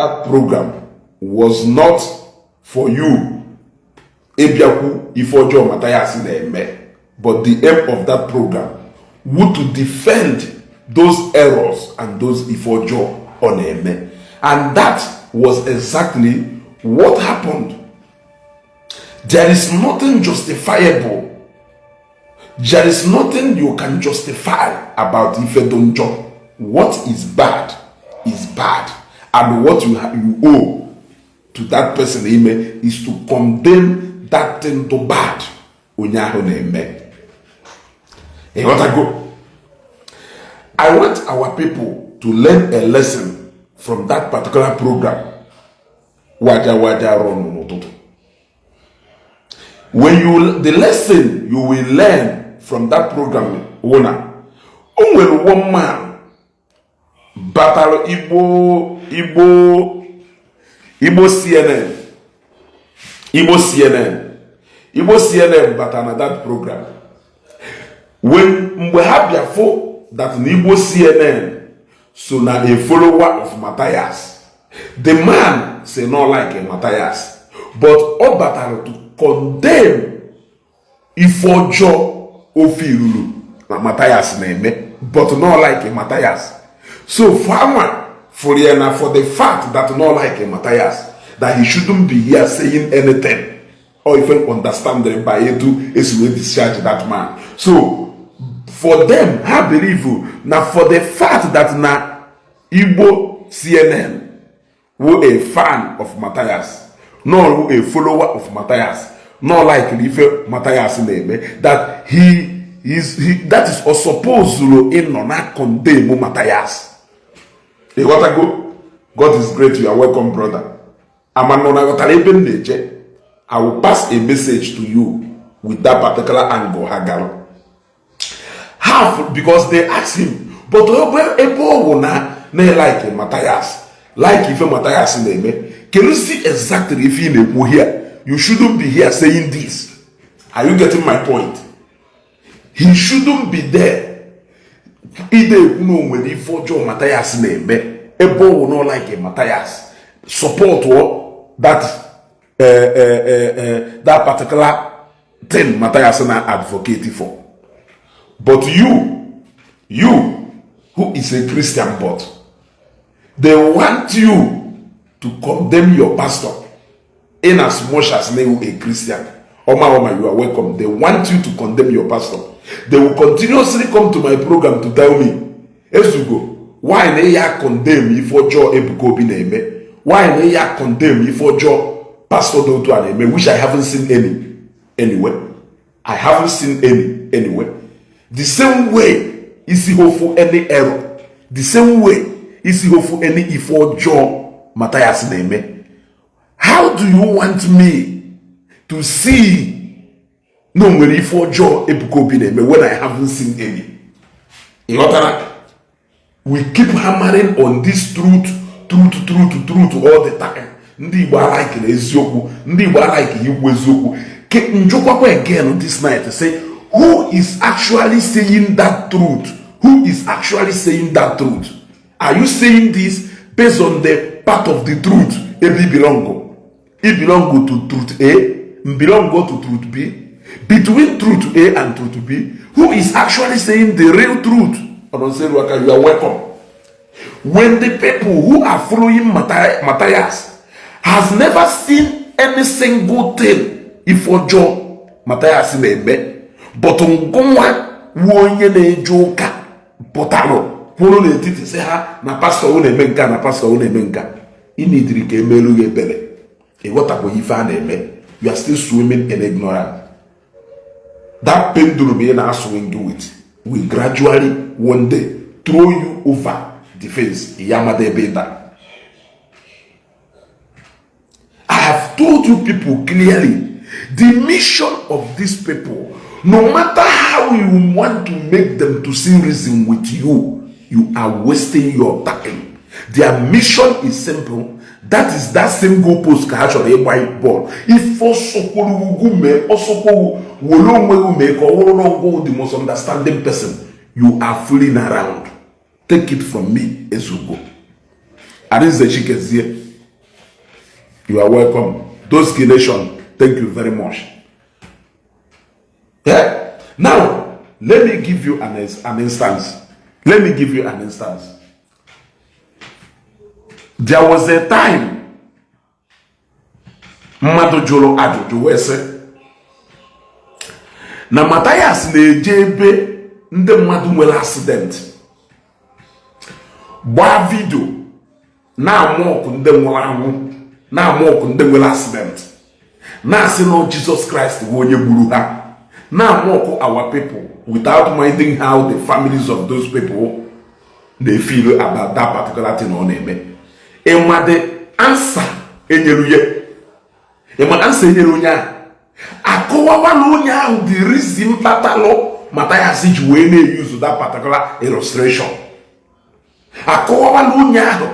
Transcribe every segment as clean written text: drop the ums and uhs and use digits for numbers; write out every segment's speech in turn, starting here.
That program was not for you ịbịakwu ife ọjọọ Mathias na-eme, but the aim of that program would to defend those errors and those ife ọjọọ ọ na-eme, and that was exactly what happened. There is nothing justifiable, there is nothing you can justify about ife dị njọ. What is bad is bad, and what you owe to that person ime is to condemn that thing to bad onye ahụ na-eme. Ịghọtago? I want our people to learn a lesson from that particular program Waja Waja run n'ụtụtụ. When you the lesson you will learn from that program wụ na o nwere one man batara Igbo CNN, Igbo CNN, Igbo CNN batara na that program. When mgbe ha bịa fụ that na Igbo CNN so na a follower of Matthias, the man say no like Matthias, but ọ batara to condemn ife ọjọọ ofe iruru na Matthias na-eme, but no like Matthias. So farmer for ya na for the fact that no like Matthias, that he shouldn't be here saying anything or even understand by etu esi wee discharge that man. So for them, ha believe na for the fact that na Igbo CNN wụ a fan of Matthias, no wụ a follower of Matthias, no like ife Matthias na-eme, that he is he, that is or supposed ịnọ na condemn Matthias. Ịghọtago? God is great. You are welcome, brother. Amanọ na ghọtara ebe m na-eje. I will pass a message to you with that particular angle ha gara half, because they ask him, but ebe ọ wụ na na like Matthias, like ife Matthias na-eme, can you see exactly ife ị na-ekwu here? You shouldn't be here saying this. Are you getting my point? He shouldn't be there ide ekwu na o nwere ife ọjọọ Matthias na-eme, ebe ọ wụ na like Matthias, support that that particular thing Matthias na advocate for. But you who is a Christian, but they want you to condemn your pastor in as much as na a Christian. Oma Oma, you are welcome. They want you to condemn your pastor. They will continuously come to my program to tell me, "Ezugo, why na ya condemn ife ọjọọ Ebuka Obi na-eme? Why na ya condemn ife ọjọọ pastor dị otu a na-eme?" Which I haven't seen any anywhere. I haven't seen any anywhere. The same way isi hofu any error, the same way isi hofu any ife ọjọọ Matthias na-eme. How do you want me to see na o nwere ife ọjọọ Ebuka Obi na-eme when I haven't seen any? Ịghọtara? We keep hammering on this truth, truth, truth, truth all the time. Ndị Igbo alike na eziokwu, ndị Igbo alike ikwu eziokwu. Njụkwakwa again this night, say, who is actually saying that truth? Who is actually saying that truth? Are you saying this based on the part of the truth ebe i belong? I belong to truth A, belong to truth B. Between truth A and truth B, who is actually saying the real truth? Ọnọnseruaka, you are welcome. When the people who are following Matthias has never seen any single thing ife ọjọọ Matthias na-eme, but ngụnwa wu onye na-eje ụka pụtalụ kwụrụ n'etiti sị ha na pastọ na-eme nka, na pastọ na-eme nka, ị nidiri ka emelu gị ebere. Ịghọtakwaghị ife a na-eme. You are still swimming in ignorance. That pendulum ị na-aswing with will gradually one day throw you over the fence. Ya amada ebe ịda. I have told you people clearly the mission of these people. No matter how you want to make them to see reason with you, you are wasting your time. Their mission is simple. That is that same goal post ka ha chọrọ ịgba bọọlụ. Ife ọsọkwuru ugwu mee, ọsọkwowu were onwe gị mee ka ọ wụrụ na ọgwụ the most understanding person, you are fooling around. Take it from me, Ezugo Arinze Chikezie. You are welcome. Those nation, thank you very much. Yeah? Now, let me give you an instance. Let me give you an instance. There was a time mmadụ jụrụ ajụjụ wee sị na Matthias na-eje ebe ndị mmadụ nwere accident, gbaa video, na-amụ ọkụ ndị nwụrụ anwụ, na-amụ ọkụ ndị nwere accident, na-asị na Jizọs Kraịst bụ onye gburu ha, na-amụ ọkụ our people without minding how the families of those people dey feel about that particular thing ọ na-eme. Ịma the answer enyere ya? Ịma answer enyere onye ahụ? Akọwawala onye ahụ the reason kpatalụ Matthias ji wee na-use that particular illustration. Akọwawala onye ahụ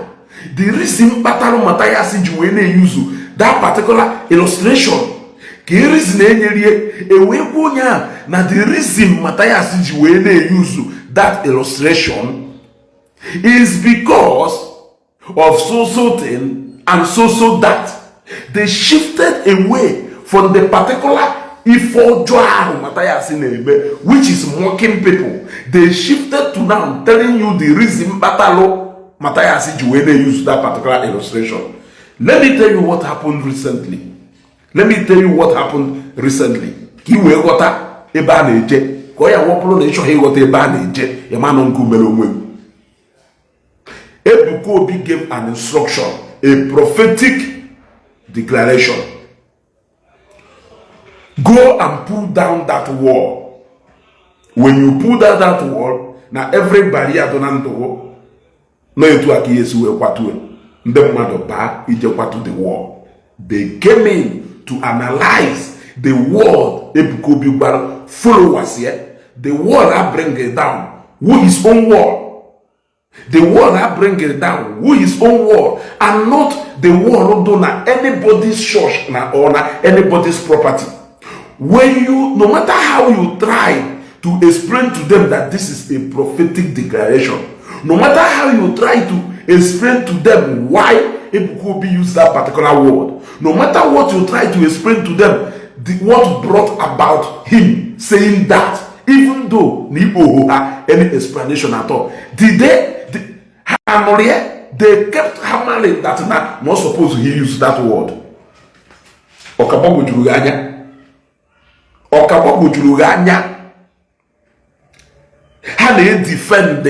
the reason kpatalụ Matthias ji wee na-use that particular illustration. Ka e reason enyerie ewee gwa onye ahụ na the reason Matthias ji wee na-use that illustration is because of so so thing and so so that. They shifted away from the particular ife ọjọọ ahụ Matthias na-eme, which is mocking people. They shifted to now telling you the reason kpatalụ Matthias ji wee na-use that particular illustration. Let me tell you what happened recently. Let me tell you what happened recently, ka ị wee ghọta ebe a na-eje, ka ọ ya wọpụrụ na ị chọghị ịghọta ebe a na-eje. Ịmanụ nke mere onwe gị. Ebuka Obi gave an instruction, a prophetic declaration: go and pull down that wall. When you pull down that wall, na every barrier dị na ndụ na etu a ka ihe si wee kwatuo ndị mmadụ baa ije kwatu the wall. They came in to analyze the wall Ebuka Obi gwara followers ya. The wall I bring it down, who his own wall. The wall I bring it down, who his own wall, and not the wall do na anybody's church na or na anybody's property. When you, no matter how you try to explain to them that this is a prophetic declaration, no matter how you try to explain to them why Ebuka Obi used that particular word, no matter what you try to explain to them, what brought about him saying that, even though na Igbo ha any explanation at all, did they ha nụrụ ya? They kept hammering that na not suppose he use that word. Ọ ka gbagwojuru gị anya? Ọ ka gbagwojuru gị anya? Ha na-edefend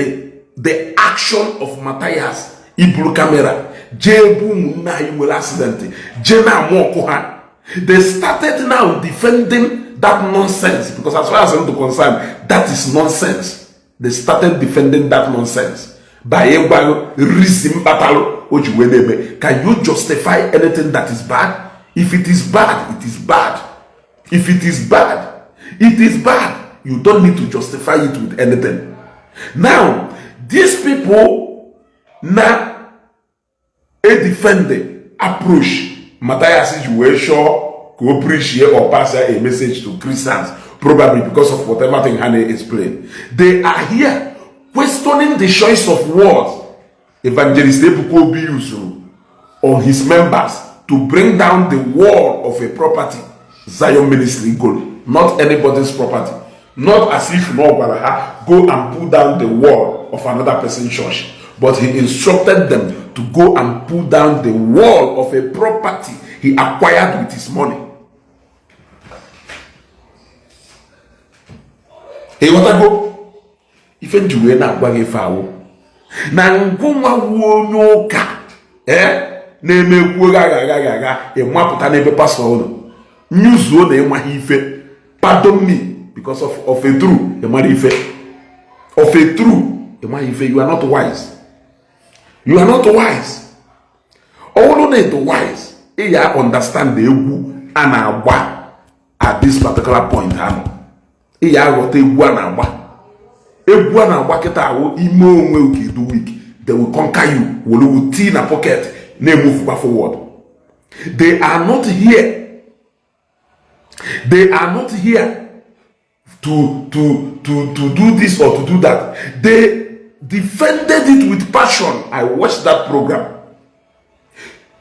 the action of Matthias iburu camera jee ebe ụmụnne anyị nwere accident, jee na-amụ ọkụ ha. They started now defending that nonsense, because as far as I'm concerned, that is nonsense. They started defending that nonsense by ịgwa reason kpatalụ o ji wee na-eme. Can you justify anything that is bad? If it is bad, it is bad. If it is bad, it is bad. You don't need to justify it with anything. Now, these people na edefend approach Matthias ji wee chọọ ka o preach or pass a message to Christians, probably because of whatever thing ha na-explain, they are here questioning the choice of words Evangelist Ebuka Obi used on his members to bring down the wall of a property Zion Ministry goal, not anybody's property. Not as if no gwara ha go and pull down the wall of another person's church, but he instructed them to go and pull down the wall of a property he acquired with his money. Ịghọtago ife nji wee na-agwa gị ife awụ na ngụnwa wuo onye ụka ee na-eme ekwu agha agha agha agha ịmapụta n'ebe pastọ ụnụ nyuzuo na ịmaghị ife. Pardon me, because of a true ịmara ife, of a true ịmaghị ife. You are not wise. You are not wise. Ọ bụrụ na ịdị wise, ị ya understand egwu a na-agba at this particular point ha nọ. Ị ya aghọta egwu a na-agba. Egwu a na-agba kịta ahụ ime onwe ka idu weak, they will conquer you, were wu tii na pocket na-emove forward. They are not here, they are not here to do this or to do that. They defended it with passion. I watched that program.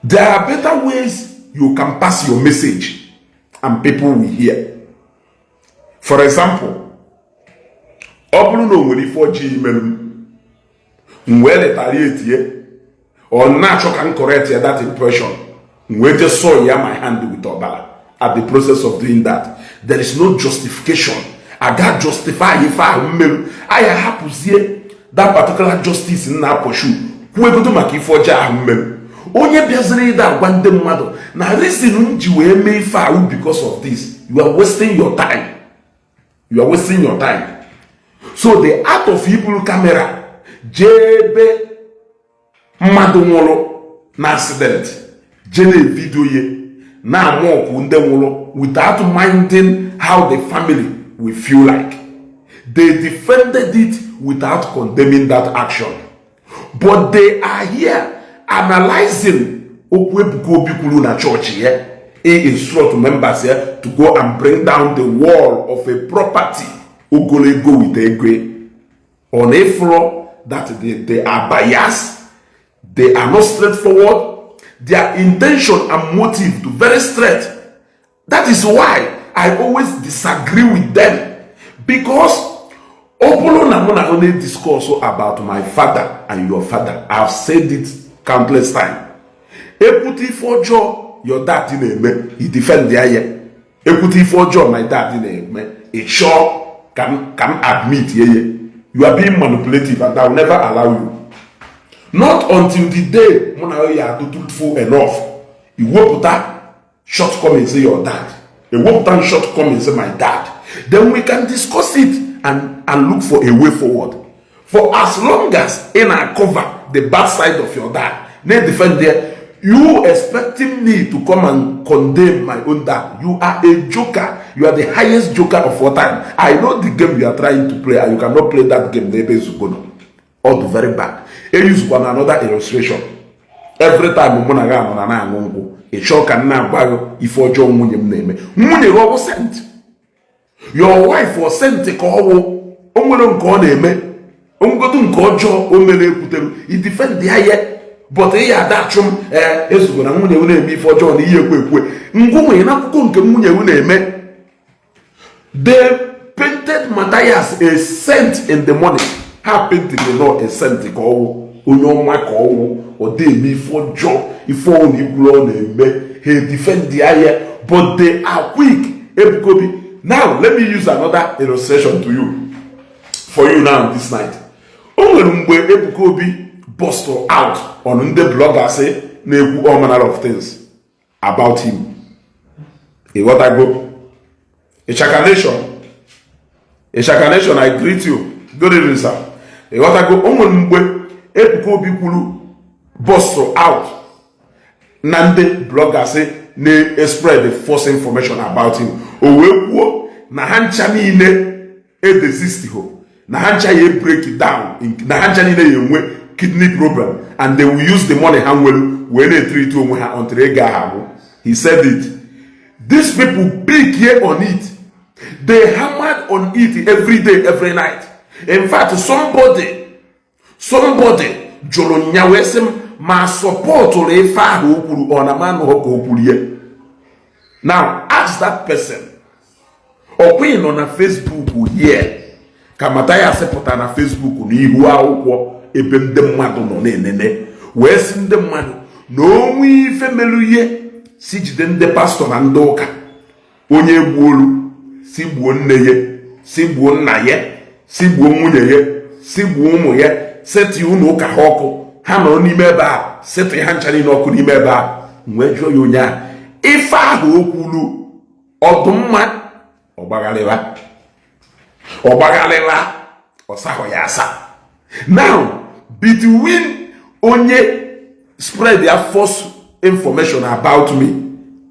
There are better ways. you can pass your message and people will hear. For example, ọ bụrụ na o nwere ife ọjọọ imerụ m, m wee retaliate, ọ na-achọ ka m correct ya that impression, m wee just soil ya my hand with ọbara. At the process of doing that, there is no justification. Aga justify ife ahụ mmerụ anyị, hapụzie that particular justice m na-apursue, kwuo egodo maka ife ọjọọ ahụ mmerụ. Onye bịaziri ịda agwa ndị mmadụ na reason m ji wee mee ife ahụ because of this, you are wasting your time, you are wasting your time. So the art of iburu camera jee ebe mmadụ nwụrụ na accident, jee na video ye na-amụ ọkụ ndị nwụrụ without minding how the family will feel like, they defended it without condemning that action, but they are here analyzing okwu Ebuka Obi kwuru na chọọchị ya, e instruct members ya to go and bring down the wall of a property ogologo with ego. On a floor that they are biased, they are not straightforward, their intention and motive to very straight. That is why I always disagree with them, because ọ bụrụ na mụ na ha na-discuss about my father and your father, I have said it countless times, ekwute ife ọjọọ your dad na-eme, i defend ya. Ya ekwute ife ọjọọ my dad na-eme, ị chọọ ka m admit ye ye, you are being manipulative and I will never allow you, not until the day mụ na ya adụ truthful enough iwepụta shortcomings your dad, ewepụta shortcomings my dad, then we can discuss it and look for a way forward. For as long as ị na-cover the bad side of your dad, na-defend there, you expecting me to come and condemn my own dad, you are a joker. You are the highest joker of all time. I know the game you are trying to play, and you cannot play that game n'ebe Ezugo nọ. All the very bad. Eyuzukwa na another illustration. Every time mụ na gị anọ na na-aṅụ nkwụ, ị chọọ ka m na-agwa gị ife ọjọọ nwunye m na-eme. Nwunye gị ọ bụ saint? Your wife or saint ka ọ wụ? O nwere nke ọ na-eme onwegodu nke ọjọọ o mere ekwutere i defend ya ye, but ị ya ada achụ m. Ee, Ezugo na nwunye m na-eme ife ọjọọ na ihe ekwe ekwe ngwụ nwere n'akwụkwọ nke nwunye m na-eme. They painted Matthias a saint in the morning. Ha painted nọ a saint ka ọwụ onye ọma, ka ọwụ ọ dị eme ife ọjọọ, ife ọ na ikwuru ọ na-eme, ha defend ya ya, but they are quick. Ebuka Obi, now let me use another illustration to you, for you now this night. O nwere mgbe Ebuka Obi burst out on ndị bloggers na-ekwu all manner of things about him. Ịghọtago? Ịchaka Nation, Ịchaka Nation, I greet you. Good evening, sir. Ịghọtago? O nwere mgbe Ebuka Obi kwuru, burst out na ndị bloggers na-spread the false information about him. O wee kwuo na ha ncha niile edesist ho, na ha ncha ya break down, na ha ncha niile ya enwe kidney problem, and they will use the money ha nwere wee na-etreat onwe ha until ego ahụ agwụ. He said it. These people pick here on it, they hammered on it every day, every night. In fact, somebody jụrụ nya wee sị m ma supportụrụ ife ahụ o kwuru, ọ na m anụghọ ka o kwuru ya. Now ask that person. Ọkwa ị nọ na Facebook here ka Mathias pụtara na Facebook n'ihu akwụkwọ ebe ndị mmadụ nọ na-enene wee sị ndị mmadụ na onwe ife mere ihe si jide ndị pastọ na ndị ụka, onye gbuolu si gbuo nne ya, si gbuo nna ya, si gbuo nwunye ya, si gbuo ụmụ ya, setị ụlọ ụka ha ọkụ, ha nọrọ n'ime ebe a, setị ha ncha niile ọkụ n'ime ebe a. Wee jụọ ya, onye ahụ, ife ahụ o kwuru ọdụmma, ọgbagharịba ọgbagharịba, ọsahụ ya asa. Now, between onye spread their false information about me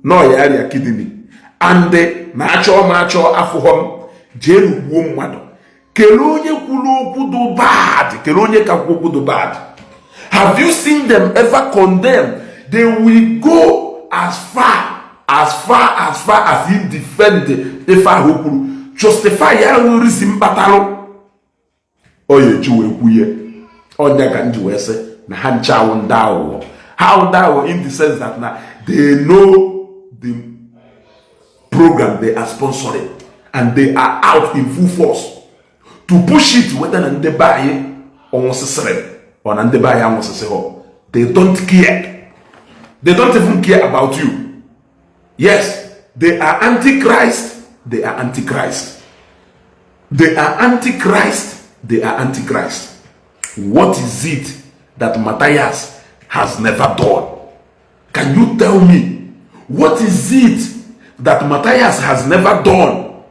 na ọya arịa kidney and na achọ m achọ afụghọ m jee gbuo mmadụ, kelee onye kwuru okwu dị bad, kelee onye ka kwuo okwu dị bad. Have you seen them ever condemn? They will go as far as far as far as he defend ife ahụ o kwuru, justify ya risi mkpatalụ ọ ya eji wee kwuye. Ọnya ka m ji wee sị na ha nche awụ ndị aghụghọ. Ha awụ ndị aghụghọ in the sense that na They know the program they are sponsoring and they are out in full force to push it, whether na ndị be anyị ọnwụsịsịrị or na ndị be anyị anwụsịsị. They don't care. They don't even care about you. Yes, they are antichrist. They are antichrist. They are antichrist. They are antichrist. What is it that Matthias has never done? Can you tell me what is it that Matthias has never done?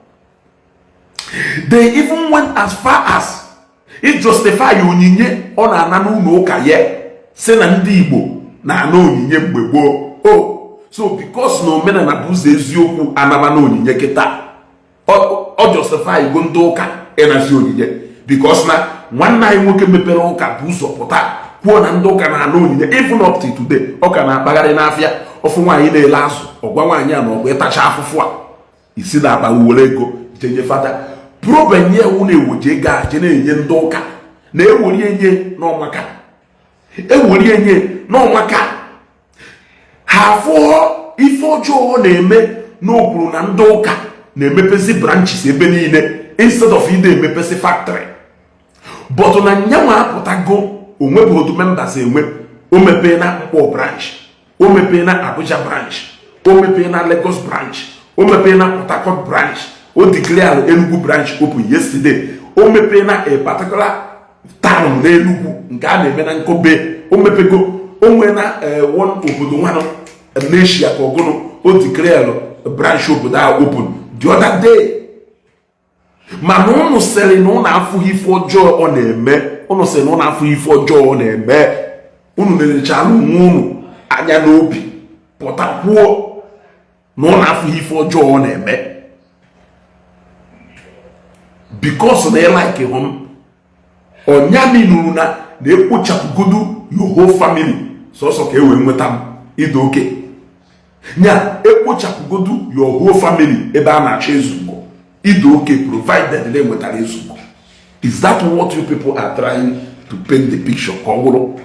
They even went as far as it justify onyinye ọ na-ana n'ụlọ ụka ya, si na ndị Igbo na-ana onyinye mgbe gboo. Oh, so because na omenala bụ ụzọ eziokwu anaba na onyinye kịta, ọ justify go ndị ụka ịnazi onyinye, because na nwanne anyị nwoke mepere ụka bụ ụzọ pụta kwuo na ndị ụka na-ana onyinye. Even up to today, ọ ka na-akpagharị n'afịa, ọfụ nwaanyị na-ele azụ, ọgwa nwaanyị a na ọgwa ịtacha afụfụ a isi na akpa were ego jenye fada. Problem nye ewu na-ewoji ego a je na-enye ndị ụka, na-eweri enye n'ọmaka, eweri enye n'ọmaka. Ha afụọ ife ọjọọ ọ na-eme n'okwuru na ndị ụka na-emepezi branches ebe niile instead of ide emepezi factory. But na nyanwa apụtago, onwebụ otu members enwe. O mepee na Mkpọ branch, o mepee na Abuja branch, o mepee na Lagos branch, o mepee na Port Harcourt branch, o declare Enugu branch open yesterday, o mepee na a particular town n'Enugu nke a na-eme na Nkobe, o mepego, o nwee na one obodo nwanụ n'Asia ka ọgụnụ, o declare branch obodo ahụ open the other day. Mana ụnụ sịrị na ụnụ afụghị ife ọjọọ ọ na-eme. Ụnụ sịrị na ụnụ afụghị ife ọjọọ ọ na-eme. Unu na-echara onwe unu anya n'obi, pụta kwuo na ụnụ afụghị ife ọjọọ ọ na-eme, because na ị like hụ m ọnyami nụrụ na na-ekpochapụgodu your whole family sọsọ ka e wee nweta m ịda oke nya. Ekpochapụgodu your whole family ebe a na-achọ Ezugo ịda oke, provided na enwetara Ezugo. Is that what you people are trying to paint the picture, ka ọ bụrụ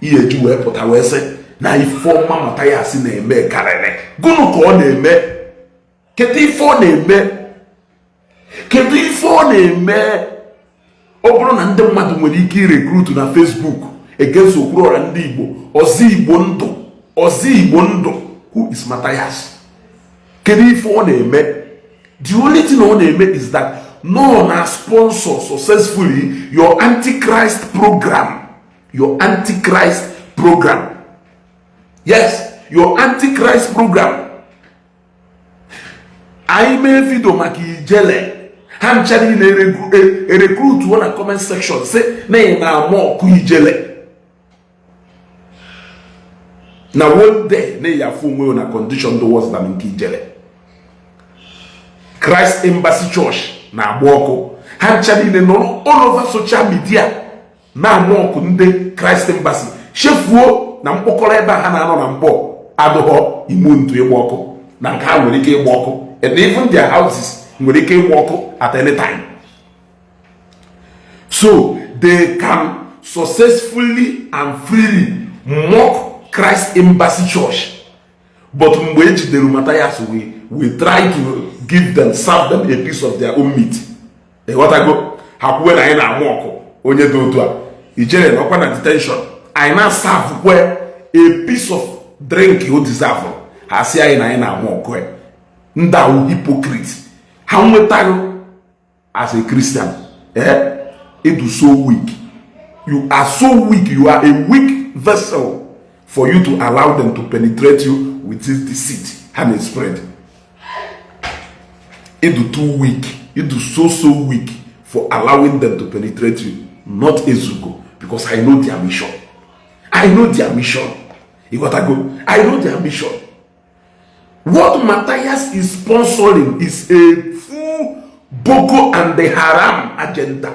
ihe eji wee pụta wee sị na ife ọma Mathias na-eme karịrị gụnụ ka ọ na-eme? Kedu ife ọ na-eme? Kedu ife ọ na-eme? Ọ bụrụ na ndị mmadụ nwere ike irecruit na Facebook against Okwuluọra ndị Igbo, ọzọ Igbo ndụ, ọzọ Igbo ndụ, who is Matthias? Kedu ife ọ na-eme? The only thing ọ na-eme is that no na sponsor successfully your antichrist program, your antichrist program. Yes, your antichrist program. Anyị mee video maka Ijele, ha ncha niile erecruituo na comment section sị na ị na-ama ọkụ Ijele, na one day na ya afụ onwe na condition dị worse than nke Ijele. Christ Embassy Church na-agba ọkụ, ha ncha niile nọrọ all over social media na-ama ọkụ ndị Christ Embassy, chefuo na mkpọkọrọ ebe a ha na-anọ na mkpọ adụghọ ime ntu ịgba ọkụ, na nke ha nwere ike ịgba ọkụ, and even their houses nwere ike ịgba ọkụ at any time. So they can successfully and freely mock Christ Embassy Church, but mgbe ejidere Matthias, we try to give them, serve them a piece of their own meat. Ịghọtago? Ha kwuwe na anyị na-amụ ọkụ onye dị otu a, Ijere nọkwa na detention, anyị na-aservekwe a piece of drink o deserve, ha si anyị na anyị na-amụ ọkụ ya. Ndị awụ hypocrite. Ha nwetaghị as a Christian, eh, it is so weak. You are so weak. You are a weak vessel for you to allow them to penetrate you with this deceit ha na spread. It is too weak. It is so so weak for allowing them to penetrate you. Not Ezugo, because I know their mission. I know their mission. You gotta go. I know their mission. What Matthias is sponsoring is a full Boko and the Haram agenda.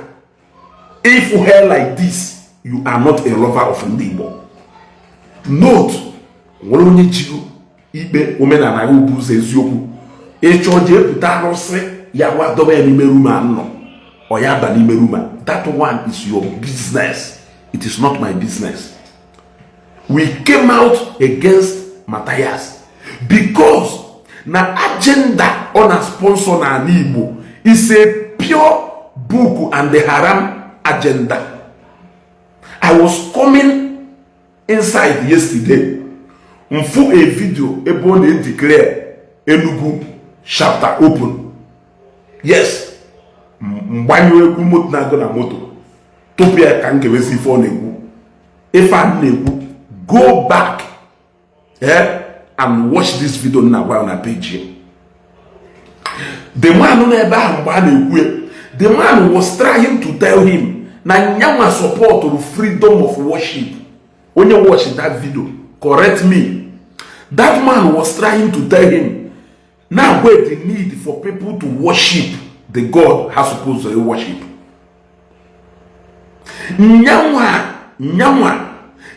If you hear like this, you are not a lover of ndị Igbo. Note, nwere onye jiri ikpe omenala ya bụ ụzọ eziokwu ịchọ jee pụta arụsị ya wa dobe ya n'ime room a nọ, ọ ya ba n'ime room a. That one is your business. It is not my business. We came out against Matthias because na agenda ọ na sponsor n'ala Igbo is a pure Boko and the Haram agenda. I was coming inside yesterday, m fụ a video ebe ọ na-declare Enugu chapter open. Yes, mgbanyụ egwu moto na-agụ na moto tupu ya ka m ga-ewezi ife ọ na-ekwu. Ife a na-ekwu, go back and watch this video na agwa na page. The man nọ ebe ahụ mgbe a na-ekwu ya, the man was trying to tell him na nyanwa support freedom of worship. Onye watch that video, correct me. That man was trying to tell him now where the need for people to worship the God has supposed to worship. Nyanwa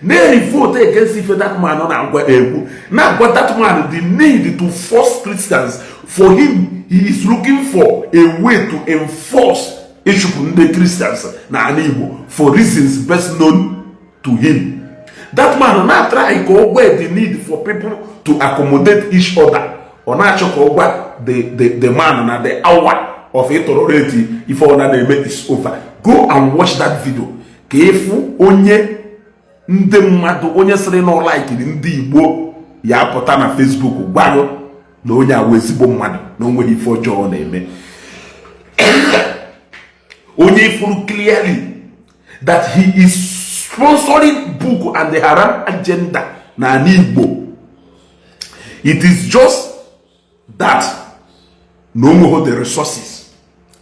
na-revolt against ife that man na-agwa ekwu, na-agwa that man the need to force Christians. For him, he is looking for a way to enforce ịchụpụ ndị Christians na ala Igbo for reasons best known to him. That man na-try ka ọ gwa the need for people to accommodate each other. Ọ na-achọ ka ọ gwa the man na the hour of ịtolerate ife ọ na-eme is over. Go and watch that video ka ịfụ onye ndị mmadụ, onye sịrị na ọ likeiri ndị Igbo ya pụta na Facebook gwarụ na onye awụ ezigbo mmadụ, na o nwere ife ọjọọ ọ na-eme. Onye ifuru clearly that he is sponsoring Boko and the Haram agenda na ala Igbo. It is just that na onweghị the resources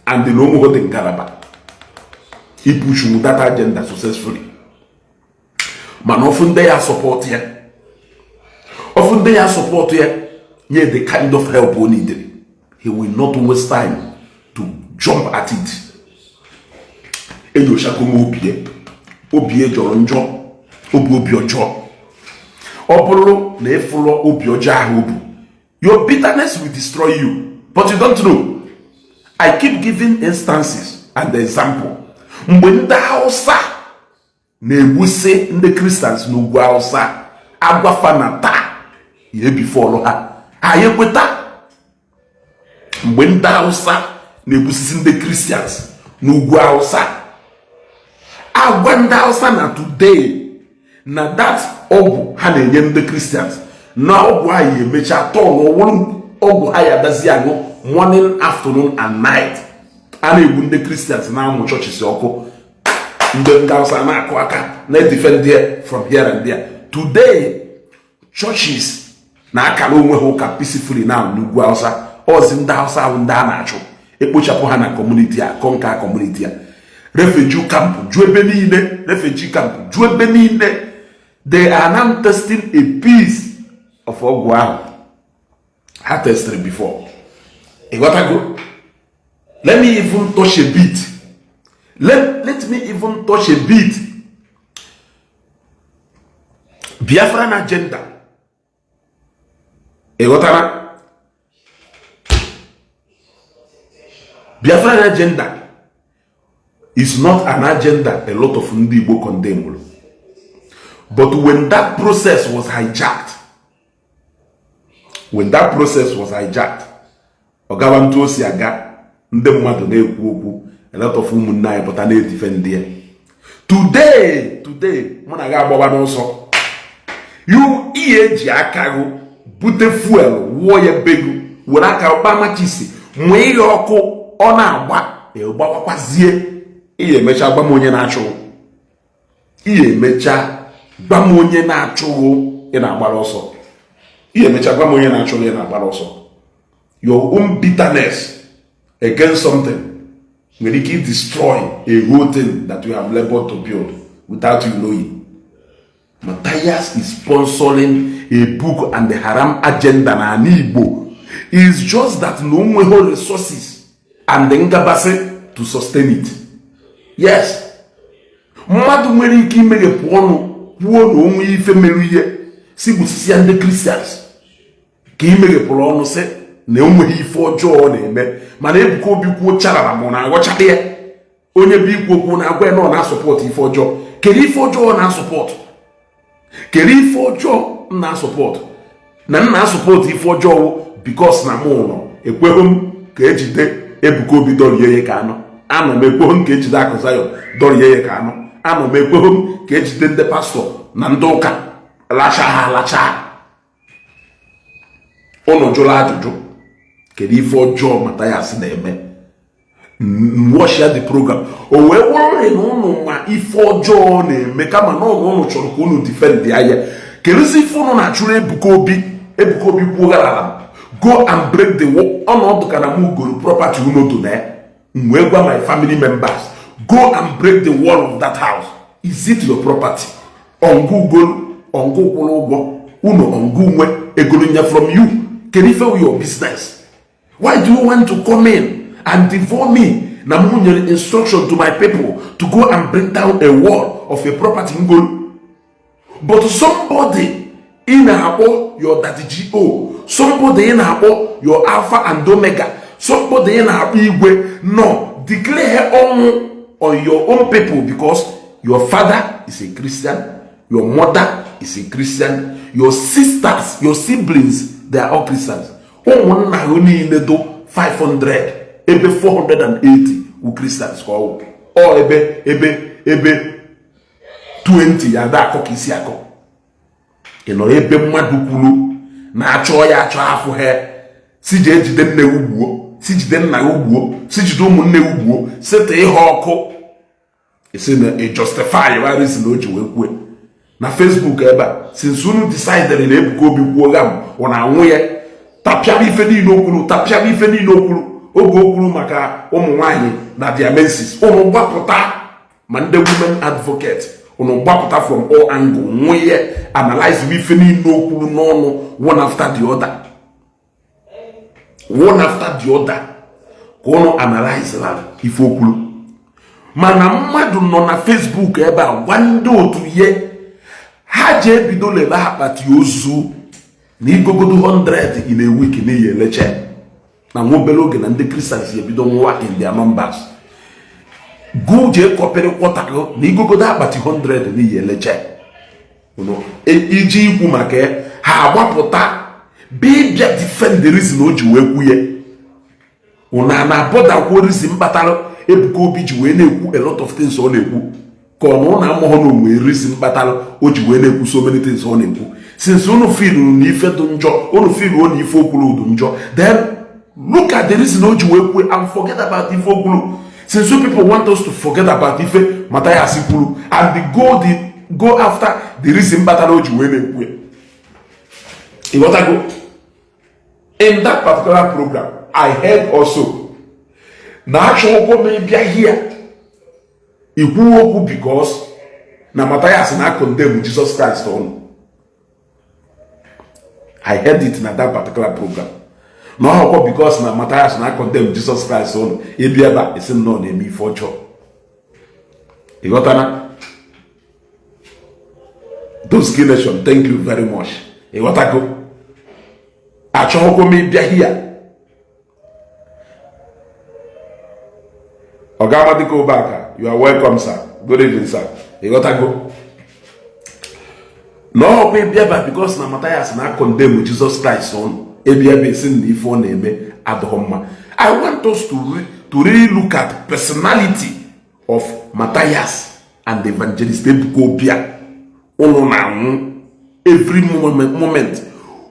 and na onweghị the ngalaba ipush that agenda successfully. Mana ofu ndị ya support ya, ofu ndị ya support ya, nye the kind of help o needed, he will not waste time to jump at it. Enyochago m obi ya, obi ya jọrọ njọ, obi ọjọọ. Ọ bụrụ na ịfụlọ obi ọjọọ ahụ obu, your bitterness will destroy you, but you don't know. I keep giving instances and example. Mgbe ndị Hausa na-egbusi ndị Christians n'ugwu Hausa, agwafa na taa ya ebifọlụ ha, ha ekweta. Mgbe ndị Hausa na-egbusisi ndị Christians n'ugwu Hausa, agwa ndị Hausa na today na that ọgwụ ha na-enye ndị Christians, na ọgwụ ha ya emecha tọn ọwụrụ ọgwụ ha ya adazi aṅụ morning, afternoon and night. A na-egbu ndị Christians, na-amụ chọọchị ọkụ, ndị Hausa na-akụ aka na-edefend there from here and there. Today churches na-akara onwe ha ụka peacefully now n'ugwu Hausa. Ọzi ndị Hausa ahụ ndị a na-achụ ekpochapụ ha na community a, conquer community a. Refugee camp ju ebe niile, refugee camp ju ebe niile. They are now testing a piece of ọgwụ ahụ ha tested before. Ịghọtago? Let me even touch a bit, let me even touch a bit Biafran agenda. Ịghọtara? Biafran agenda is not an agenda a lot of ndị Igbo condemned, but when that process was hijacked, when that process was hijacked, ọ gawa ntu o si aga, ndị mmadụ na-ekwu okwu, a lot of ụmụnne anyị pụta na-edefend ya. Today mụ na gị agbawa n'ọsọ. You ihe eji aka gị bute fuel wụọ ya begu, were aka gba machisi mụọ ihe ọkụ, ọ na-agba, ịgbawakwazie. Ihe emecha gba m onye na-achụghị, ihe emecha gba m onye na-achụghị ị na-agbara ọsọ. Ihe emecha gwa m onye na-achụghị ị na-agbara ọsọ. Your own bitterness against something nwere ike destroy a whole thing that you have labored to build without you knowing. Matthias is sponsoring a Boko and the Haram agenda na ala Igbo. It's just that no onweghị resources and the ngabasị to sustain it. Yes, mmadụ nwere ike imeghepụ ọnụ kwuo na onwe ife mere ihe si gbusisia ndị Christians ka imeghepụrụ ọnụ sị na enweghị ife ọjọọ ọ na-eme. Mana Ebuka Obi kwuo charara ma ọ na-aghọchata ya. Onye bụ ikwu okwu na-agwa ya na ọ na-asupport ife ọjọọ. Kedu ife ọjọọ ọ na-asupport? Kedu ife ọjọọ m na-asupport? Na nna support ife ọjọọ because na mụ nọ ekweghị m ka ejide Ebuka Obi dọrie ya ka anọ. Anọ m ekweghị m ka ejide Akụ Zion dọrie ya ka anọ. Anọ m ekweghị m ka ejide ndị pastọ na ndị ụka lacha ha alacha. Ụnụ jụrụ ajụjụ, kedu ife ọjọọ Mathias na-eme? Watch ya the program, o wee wụrụ na ụnụ ma ife ọjọọ na-eme, kama na ụnụ chọrọ ka ụnụ defend ya. Kedụzi ife ụnụ na-achụrụ Ebuka Obi? Ebuka Obi kwuogharala, "Go and break the wall." Ọnọdụ ka na m goro property unu do na ya, m wee gwa my family members, "Go and break the wall of that house." Is it your property? Ọngụ ugolu, ọngụ kwụrụ ụgwọ unu, ọngụ nwe egolu nya from you. Kedu ife your business? Why do you want to come in and devour me na m nyere instruction to my people to go and bring down a wall of a property ngolu? But somebody ị na-akpọ your Daddy G.O., somebody ị na-akpọ your Alpha and Omega, somebody ị na-akpọ igwe nọ declare ọnwụ on your own people because your father is a Christian, your mother is a Christian, your sisters, your siblings, they are all Christians. Ụmụnna ha niile do 500, ebe 480 wụ Christians ka ọ wụ. Ọ ebe 20 ya ada akọ ka isi akọ. Ị nọrọ ebe mmadụ kwuru na-achọ ya achọ afụ ha, si jee jide nne gị gbuo, si jide nna gị gbuo, si jide ụmụnne gị gbuo, seta ihe ọkụ, isi na ị justify wa reason o ji wee kwue na Facebook ebe a. Since unu decided na Ebuka Obi kwuo gam, ọ na-anwụ ya, tapịara ife niile o kwuru, tapịara ife niile o kwuru oge o kwuru maka ụmụ nwanyị na their menses. Unu gbapụta, ma ndị women advocate, unu gbapụta from all angle, nwunye analyze ife niile o kwuru n'ọnụ, one after the other, one after the other, ka unu analyze la ife o kwuru. Mana mmadụ nọ na Facebook ebe a gwa ndị otu ihe ha ji ebido lebe akpati ozu na igogodo 100 in a week n'ihi eleche na nwa obere oge na ndị Christians ebido nwa in their numbers. Go jee kọpịrị kwọta gị na igogodo akpati 100 n'ihi eleche iji ikwu maka ya. Ha agbapụta bịa defend the reason o ji wee kwuye. Una na-abọdakwuo reason kpatara Ebuka Obi ji wee na-ekwu a lot of things ọ na-ekwu, ka ọ na ụnụ amụghọ na onwe reason kpatara o ji wee na-ekwu so many things ọ na-ekwu. Since unu feeluru na ife dị njọ, unu feeluo na ife okwuru dị njọ, then look at the reason o ji wee kwue and forget about ife okwuru. Since you people want us to forget about ife Mathias kwuru and the go after the reason kpatara o ji wee na-ekwu ya. Ịghọtago? In that particular program, I heard also na achọghịkwa m ịbịa here ikwu okwu because na Mathias na condemn Jesus Christ ọnụ. I heard it na that particular program na ọhụkwa because na Mathias na condemn Jesus Christ ọnụ, ịbịa ebe a esi nnọọ na-eme ife ọjọọ. Ịghọtana? Those Nation, thank you very much. Ịghọtago? Achọghịkwa m ịbịa here. Ọga Amadike Ụbaka, you are welcome, sir. Good evening, sir. Ịghọtago? Na ọkwa ịbịa ba because na Mathias na condemn Jesus Christ ọnụ, ebia ebe esi na ife ọ na-eme adịghị mma. I want us to really look at personality of Matthias and Evangelist Ebuka Obi a unu na-anwụ every moment.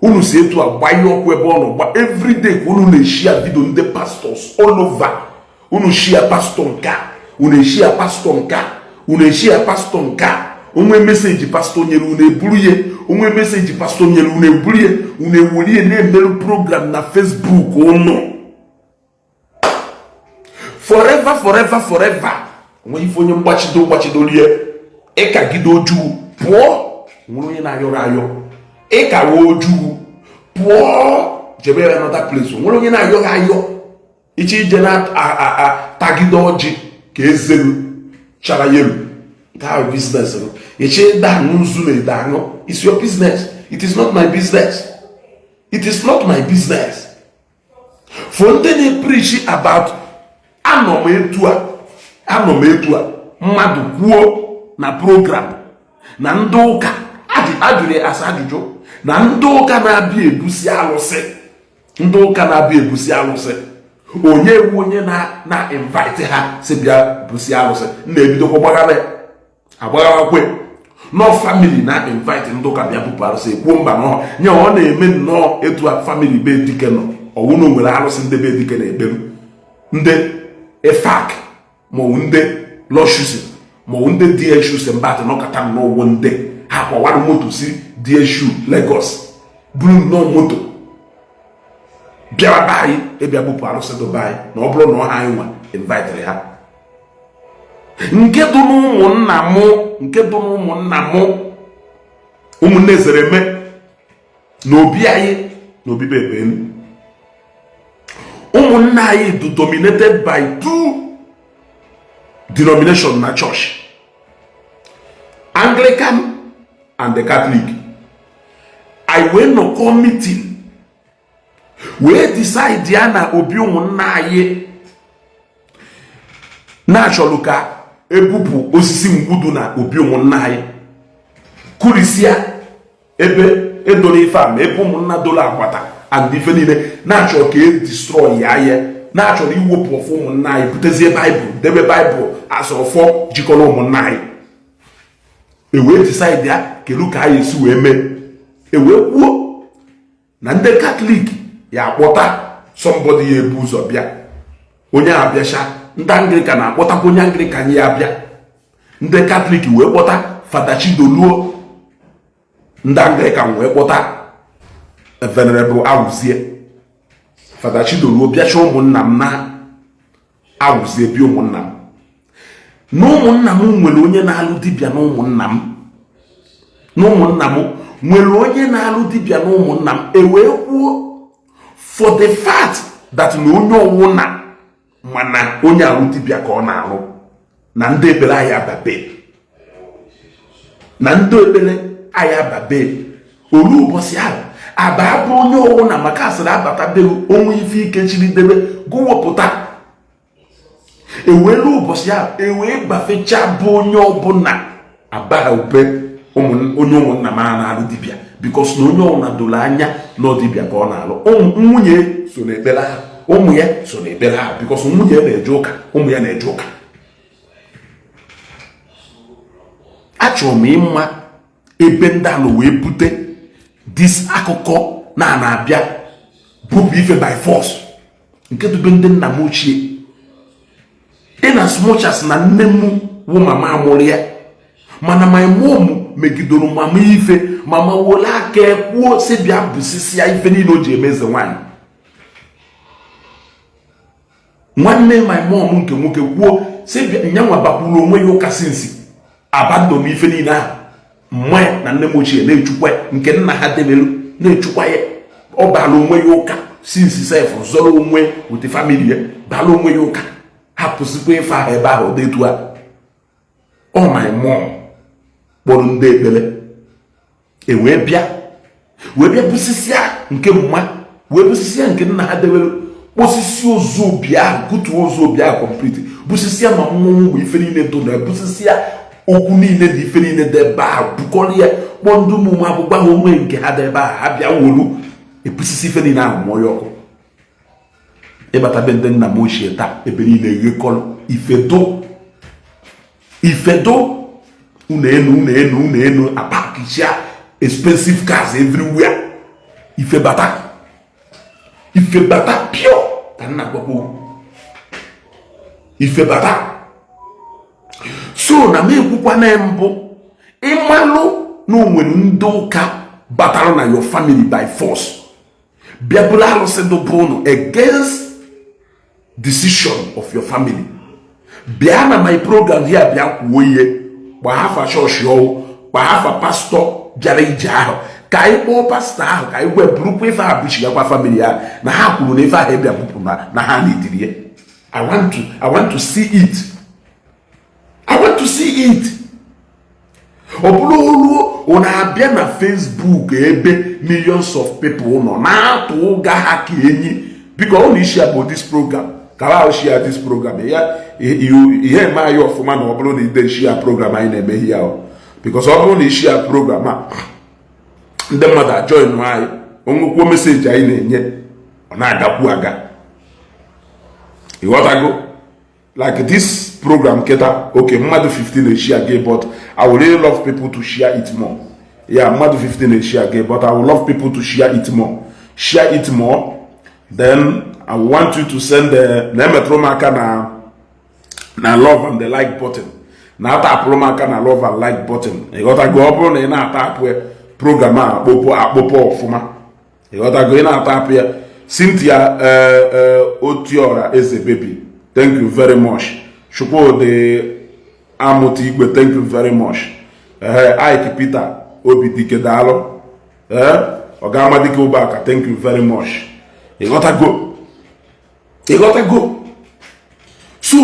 Unu si etu agbanye ọkụ ebe ọ nọ gba every day ka unu na-eshare video ndị pastors all over. Unu share pastor nke a, unu eshare pastor nke a, unu eshare pastor nke a. Onwe message pastor nyere unu, eburu ya. Onwe message pastor nyere unu, eburu ya. Unu ewere ya na-emerụ program na Facebook unu forever, forever, forever. Onwe ife onye mgbachido mgbachido rie ịkagide ojuu pụọ, nwere onye na-ayọrọ ayọ ịkawa ojuu pụọ jebe ya another place. Nwere onye na-ayọghị ayọ iche ije na-tagide ọjị ka ezelu chara yelu nke ahụ business gị. Iche ịda aṅụ nzu na ede aṅụ, it's your business. It is not my business. It is not my business. For ndị na-preach about, anọ m etu a, anọ m etu a, mmadụ kwuo na program na ndị ụka ajụrụ ya asa ajụjụ Na ndị ụka na-abịa ebusi alụsị, ndị ụka na-abịa ebusi alụsị, onye ewu onye na invite ha si bịa busi alụsị, na-ebidokwa gbagara agbagharakwe nọ. Family na invite ndị ụka bịa bupụ alụsị, ekwuo mba nọ nye. Ọ na-eme nnọọ etu a. Family be dike nọ, ọwụ na o nwere alụsị ndị be dike na-ekperu, ndị EFAC maọbụ ndị lọshusi maọbụ ndị DSU Sembat nọkọta nnọọ, ndị ha kwawara moto si DSU Lagos, buru nnọọ moto bịawa be anyị ịbịa bupụ alụsị dụbe anyị, na ọ bụrụ na ọha anyị nwa invitere ha. Nke dị n'ụmụnna mụ, nke dị n'ụmụnna mụ, ụmụnne zere eme na obi anyị na obibe ebe elu, ụmụnna anyị dị dominated by two denomination na church, Anglican and the Catholic. Anyị wee nọkọ meeting wee decide ya na obi ụmụnna anyị na-achọrọ ka ebupụ osisi ngwudu na obi ụmụnna anyị, kurisia ebe edoro ife a ma ebe ụmụnna doro agbata and ife niile na-achọ ka e destroy ya, ya na-achọrọ iwepụ ọfọ ụmụnna anyị, butezie Baịbụl, debe Baịbụl as ọfọ jikọrọ ụmụnna anyị. E wee decide ya kedu ka anyị esi wee mee. E wee kwuo na ndị Katọlik ya akpọta somebody ya ebu ụzọ bịa, onye abịacha, ndị Anglican na-akpọtakwa onye Anglican ya abịa. Ndị Katọlik wee kpọta Fada Chidoluo, ndị Anglican wee kpọta Venerable Awụzie. Fada Chidoluo bịacha ụmụnna m na Awụzie bịa ụmụnna m. Na ụmụnna m nwere onye na-alụ dibịa, na ụmụnna m, na ụmụnna m nwere onye na-alụ dibịa, na ụmụnna m. E wee kwuo for the fact that na onye ọwụna mana onye alụ dibịa ka ọ na-alụ, na ndị ekpere anyị ababe, na ndị ekpere anyị ababe olu ụbọchị ahụ aba abụ onye ọwụna, maka asịrị abata be onwe ife ike chiri debe gụwepụta. Ewelu ụbọchị ahụ ewee gbafecha bụ onye ọbụla abaghị ube onye ụmụnna m a na-alụ dibịa, because na onye ọbụla doro anya na dibịa ka ọ na-alụ. Nwunye so n'ekpere ahụ, ụmụ ya so n'ekpere ahụ, because nwunye ya na-eje ụka, ụmụ ya na-eje ụka. Achọrọ m ịma ebe ndị alụ wee bute this akụkọ na na-abịa bupụ ife by force nke dube ndị nna m ochie. In as much as na nne m wụ mama amụrụ ya, mana my mom megidoro mama ife, mama wole aka kwuo si bịa busisia ife niile o ji eme eze nwaanyị. Nwanne my mom nke nwoke kwuo si bịa, nyanwa bakwuru onwe ya ụka sinsi abandon ife niile ahụ. Mma ya na nne m ochie na-echukwa nke nna ha debelu, na-echukwa ya. Ọ bara onwe ya ụka sinsi sef, zọrọ onwe with family ya, bara onwe ya ụka, hapụsịkwa ife ahụ ebe ahụ dị etu a. Ọ my mom kpọrọ ndị ekpere, e wee bịa, wee bịa busisia nke mma, wee busisia nke nna ha debere, kposisi ozu obi ahụ, kutuo ozu obi ahụ complete, busisia ma mmọnwụ ma ife niile dị na busisia, okwu niile na ife niile dị ebe ahụ, bukọrọ ya, kpọọ ndị ụmụ akwụkwọ ahụ onwe nke ha dị ebe ahụ, ha bịa wolu ebusisi ife niile ahụ, mụọ ya ọkụ. Ịbata be ndị nna m ochie taa, ebe niile ghekọrọ ifedo ifedo, unu enu, unu enu, unu enu, apakisia expensive cars everywhere. Ife bata, ife bata pure ka nna gwakwo ife bata. So na m ekwukwa na mbụ, ịmalụ na o nwere ndị ụka batara na your family by force, bịa bụrụ arụsị dụbụ ụnụ against decision of your family, bịa na my program here, bịa kwuo ihe, gbaa afa chọọchị ọwụ, gbaa afa pastọ bịara ije ahụ, ka anyị kpọọ pastọ ahụ, ka anyị gwa burukwa ife ahụ buchigakwa family ya na ha kwuru na ife ahụ ịbịa bupụ na ha na-etiri ya. I want to see it. I want to see it. Ọ bụrụ oluo ọ na-abịa na Facebook ebe millions of people nọ na-atụ ụga ha ka enyi. Biko, ọ na share bụ this program, ka ahụ share this program ya ihe eme anyị ọfụma. Na ọ bụrụ na ide share program anyị na-eme ihe ahụ, because ọ bụrụ na i share program a, Ndị mmadụ ajoin anyị, onwekwuo message anyị na-enye, ọ na-agakwu aga. Ịghọtago? Like this program kịta, okay, mmadụ 15 na-share gị, but I would really love people to share it more. Yeah, mmadụ 15 na-share gị, but I would love people to share it more, share it more. Then I want you to send the na emetụrụ m aka na love and the like button, na atapụrụ m aka na love and like button. Ịghọtago? Ọ bụrụ na ị na-atapụ ya, program a akpọpụ akpọpụ ọfụma. Ịghọtago? Ị na-atapụ ya. Cynthia Otiora Eze baby, thank you very much. Chukwudi Amụta Igwe, thank you very much. Ike Peter Obidike, daalụ. Ee, Ọga Amadike Ụbaka, thank you very much. Ịghọtago? Ịghọtago? So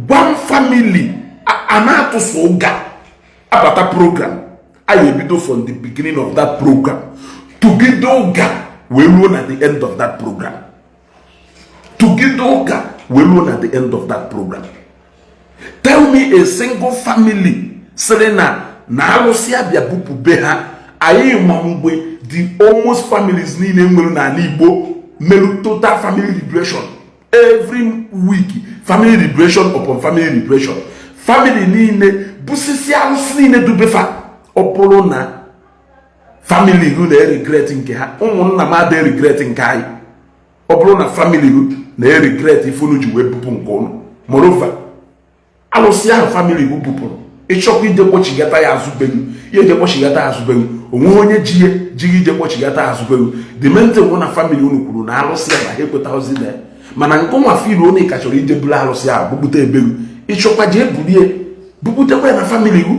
one family a na-atụsụ ụga abata program anyị, ebido from the beginning of that program tụgide ụga wee ruo na the end of that program, tụgide ụga wee ruo na the end of that program. Tell me a single family sịrị na alụsị abịa bupụ be ha. Anyị ma mgbe the almost families niile nwere n'ala Igbo merụ total family liberation. Every week, family liberation upon family liberation. Family niile busisi alụsị niile dubefa. Ọ bụrụ na family gị na-regret nke ha, ụmụnna m ada regret nke anyị. Ọ bụrụ na family gị na-regret ife unu ji wee bupụ nke ụnụ, moreover, alụsị ahụ family gị bupụrụ, ịchọkwa ije kpọchigata ya azụ be gị, ihe eje kpọchigata azụ be gị, onweghị onye ji ihe jighị ije kpọchigata azụ be gị. The main thing bụ na family unu kwuru na alụsị ya na ha ekwetaghịzi na ya, mana nke nwa feel onye ka chọrọ ije buru alụsị ahụ bupụta ebe gị, ịchọkwa jee bulie, buputekwa ya na family gị,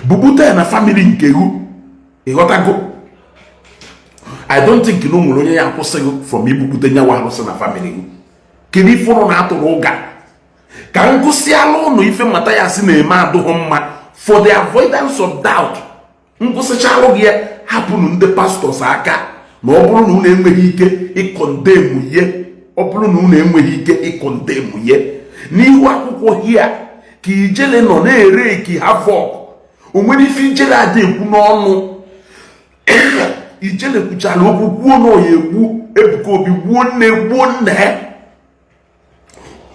bupụta ya na family nke gị. Ịghọtago? I don't think na o nwere onye ya akwụsịghị from ibupụta nyawa alụsị na family gị. Kedu ife ụnụ na-atụrụ ụga? Ka m gụsịala ụnụ ife Mathias na-eme adụghị mma for the avoidance of doubt. Ngụsịchalụ gị ya, hapụnụ ndị pastors aka. Na ọ bụrụ na unu enweghị ike ịcondemn ihe, ọ bụrụ na unu enweghị ike ịcondemn ihe n'ihu akwụkwọ hia ka ijele nọ na-ere eki havoc, o nwere ife ijele ada ekwu n'ọnụ. Ijele kwuchara okwu, kwuo na ọya egbu Ebuka Obi, gbuo nne, gbuo nna ya.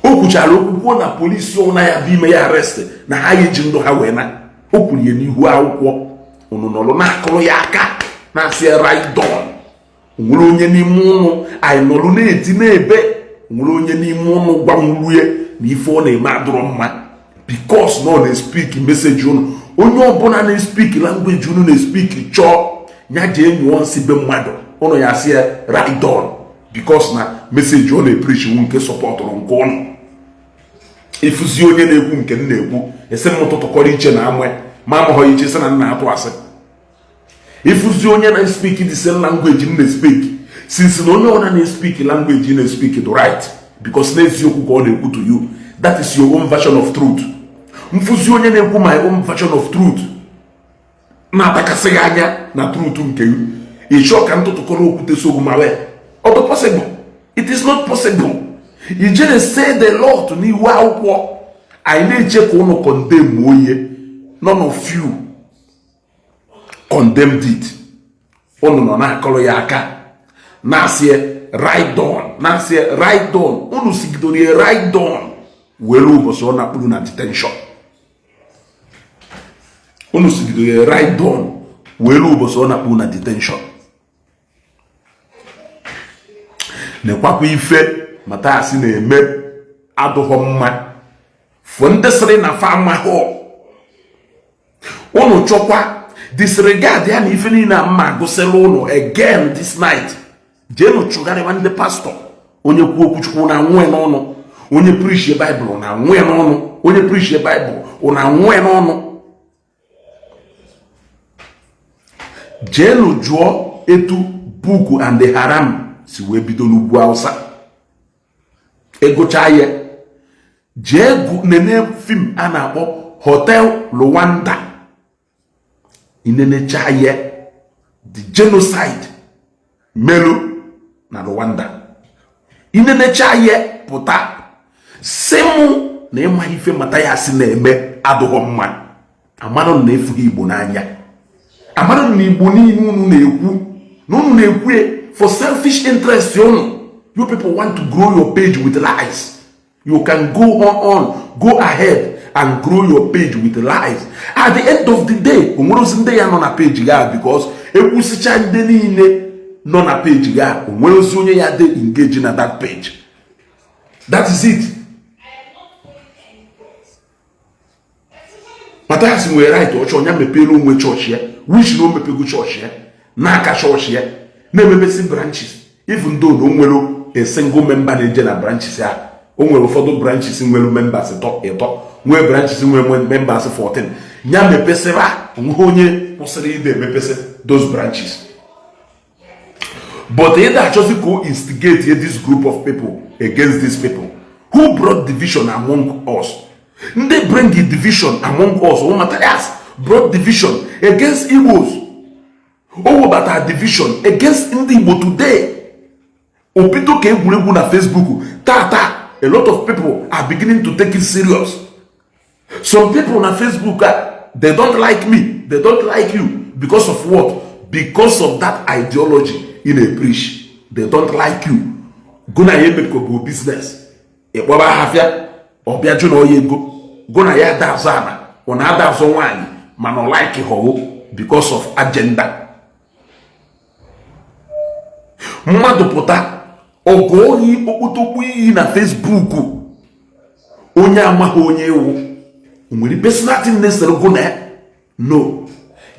O kwuchara okwu, kwuo na polisi ọna ya bụ ime ya arrest, na ha ya eji ndụ ha wee na. O kwuru ya n'ihu akwụkwọ. Unu nọrọ na-akụrụ ya aka, na-asị right on. Nwere onye n'ime ụnụ anyị nọrọ na-eti na-ebe, nwere onye n'ime ụnụ gwanwurue na ife ọ na-eme adụrọ mma, because na ọ na-espeak message ụnụ. Onye ọbụla na-espeak language unu na-espeak chọọ ya jee nyụọ nsị be mmadụ, ụnụ ya asị ya right on, because na message ọ na-epreach wu nke supportụrụ nke ụnụ. Ịfụzi onye na-ekwu nke m na-ekwu, esi m tụtụkọrọ iche na amụ ma amaghọ iche, sị na nna atụ asị. Ịfụzi onye na-speak the same language m na-speak, since na onye ọbụla na-speak language na-speak the right, because n'eziokwu ka ọ na-ekwu to you, that is your own version of truth. Mfụzi onye na-ekwu my own version of truth na-atakasị gị anya na truth nke gị, ịchọ ka ntụtụkọrọ okwute sogbu ma wee ọ dị possible? It is not possible. Ijere say the Lord n'ihu akwụkwọ, anyị na-eche ka ụnụ condemn oye. None of you condemned it. Ụnụ nọ na-akọrọ ya aka, na-asị right on, na-asị right on. Unu sigidoro ya right on were ụbọchị ọ na-akpụrụ na detention. Unu sigidoro ya right on were ụbọchị ọ na-akpụrụ na detention. Nekwakwa ife Mathias na-eme adụghọ mma fụ ndị sịrị na fa amaghọ. Unu chọkwa disregard ya na ife niile a mma agụsịla ụnụ again this night. Jeenụ chụgharịwa ndị pastọ. Onye kwuo okwuchukwu na anwụ n'ọnụ, onye preachie Baịbụl na anwụ n'ọnụ, onye preachie Baịbụl na anwụ n'ọnụ. Jeenụ jụọ etu Boko and Haram si wee bido n'ugwu Hausa. Ịgụcha ya, jee nene film a na-akpọ Hotel Rwanda. Inenecha ya, the genocide melu na Rwanda, inenecha ya, pụta sị mụ na ịma ife Mathias na-eme adụghọ mma. Amanụ na efughị Igbo n'anya. Amara m na Igbo niile unu na-ekwu na unu na-ekwu for selfish interest unu. You people want to grow your page with lies. You can go on, go ahead and grow your page with lies. At the end of the day, o nwere ozi ndị ya nọ na page ga, because ekwusicha ndị niile nọ na page ga, o nwere ozi onye ya dị engage na that page. That is it. Mathias nwere right ọchọ onye mepere onwe chọọchị ya, which na o mepego chọọchị ya n'aka chọọchị ya na-emepesi branches, even though na o nwere a single member na-eje na branches ya. O nwere ụfọdụ branches nwere members ịtọ ịtọ, nwee branches nwere members 14. Ya mepesịra, onweghị onye kwụsịrị ide emepesị those branches, but ịda achọzi ka o instigate this group of people against these people who brought division among us. Ndị bring division among us, Matthias brought division against Igbos. O webata division against ndị Igbo today. Obido ka egwuregwu na Facebook tata, a lot of people are beginning to take it serious. Some people na Facebook, they don't like me, they don't like you. Because of what? Because of that ideology ị na-preach. They don't like you. Go na ya emekọgo business, ịkpọba afịa, ọbịa jụ na onye ego go na ya ada azụ ana, ọ na-ada azụ nwaanyị, mana ọ like họwo because of agenda. Mmadụ pụta ọgụ ohi okpotokpo iyi na Facebook, onye amaghị onye ewu nwere personal thing na-esere go na ya. No,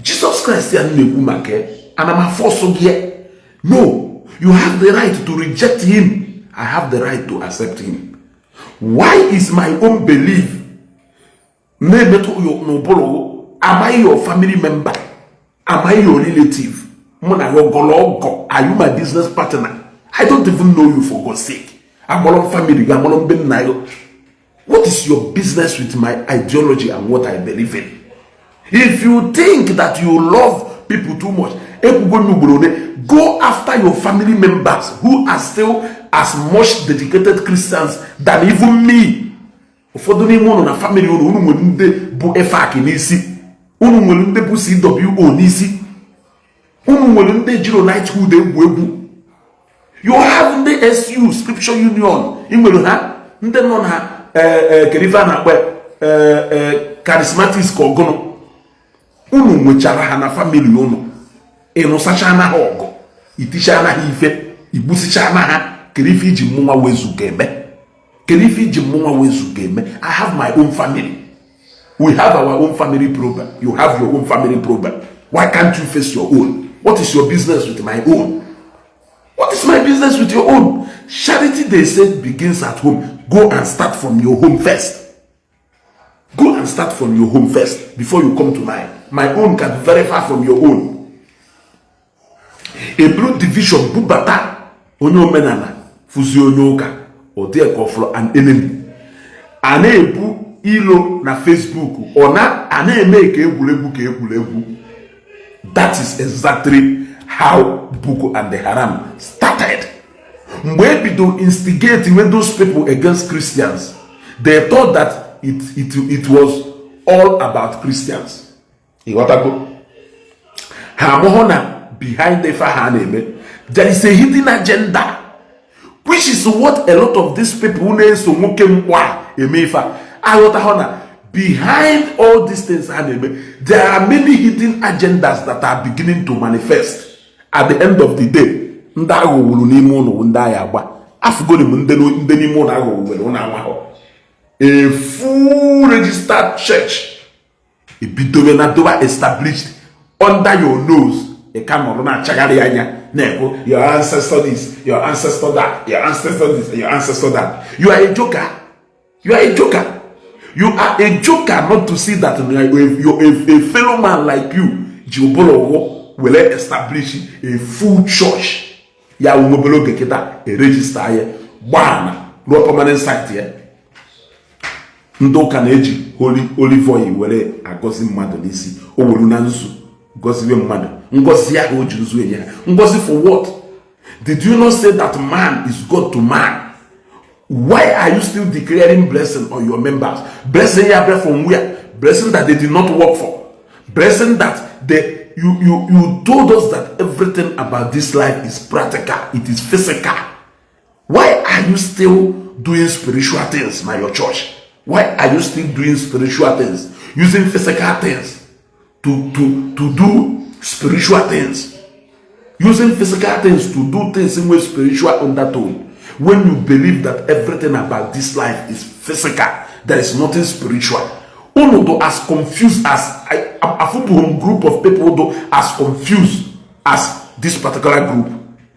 Jesus Christ ya na-ekwu maka ana m afọsụ gị. No, you have the right to reject him. I have the right to accept him. Why is my own belief na-emetụ n'ụbụrụ? Am I your family member? Am I your relative? Mụ na ya ọgọlọ ọgọ? Are you my business partner? I don't even know you, for God's sake. Amụrụ m family gị, amụrụ mbe nna ya. What is your business with my ideology and what I believe in? If you think that you love people too much, ekwugo m ugboro ole, go after your family members who are still as much dedicated Christians than even me. Ụfọdụ n'ime unu na family unu, unu nwere ndị bụ EFAC n'isi, unu nwere ndị bụ CWO n'isi, unu nwere ndị jiro knighthood egwu egwu. You have ndị SU, Scripture Union, ị nwere ha ndị nọ na kerife a na-akpọ charismatics ka ọgụnụ. Unu nwechara ha na family unu. Ịnụsacha na ha ọgụ, iticha na ha ife, igbusicha na ha. Kedu ife iji mụnwa wezuga eme? Kedu ife iji mụnwa wezuga eme? I have my own family. We have our own family problem. You have your own family problem. Why can't you face your own? What is your business with my own? What is my business with your own? Charity, they say, begins at home. Go and start from your home first. Go and start from your home first before you come to mine. My own can be very far from your own. A blue division bubata onye omenala fụzi onye ụka, ọ dị ka ọfụrụ an enemy. A na-ebu ilo na Facebook, ọ na a na-eme ka egwuregwu ka egwuregwu. That is exactly how Boko and the Haram started. Mgbe ebido instigate with those people against Christians, they thought that it was all about Christians. Ịghọtago? Ha amụhụ na behind ife ha na-eme, there is a hidden agenda, which is what a lot of these people na-eso nwoke mkpọ a eme ife a aghọtahụ na behind all these things ha na-eme, there are many hidden agendas that are beginning to manifest. At the end of the day, ndị aghọwuru n'ime ụlọ, ndị agha agba afụgori m, ndị n'ime ụlọ aghọwuwere ụlọ amahụ. A full registered church ebidobe na doba established under your nose, ị ka nọrọ na-achagharị anya na-ekwu your ancestor this, your ancestor that, your ancestor this, your ancestor that. You are a joker. You are a joker. You are a joker not to see that a fellow man like you ji ụbụrụ ụwụ were establish a full church ya wụ obere oge kịta eregister ya, gbaa na ruo permanent site ya. Ndị ụka na-eji holy olive oil were agọzi mmadụ n'isi, o were na nzu gọziwe mmadụ. Ngọzi ahụ o ji nzu enye ha ngọzi, for what? Did you not say that man is God to man? Why are you still declaring blessing on your members? Blessing ya bịa from where? Blessing that they did not work for, blessing that they You told us that everything about this life is practical, it is physical. Why are you still doing spiritual things na your church? Why are you still doing spiritual things, using physical things to do spiritual things, using physical things to do things in with spiritual undertone, when you believe that everything about this life is physical, there is nothing spiritual? Unu do as confused as afụbụghị m group of people do as confused as this particular group.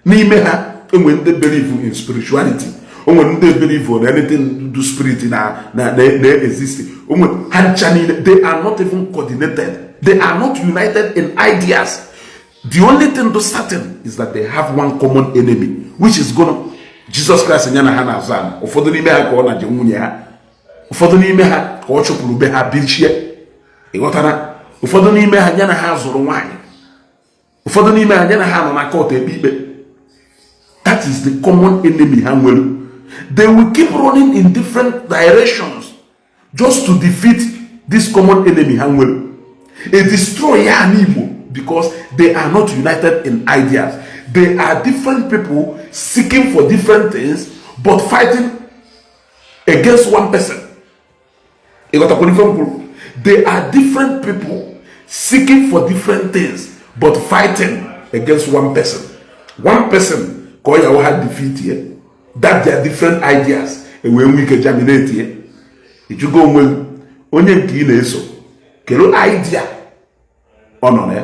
N'ime ha, enwe ndị believe in spirituality, onwe ndị believe on anything do spirit na exist. Onwe ha ncha niile, they are not even coordinated, they are not united in ideas. The only thing to certain is that they have one common enemy, which is gonna Jesus Christ. Ya na ha na-azụ ana. Ụfọdụ n'ime ha ka ọ na-je nwunye ha, ụfọdụ n'ime ha ka ọ chụpụrụ be ha bichie, ịghọtara? Ụfọdụ n'ime ha, ya na ha zụrụ nwaanyị, ụfọdụ n'ime ha, ya na ha nọ na court ekpe ikpe. That is the common enemy ha nwere. They will keep running in different directions just to defeat this common enemy ha nwere, a destroy ya n'Igbo, because they are not united in ideas. They are different people seeking for different things but fighting against one person. Ịghọtakwara ife m kwuru? They are different people seeking for different things but fighting against one person. One person ka ọ yawa ha defeat ye, that their different ideas ewee nwee ike germinate ye. Ịjụgo onwe gị, onye nke ị na-eso, kedu idea ọ nọ na ya?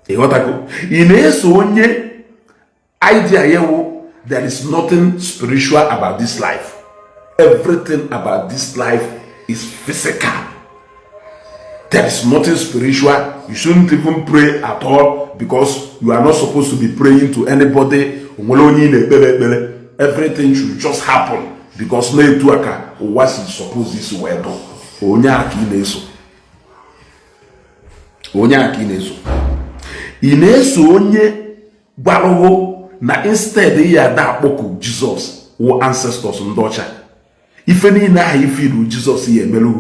Ịghọtago? Ị na-eso onye idea ya wụ there is nothing spiritual about this life, everything about this life is physical, there is nothing spiritual, you shouldn't even pray at all because you are not supposed to be praying to anybody, onwere onye ị na-ekpere ekpere, everything should just happen because na-etu a ka ụwa si suppose isi wee dụ? Onye a ka ị na-eso? Onye a ka ị na-eso? Ị na-eso onye gwarụghụ na instead ya ada akpọku Jizọs wụ ancestors ndị ọcha, ife niile ahụ ifiru Jizọs ya emerụ,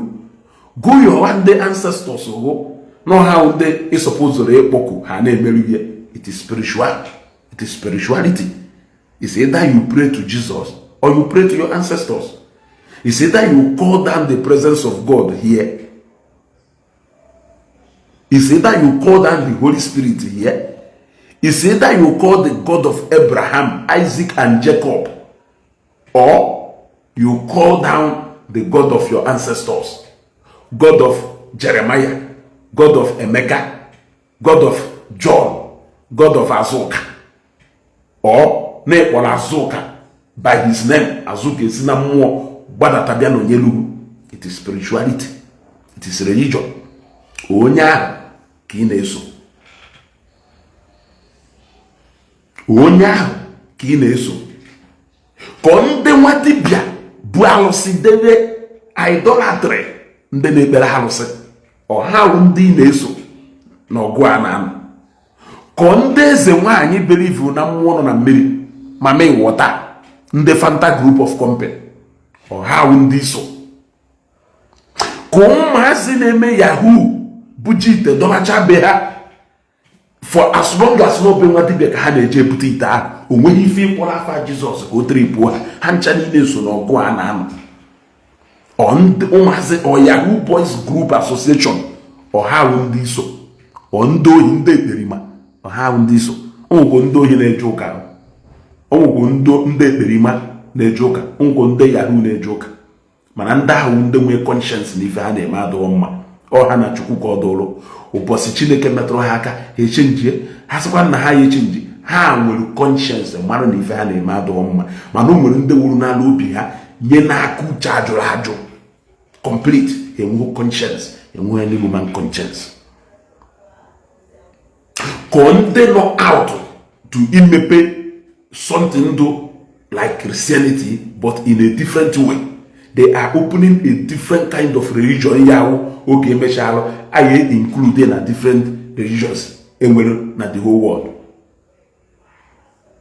go yọwa ndị ancestors hụ n'ọha ndị ịsọpụzụrụ ịkpọku ha na-emerụ ihe? It is spiritual, it is spirituality. It's either you pray to Jesus or you pray to your ancestors. It's either you call down the presence of God here, it's either you call down the Holy Spirit here, it's either you call the God of Abraham, Isaac and Jacob, or you call down the God of your ancestors, God of Jeremiah, God of Emeka, God of John, God of Azuka, or na ịkpọrọ Azuka by his name, Azuka esi na mmụọ gbadata bịa n'onyelugu. It is spirituality, it is religion. Onye ahụ ka ị na-eso? Onye ahụ ka ị na-eso? Ka ndị nwa dibịa bụ alụsị debe idolatry, ndị na-ekpere alụsị, ọha ndị ị na-eso n'ọgụ a na-anụ? Ka ndị eze nwaanyị believe na mmụọ nọ na mmiri, mami water, ndị Fanta Group of Company, ọha ndị so? Ka ụmụazị na-eme yahoo bụ ji ite dọbacha be ha for as long as n'obe nwa dibịa ka ha na-eje ebute ite ahụ, o nweghị ife ịkpọrọ afa Jizọs ka o tripụọ ha, ha ncha niile so n'ọgụ a na-anọ. Ụmụazị ọ Yahoo Boys Group Association, ọha ndị so? Ọ ndị ohi, ndị ekperima, ọha ndị so? Onwekwo ndị ohi na-eje ụka, onwekwo ndị ekperima na-eje ụka, onwekwo ndị yahoo na-eje ụka, mana ndị ahụ ndị nwee conscience na ife ha na-eme adịghị mma, ọ ha na Chukwu ka ọ dụrụ. Ụbọchị Chineke metụrụ ha aka, ha echenjie. Ha sịkwa na ha ya echenji, ha nwere conscience mara na ife ha na-eme adịghị mma. Mana o nwere ndị wuru n'ala obi ha nye n'aka uche ajụrụ ajụ complete, enweghị conscience, enweghị any human conscience. Ka ndị nọ out to imepe something do like Christianity but in a different way, they are opening a different kind of religion. Ya wụ oge emechalụ anyị include na different religions enwere na the whole world,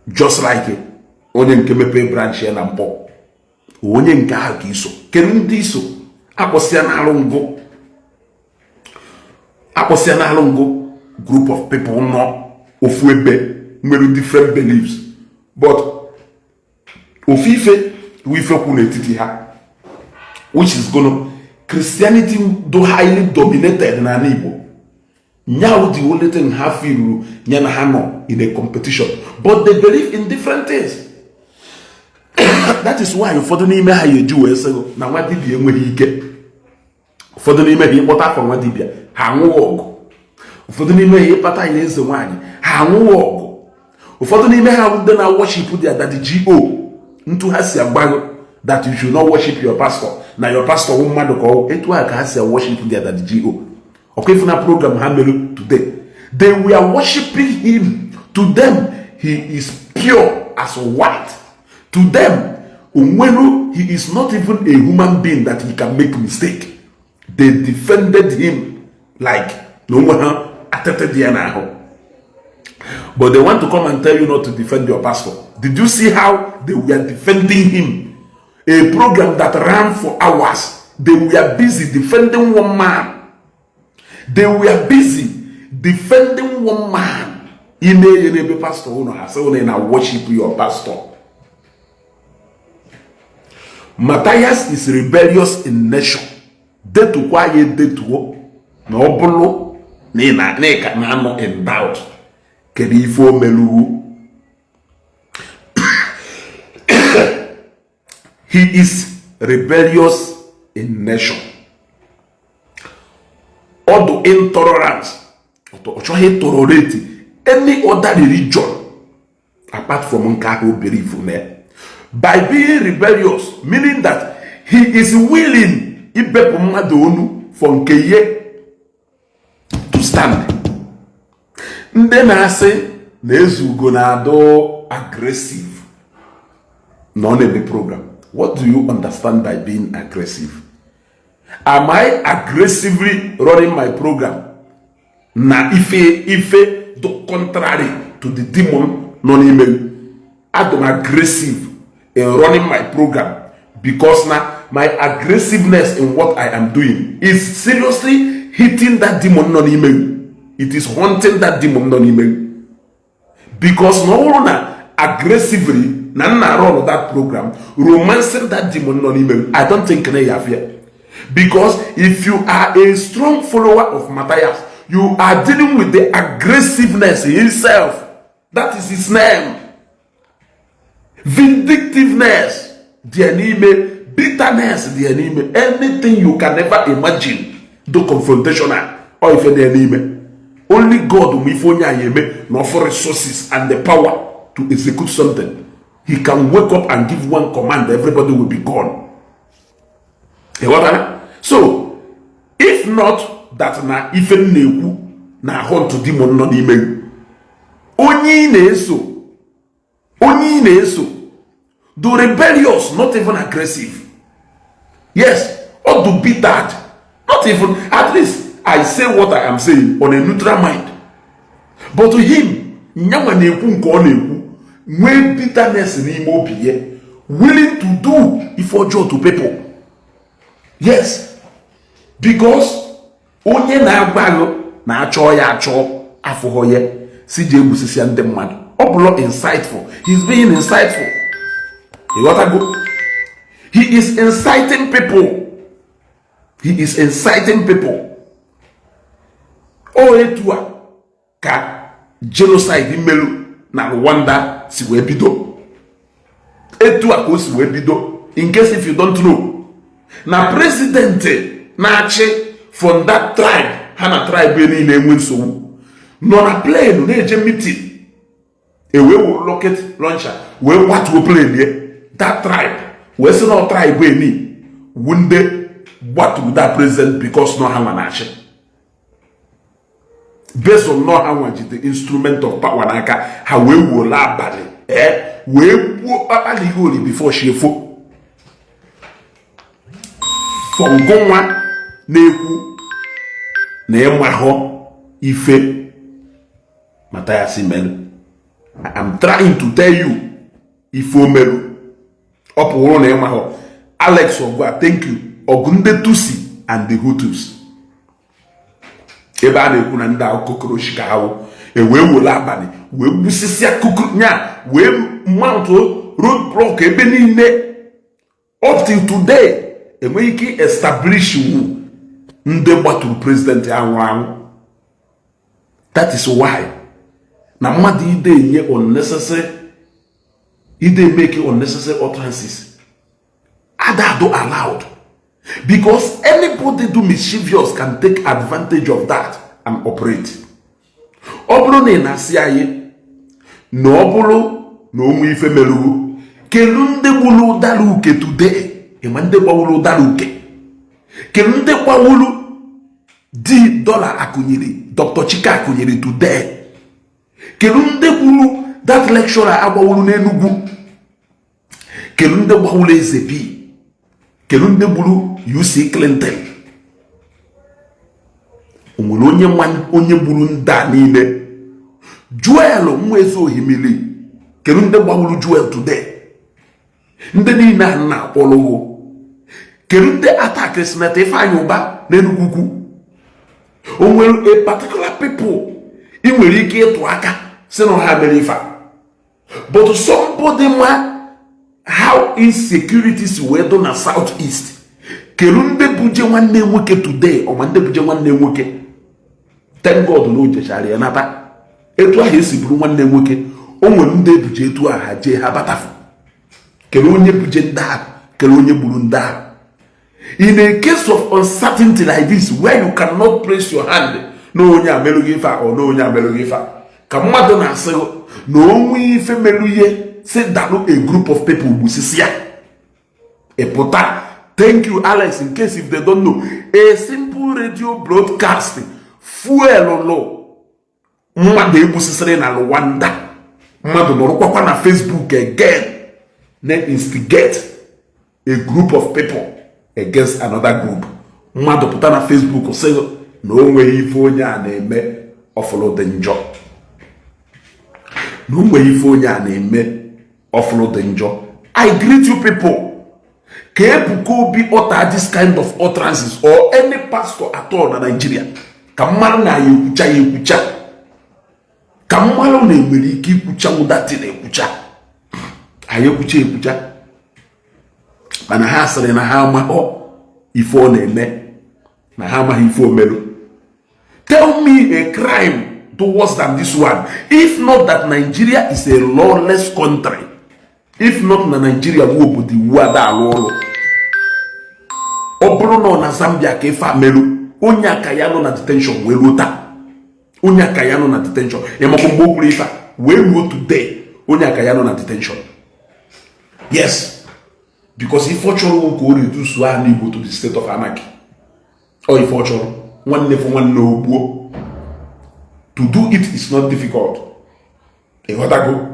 just like onye nke mepee branch ya na Mkpọ. Onye nke ahụ ka iso? Kedu ndị iso? Akpọsịa na alụ ngụ, akpọsịa na alụ ngụ. Akpọsịa n'alụ ngụ group of people nọ ofu ebe nwere different beliefs, but ofu ife bụ ife kwu n'etiti ha, which is gonna Christianity do highly dominated n'ala Igbo. Nyawu, the only thing ha feel ya na ha nọ in a competition, but they believe in different things. That is why ụfọdụ n'ime ha ya eji wee sị na nwa dibịa enweghị ike. Ụfọdụ n'ime ha, ịkpọta afọ nwa dibịa, ha anwụghị ọgụ. Ụfọdụ n'ime ha, ịkpata ya eze nwaanyị, ha anwụghị ọgụ. Ụfọdụ n'ime ha ndị na worship their daddy go ntu ha si agbago that you should not worship your pastor, na your pastor wụ mmadụ ka ọ etu a ka ha si worship their daddy go. Ọkwa ifu na program ha mere today, they were worshiping him. To them, he is pure as white. To them, onwelu, he is not even a human being that he can make mistake. They defended him like na onwe ha atịtị dị ya n'ahụ, but they want to come and tell you not to defend your pastor. Did you see how they were defending him? A program that ran for hours, they were busy defending one man. They were busy defending one man. Ime ihe n'ebe pastor ụnụ, ha sị ụnụ na worship your pastor. Matthias is rebellious in nature. Detukwa ya edetuo na ọ bụrụ na ị ka na-anọ in doubt kedu ife o meluwu. He is rebellious in nature. Ọ dụ intolerance. Ọ chọghị tolerate any other religion apart from nke ahụ o believe na ya. By being rebellious, meaning that he is willing ibepụ mmadụ onu for nke ihe to stand. Ndị na-asị na Ezugo na-adụ aggressive na ọ na-eme program, what do you understand by being aggressive? Am I aggressively running my program na ife ife the contrary to the demon nọ n'ime m? Adụ m aggressive in running my program because na my aggressiveness in what I am doing is seriously hitting that demon nọ n'ime m. It is haunting that demon nọ n'ime m, because na ọ bụrụ na aggressively na m na-run that program romancing that demon nọ n'ime m, I don't think na ya afịa. Because if you are a strong follower of Matthias, you are dealing with the aggressiveness himself. That is his name. Vindictiveness dị ya n'ime, bitterness dị ya n'ime, anything you can never imagine do confrontational or ife dị ya n'ime. Only God ma ife onye anyị eme na offer resources and the power to execute something. He can wake up and give one command, everybody will be gone. Ịghọtara? So if not that na ife m na-ekwu na ahụ ntụ demon nọ n'ime gị, onye ị na-eso, onye ị na-eso do rebellious, not even aggressive. Yes, or do bitter, not even. At least I say what I am saying on a neutral mind, but to him, nyanwa na-ekwu nke ọ na-ekwu nwee bitterness n'ime obi ya, willing to do ife ọjọọ to people. Yes, because onye na-agba na-achọ ya achọ afụghọ ya si ji egbusisia ndị mmadụ, ọ bụrụ insightful, he's being insightful. Ịghọtago? He is inciting people. He is inciting people. O etu a ka genocide melu na Rwanda si wee bido. Etu a ka o si wee bido. In case if you don't know, na president na-achị from that tribe, ha na tribe niile enwe nsogbu, nọ na plane na-eje meeting, ewee wuru rocket launcher wee gbatuo plane ye. That tribe wee sị na tribe eni wu ndị gbaturu that president, because nọ ha nwa na-achị, based on nọ ha nwa ji the instrument of power n'aka ha, wee wuola abalị ee wee gbuo kpakpalighori before shiefo. Fọngụnwa na-ekwu na ịmahọ ife Mathias mere, I am trying to tell you ife o meru. Ọ pụrụ na ịmahọ. Alex Ogua, thank you. Ọgụ ndị Tutsi and the Hutus. Ebe a na-ekwu na ndị ahụ cockroach ka ha wụ, ewee were abalị wee gbusisia nya, wee mount road block ebe niile. Up till today, enweghị ike establish wu ndị gbaturu president anwụ anwụ. That is why na mmadụ ide enye unnecessary, ide make unnecessary utterances ada ado allowed, because anybody do mischievous can take advantage of that and operate. Ọ bụrụ na ị na-asị anyị na ọ bụrụ na onwe ife merụrụ, kelu ndị gburu ụdara uke today? Ịma ndị gbawuru ụdara uke? Kelu ndị gbawuru di dọla akụnyere Dr. Chike akụnyere today? Kelu ndị gburu that lecturer agbawuru n'Enugu? Kelu ndị gbawuru Eze B? Kelu ndị gburu UC Clinton? O nwere onye onye gburu ndị a niile? Joel nwa eze ohimili, kedu ndị gbawuru Joel today? Ndị niile a na-akpọrọ, kedu ndị attack Senator Ifeanyi Ụba n'Enugu Ukwu? O nwere a particular people ị nwere ike ịtụ aka si na ha mere ife a? But somebody ma how insecurity si wee do na South East. Kedu ndị buje nwanne nwoke today? Ọma ndị buje nwanne nwoke? Thank God na o jechara ya nata. Etu ahụ esi buru nwanne nwoke, o nwere ndị ebuje etu ahụ, ha jee, ha batafu. Kedu onye buje ndị ahụ? Kedu onye gburu ndị ahụ? In a case of uncertainty like this, where you cannot place your hand na onye amerụghị ife a ọ na onye amerụghị ife a, ka mmadụ na-asị na onwe ife merụ ihe, si dalụ a group of people gbusisi ya, ịpụta. Thank you, Alex. In case if they don't know, a simple radio broadcast fuel lụ mmadụ egbusisiri na Rwanda. Mmadụ nọrọkwakwa na Facebook again na instigate a group of people against another group. Mmadụ pụta na Facebook sị na o nweghị ife onye a na-eme ọfụlụ dị njọ, na o nweghị ife onye a na-eme ọfụlụ dị njọ. I greet you people. Ka Ebuka Obi utter this kind of utterances, or any pastor at all na Nigeria, ka mmadụ na ya ekwucha ya ekwucha, ka mmadụ na enwere ike ikwucha ụdatị na ekwucha anyị ekwucha ekwucha, mana ha sịrị na ha amaghọ ife ọ na-eme, na ha amaghị ife omerụ. Tell me a crime do worse than this one, if not that Nigeria is a lawless country, if not na Nigeria bụ obodo iwu ada alụ ọrụ. Ọ bụrụ na ọ na Zambia ka ife amerụ, onye aka ya nọ na detention wee ruo taa. Onye aka ya nọ na detention, ịmakwa mgbe o kwuru ife a wee ruo today, onye aka ya nọ na detention. Yes, because ife ọ chọrọ ka o reduce aha n'Igbo to the state of anarchy. Ọ ife ọ chọrọ, nwanne fụ nwanne ogbuo. To do it is not difficult. Ịghọtago?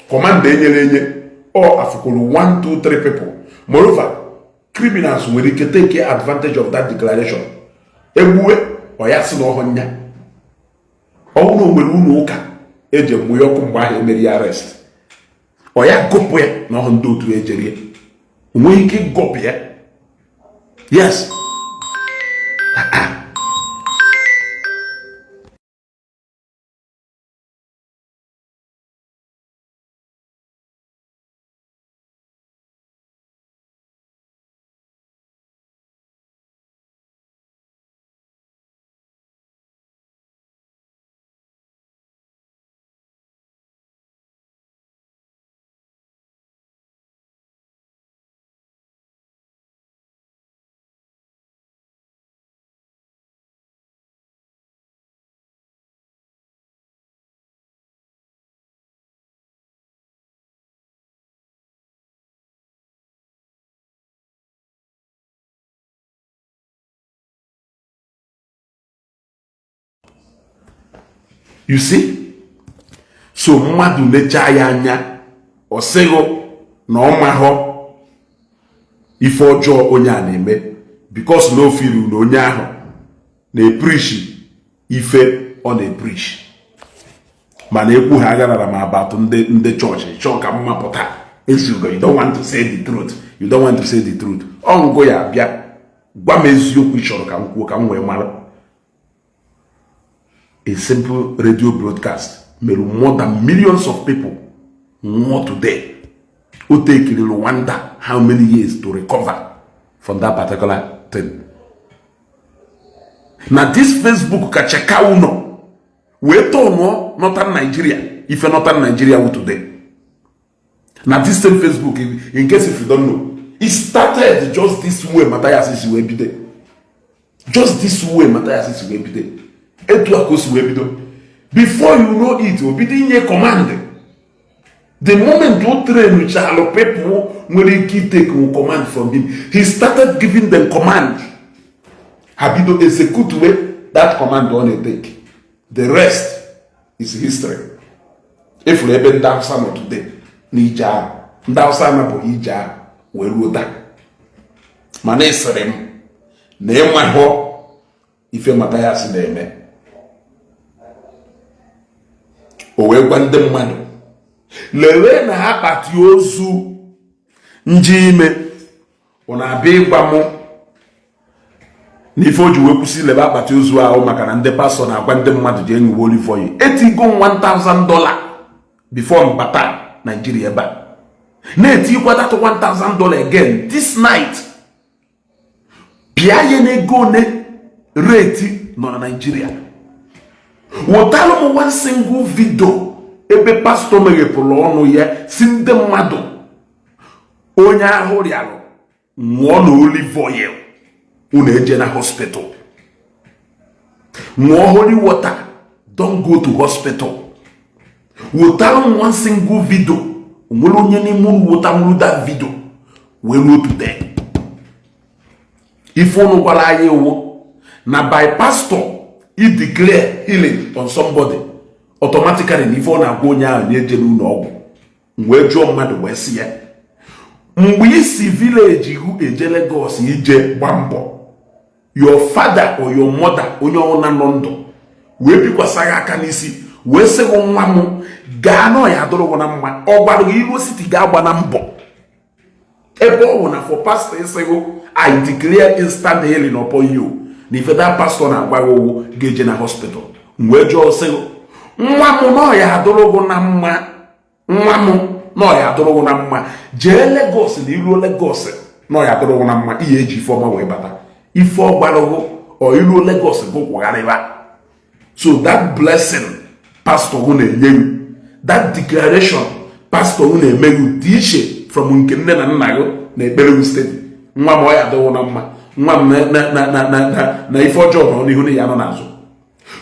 Command enyere enye ọ afụkwuru 1 2 3 people. Moreover, criminals nwere ike take advantage of that declaration. Egbue ọ ya sị na ọhụ nya ọnwụ na o nwere ụlọ ụka eji mụnye ọkụ mgbe ahụ emere ya arrest, ọ ya gụpụ ya na ọhụ ndị otu ejerie, o nweghị ike ịgọpụ ya. Yes. You see? So mmadụ lechaa ya anya, ọ sịghị na ọ mahọ ife ọjọọ onye a na-eme, because na o firu na onye ahụ na-epreach ife ọ na-epreach. Mana ekwu ha agharara ma abatụ ndị chọọchị chọọ ka mma pụta ezugo. You don't want to say the truth. You don't want to say the truth. Ọ ngụ ya bịa gwa m eziokwu ị chọrọ ka m kwuo, ka m wee mara. A simple radio broadcast mere more than millions of people nwụọ today. O tekiri Rwanda how many years to recover from that particular thing? Na this Facebook ka Shekau nọ wee tọnụọ Northern Nigeria ife Northern Nigeria wụ today. Na this same Facebook, in case if you don't know, it started just this way. Matthias si wee bido just this way. Matthias si wee bido etu a ka o si wee bido. Before you know it, o bido inye command. The moment o train chalụ people nwere ike take command from him, he started giving them command. Ha bido execute wey that command ọ na-etake. The rest is history. Efuru ebe ndị Hausa nọ today na ije ahụ, ndị Hausa anapụghị ije ahụ wee ruo taa. Mana ịsịrị m na ịmahụ ife Mathias na-eme, o wee gwa ndị mmadụ lewe na akpati ozu nje ime. Ọ na-abịa ịgwa mụ na ife o ji wee kwụsị ilebe akpati ozu ahụ maka na ndị pastọ na-agwa ndị mmadụ ji enyiwe olive oil. Etigo $1000 before mbata Nigeria ebe a, na-etikwa that $1000 again this night. Pịa ya n'ego one rate nọ na Nigeria. Wụtalụ m one single video ebe pastọ meghepụrụ ọnụ ya si ndị mmadụ, onye ahụ rịarụ, ṅụọ na olive oil, unu eje na hospital. Ṅụọ holy water, don't go to hospital. Wụtalụ m one single video. Nwere onye n'ime unu wụtanwuru that video wee ruo today? Ife unu gwara anyị iwu na by pastor i declare healing on somebody automatically, na ife ọ na-agwa onye ahụ na-eje n'ụlọ ọgwụ. Wee jụọ mmadụ wee sị ya, mgbe isi village hụ eje Lagos ije gba mbọ, your father or your mother, onye ọbụla nọ ndụ, wee bikwasa gị aka n'isi wee sị gị, "Nwa m, gaa na ọya adụrụ na mma," ọ gwara gị iru ositi ga-agba na mbọ? Ebe ọ bụ na for pastor ịsị gị, "I declare instant healing upon you," na ife that pastor na-agwa gị owu ga-eje na hospital. Wee jụọ sị gị, "Nwa m, na ọya adụrụ gị na mma, nwa m, na ọya adụrụ gị na mma, jee Lagos, na iruo Lagos na ọya adụrụ gị na mma, ihe eji ife ọma wee bata," ife ọ gwara gị ọ iruo Lagos gụ kwugharịba. So that blessing pastor gụ na-enye gị, that declaration pastor gụ na-eme gị, dị iche from nke nne na nna gị na ekpere gị steady, "Nwa m, ọ ya adịghị na mma, nwa m," na ife ọjọọ nọ n'ihu na ya nọ n'azụ.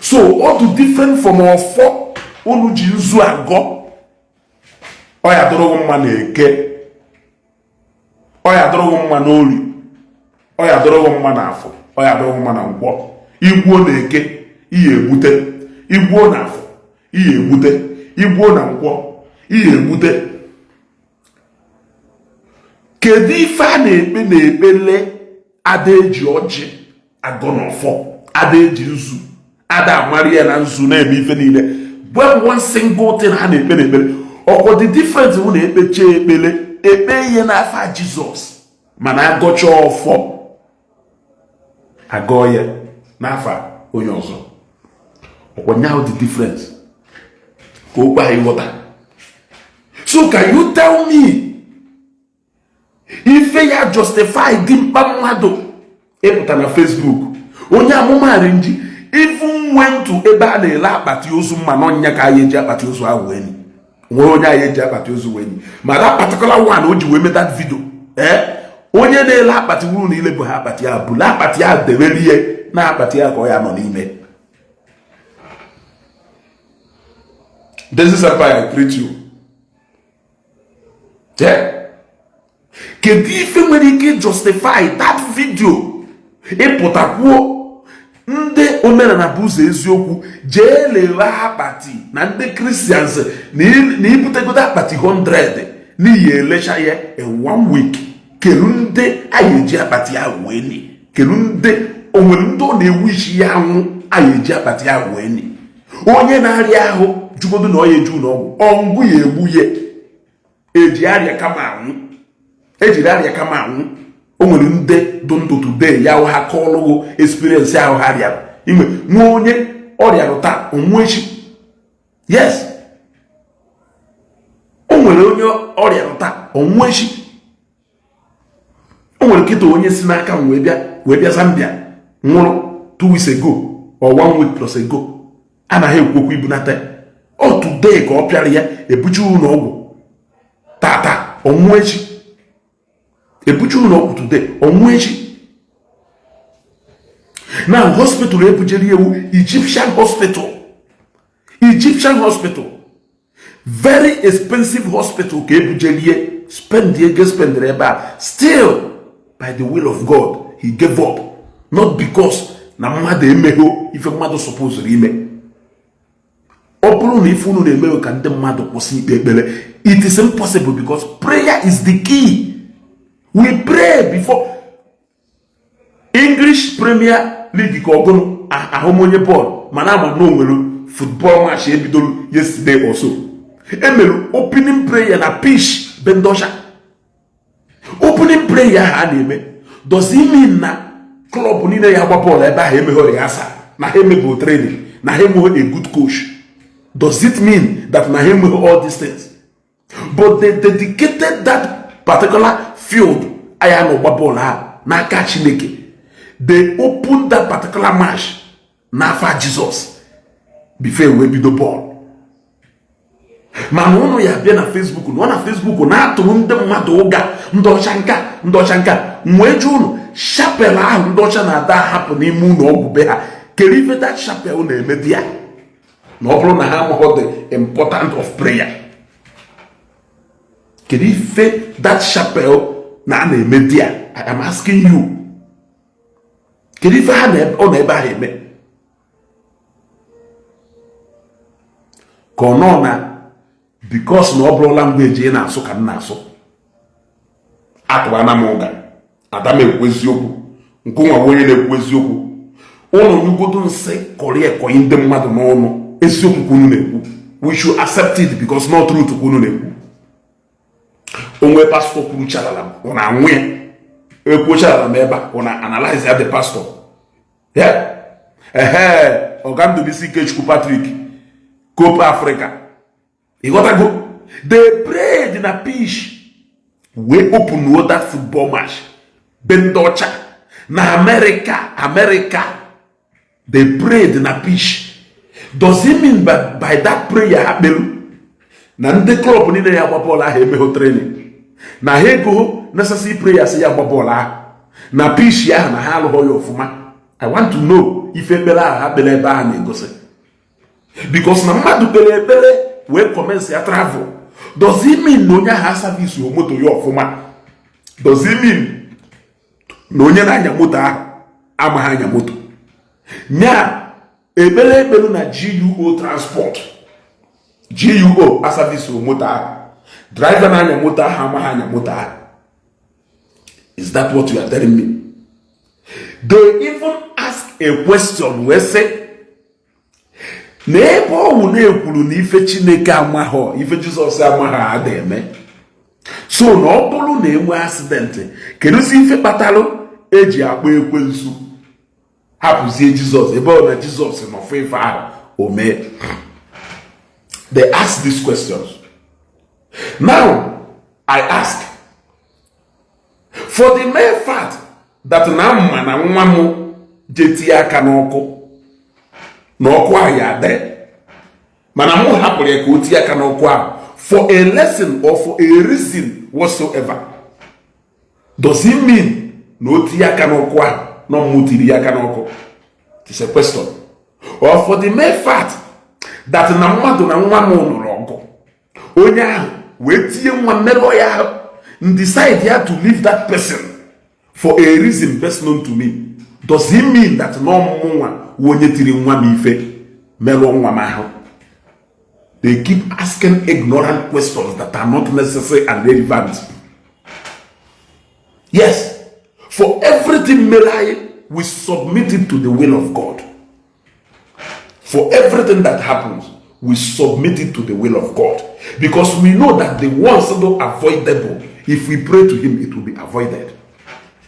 So ọ dị different from ọfọ unu ji nzu agọ, ọ ya dụrụ mma na Eke, ọ ya dụrụ mma na Ori, ọ ya dụrụ mma na Afọ, ọ ya dụrụ mma na Nkwọ. Igbuo na Eke, ihe egbute. Igbuo na Afọ, ihe egbute. Igbuo na Nkwọ, ihe egbute. Kedu ife a na-ekpe na ekpele ada eji ọjị agọ n'ọfọ, ada eji nzu, ada amara ya na nzu na-eme ife niile? Gwa m one single thing ha na-ekpe n'ekpere. Ọkwa the difference bụ na ekpecha ekpere, ekpe ihe n'afa Jizọs, mana agọcha ọfọ, agọ ya n'afa onye ọzọ. Ọkwa now the difference ka okwu anyị ghọta. So can you tell me ife ya justify dị mkpa mmadụ ịpụta na Facebook, onye amụma nji even went to ebe a na-ele akpati ozu mma n'ọnya ka anyị eji akpati ozu ahụ wee nwere onye anyị eji akpati ozu wee nyi? Ma that particular one o ji wee mee that video, ee, onye na-ele akpati wuru na ile bụ ha akpati ahụ bulu akpati ahụ debere ihe na akpati ahụ ka ọ ya nọ n'ime. This is Empire, I greet you. Yeah. Kedu ife nwere ike justify that video ịpụtakwuo ndị omenala bụ ụzọ eziokwu jee lewe akpati na ndị Christians na ibutegodo akpati 100 n'ihi elecha ya in one week? Kelu ndị anyị eji akpati ahụ wee ni? Kelu ndị onwere ndị ọ na-ewu isi ya anwụ anyị eji akpati ahụ wee ni? Onye na-arịa ahụ jugodo na ọ ya eju n'ọgwụ ọngụ ya egbu ya eji arịa kama anwụ, ejiri arịa kama anwụ. O nwere ndị dụ ndụ today ya ha kọọlụgụ experience ahụ ha rịara inwe nwa onye Ọrịa taa, onwe echi. Yes, o nwere onye ọrịa taa, onwe echi. O nwere kịta onye si n'aka m wee bịa Zambia, nwụrụ 2 weeks ago or one week plus ago. Anaghị ekwu okwu ibunata. Ọ today ka ọ pịara ya, ebuchi ụlọ ọgwụ tata, ọnwụ echi. Ebuchi ụlọ ọgwụ today, ọnwụ echi. Now, hospital ebujere ewu Egyptian hospital, Egyptian hospital, very expensive hospital ka ebujerie. Spend ego spendere ebe a, still by the will of God he gave up. Not because na mmadụ emegho ife mmadụ supposed ime. Ọ bụrụ na ife unu na-emeghe ka ndị mmadụ kwụsị ikpe ekpere, it is impossible, because prayer is the key. We pray before English Premier League ka ọgụnụ ahụmonye bọọlụ, mana ama na o nwere football match ebidoro yesterday or so. Emere opening prayer na pitch bendosha. Opening prayer ahụ a na-eme, does it mean na club niile ya agba bọọlụ ebe ahụ emeghị rehearsal, na ha emeghị training, na ha enweghị a good coach? Does it mean that na ha enweghị all these things? But they dedicated that particular field anya na ọgba bọọlụ ahụ n'aka Chineke. They opened that particular match n'afa Jizọs before wee bido bọọlụ. Mana ụnụ ya bịa na Facebook, nọ na Facebook na-atụrụ ndị mmadụ ụga, ndị ọcha nka, ndị ọcha nka. Wee jụ ụnụ, chapel ahụ ndị ọcha na-ada ahapụ n'ime ụlọ ọgwụ be ha, kere ife that chapel na-eme di ya, na ọ bụrụ na ha amaghọ the important of prayer? Kedu ife that chapel na a na-eme di ya? I am asking you, kedu ife ha ọ na ebe ahụ eme? Ka ọ nọ na because na ọ bụrụ language ị na-asụ ka m na-asụ, atụwana m ụga. Ada m ekwu eziokwu nke nwa onye na-ekwu eziokwu. Ụnụ nyugodo nsị kọrọ ekọyị ndị mmadụ n'ọnụ, eziokwu ka unu na-ekwu. We should accept it because not truth ka unu na-ekwu. Onwe pastor kwuru chalala, ọ na-anwụ ya ekwuchalala m ebe a, ọ na analyze ya the pastor. Ehe, ọga Ndụbụisi Ikechukwu Patrick Cope Africa, ịghọtago? They prayed na pitch wee open that football match be ndị ọcha na America. America, they prayed na pitch. Does it mean by that prayer ha kpelu na ndị club niile ya agba bọọlụ ahụ emeghụ training, na ha ego necessary prayers ya agba bọọlụ ahụ na pitch ahụ, na ha alụghọ ya ọfụma? I want to know ife ekpere ahụ ha kpere ebe ahụ na-egosi, because na mmadụ kpere ekpere wee commence ya travel, does it mean na onye ahụ aservice moto ya ọfụma? Does it mean na onye na-anya moto ahụ amaghị anya moto? Nya ekpere ekpere na GUO transport, GUO aservice moto ahụ, driver na-anya moto ahụ amaghị anya moto ahụ. Is that what you are telling me? They even ask a question wee sị na ebe ọwụ na-ekwuru na ife Chineke amaghọ, ife Jizọs amaghọ ada eme. So na ọ bụrụ na enwe accident, kedụzi ife kpatalụ eji akpọ ekwensu, hapụzie Jizọs, ebe ọ na Jizọs nọfụ ife ahụ o mee? They ask these questions. Now I ask, for the mere fact that na mma na nwa m je tinye aka n'ọkụ, na ọkụ ahụ ya adị, mana mụ hapụrụ ya ka o tinye aka n'ọkụ ahụ for a lesson or for a reason whatsoever, does it mean na o tinye aka n'ọkụ ahụ na mụ tiri ya aka n'ọkụ? It's a question. Or for the mere fact that na mmadụ na nwa m nụrụ ọgụ, onye ahụ wee tinye nwa mmerụọ ya ahụ, and decide ya to leave that person for a reason best known to me, does it mean that na ọmụmụ nwa onye tiri nwa m ife merụọ nwa m ahụ? They keep asking ignorant questions that are not necessary and relevant. Yes, for everything mere anyị, we submit it to the will of God. For everything that happens, we submit it to the will of God, because we know that the ones that are avoidable, if we pray to him, it will be avoided.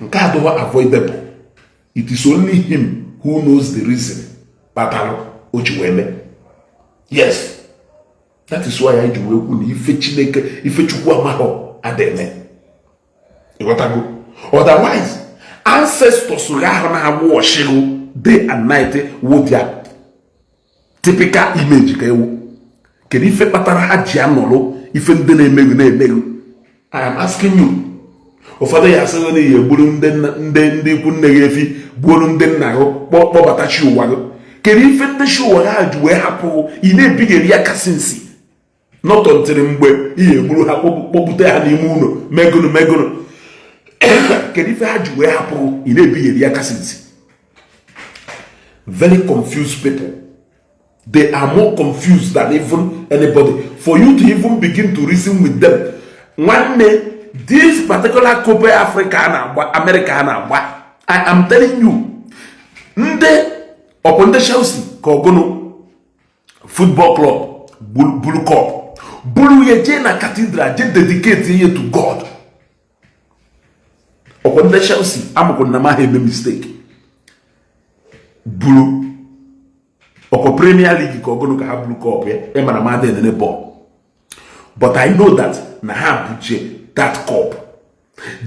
Nke adịghị avoidable, it is only him who knows the reason kpatara o. O ji wee mee. Yes, that is why anyị ji wee kwu na ife Chineke, ife Chukwu amaghọ ada eme. Ịghọtago? Otherwise, ancestors gị ahụ na-agwụ ọshịgụ day and night wụ their typical image ka ewu. Kedu ife kpatara ha ji anọrọ ife ndị na-emeghu na-emeghu? I am asking you. Ụfọdụ ya asịghị na ihe egburu ndị ndị ikwu nne gị efi, gbuoro ndị nna gị, kpọbata chi ụwa gị. Kedu ife ndị chi ụwa ha ji wee hapụ ị na-ebigheri ya kasị nsi nọtọntịrị mgbe ihe egburu ha, kpọbute ha n'ime ụlọ, megụnụ megụnụ? Kedu ife ha ji wee hapụ ị na-ebigheri ya kasị nsi? Very confused people. They are more confused than even anybody. For you to even begin to reason with them, nwanne, this particular Copa Africa a na-agba, America a na-agba, I am telling you, ndị ọkwụ ndị Chelsea ka ọgụnụ football club bulu cup, buru ya jee na cathedral, jee dedicate ihe to God. Ọkwụ ndị Chelsea amụkwụ na maha eme mistake, buru ọkwa Premier League ka ọgụnụ ka ha buru cup ya. Ịmara ma adị enene bọọlụ, but I know that na ha buje that cup,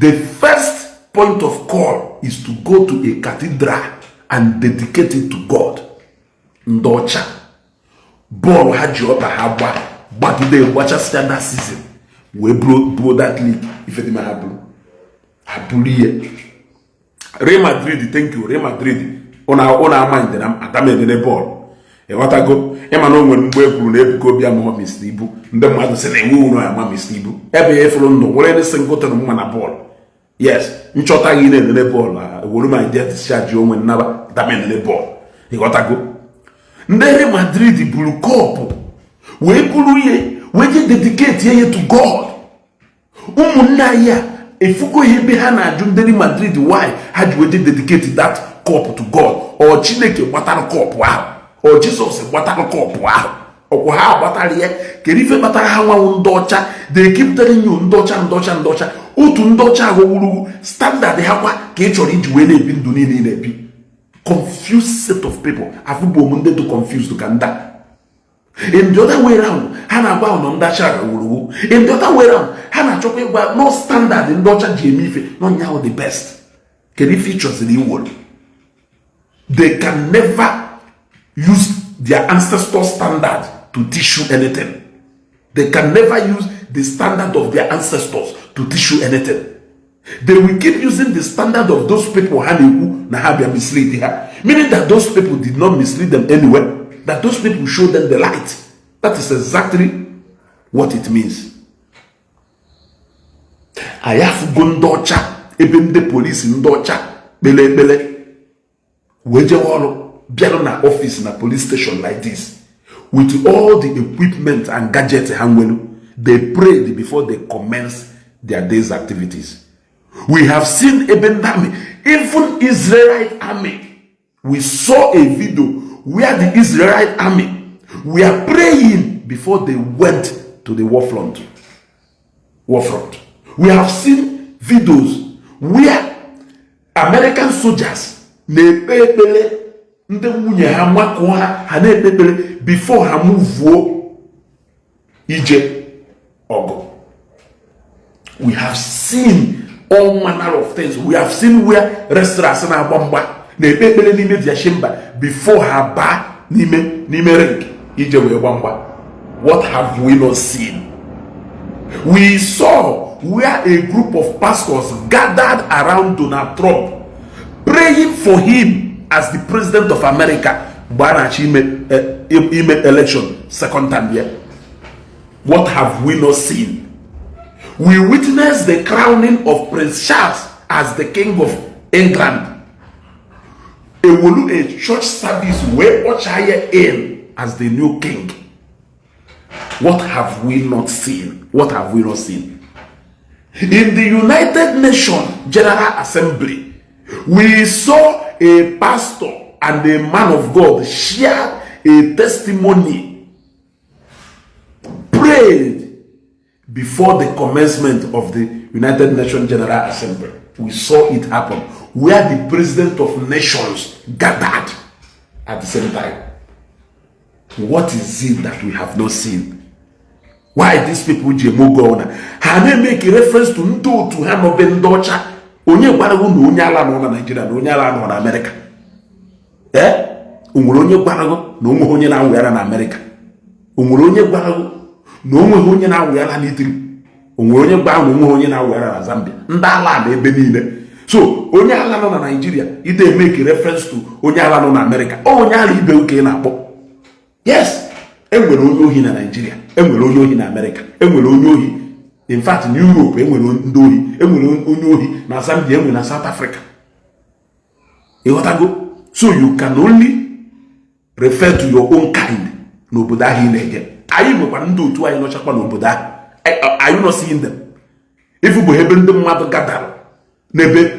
the first point of call is to go to a cathedral and dedicate it to God. Ndị ọcha, bọọlụ ha ji ọkpa ha gba, gbagide, gbachasịa that season, wee buo that league. Ifedima ha buru, ha buru ihe. Real Madrid, thank you, Real Madrid. Ụnụ ama ndị na adam enene bọọlụ. Ịghọtago? Ịma na o nwere mgbe e kwuru na Ebuka Obi amụọ Mr Ibu, ndị mmadụ sị na enwe uru ama Mr Ibu ebe ya efuru ndụ nwere ndị singleton mma na bọọlụ. Yes, nchọta gị na-enene bọọlụ, were ma idea discharge onwe nnaba dama enene bọọlụ. Ịghọtago? Ndị Real Madrid buru cup, wee buru ihe, wee je dedicate ihe to God. Ụmụnne anyị a efugo ihe ebe ha na-ajụ ndị Real Madrid why ha ji wee je dedicate that cup to God. Ọ Chineke gbatara cup ahụ? Ọ Jizọs gbatara cup ahụ? Ọkwa ha agbatara ya. Kedu ife kpatara ha nwanwụ ndị ọcha? They keep telling you, ndị ọcha, ndị ọcha, ndị ọcha, otu ndị ọcha aghọwuru standard ha kwa ka ị chọrọ iji wee na-ebi ndụ niile ị na-ebi. Confused set of people. Afụbụ m ndị dị confused ka nda. In the other way round, ha na-agwa ụnọ ndị ọcha aghọwuru. In the other way round, ha na-achọkwa ịgwa no standard ndị ọcha ji eme ife n'ọnya ahụ the best. Kedu ife ị chọziri iwere? They can never use their ancestor standard to teach you anything. They can never use the standard of their ancestors to teach you anything. They will keep using the standard of those people ha na-ekwu na ha bịa mislead ha, meaning that those people did not mislead them anywhere, that those people show them the light. That is exactly what it means. Anyị afụgo ndị ọcha ebe ndị polisi ndị ọcha kpele ekpele wee jewe ọrụ, bịarụ na office na police station like this with all the equipment and gadgets ha nwere. They prayed before they commence their day's activities. We have seen ebe ndị army, even Israelite army, we saw a video where the Israelite army were praying before they went to the war front. War front. We have seen videos where American soldiers na-ekpe ekpere, ndị nwunye ha makụọ ha, ha na-ekpe ekpere before ha muvuo ije ọgụ. We have seen all manner of things. We have seen where wrestlers na-agba mgba na-ekpe ekpere n'ime their chamber before ha baa n'ime ring ije wee gba mgba. What have we not seen? We saw where a group of pastors gathered around Donald Trump, praying for him as the president of America mgbe a na-achọ ime election second time here. What have we not seen? We witnessed the crowning of Prince Charles as the King of England. Ewolu a church service wee usher ya in as the new king. What have we not seen? What have we not seen? In the United Nations General Assembly, we saw a pastor and a man of God share a testimony, prayed before the commencement of the United Nations General Assembly. We saw it happen where the president of nations gathered at the same time. What is it that we have not seen? Why these people ji eme oge ọna ha na-emeke reference to ndị otu ha nọ be ndị ọcha? Onye gwara gị na onye ala nọ na Naịjirịa na onye ala nọ na Amerịka? Ee, o nwere onye gwara gị na onweghị onye na-awụ ara na Amerịka? O nwere onye gwara gị na onweghị onye na-awụ ara na Italy? O nwere onye gwara na onweghị onye na-awụ ara na Zambia? Ndị ala na ebe niile. So onye ala nọ na Naịjirịa ide emeke reference to onye ala nọ na Amerịka, onye ala ibe ka ị na-akpọ. Yes, enwere onye ohi na Naịjirịa, enwere onye ohi na Amerịka, enwere onye ohi, in fact, na Europe enwere ndị ohi, enwere onye ohi na Zambia, enwere na South Africa. Ịghọtago? So you can only refer to your own kind n'obodo ahụ ị na-eje. Anyị nwekwara ndị otu anyị nọchakwa n'obodo ahụ. Are you not seeing them? Ifu bụ ebe ndị mmadụ gadara n'ebe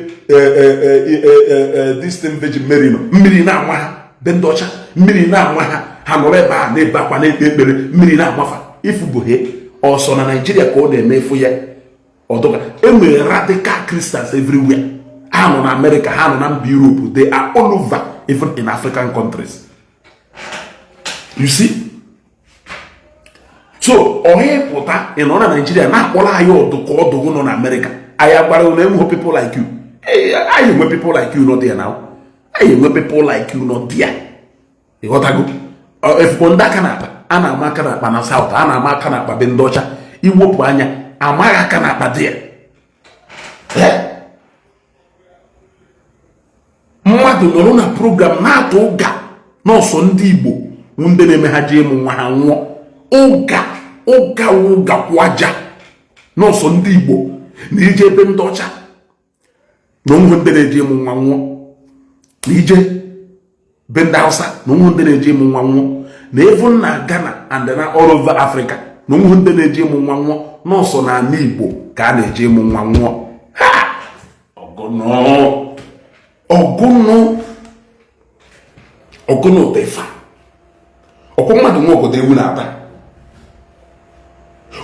this thing Virgin Mary nọ, mmiri na-ama ha be ndị ọcha, mmiri na-ama ha, ha nọrọ ebe a na-ebe akwa, na-ekpe ekpere, mmiri na-amafa. Ifu bụ he ọsọ na Naijiria ka ọ na-eme efu ya ọdụka. Enwere radical Christians everywhere. Ha nọ na America, ha nọ na mba Europe, they are all over, even in African countries, you see. So ọha pụta, ị nọ na Naijiria na-akpọrọ anyị ọdụ ka ọdụ nọ na America. Anyị agbara na enweghị people like you. Anyị enwe people like you nọ there now. Anyị enwe people like you nọ there. Ịghọtago? Efuko ndị aka na-akpa a na-ama aka na-akpa na South, a na-ama aka na-akpa be ndị ọcha. Iwepụ anya, amaghị aka na-akpa dị ya. Mmadụ nọrọ na program na-atụ ụga nọọsụ ndị Igbo ndị na-eme ha ji ịmụ nwa ha nwụọ. Ụga ụga ụga kwaja nọọsụ ndị Igbo na ije ebe ndị ọcha na onwe ndị na-eji ịmụ nwa nwụọ, na ije be ndị Hausa na onwe ndị na-eji ịmụ nwa nwụọ, na even na Ghana and na all over Africa na onwe ndị na-eji ịmụ nwa nwụọ. Nọọsụ na ala Igbo ka a na-eji ịmụ nwa nwụọ. Ha ọgụnụ ọgụnụ ọgụnụ tefa ọkwụ mmadụ nwa ogodo ewu na-ata,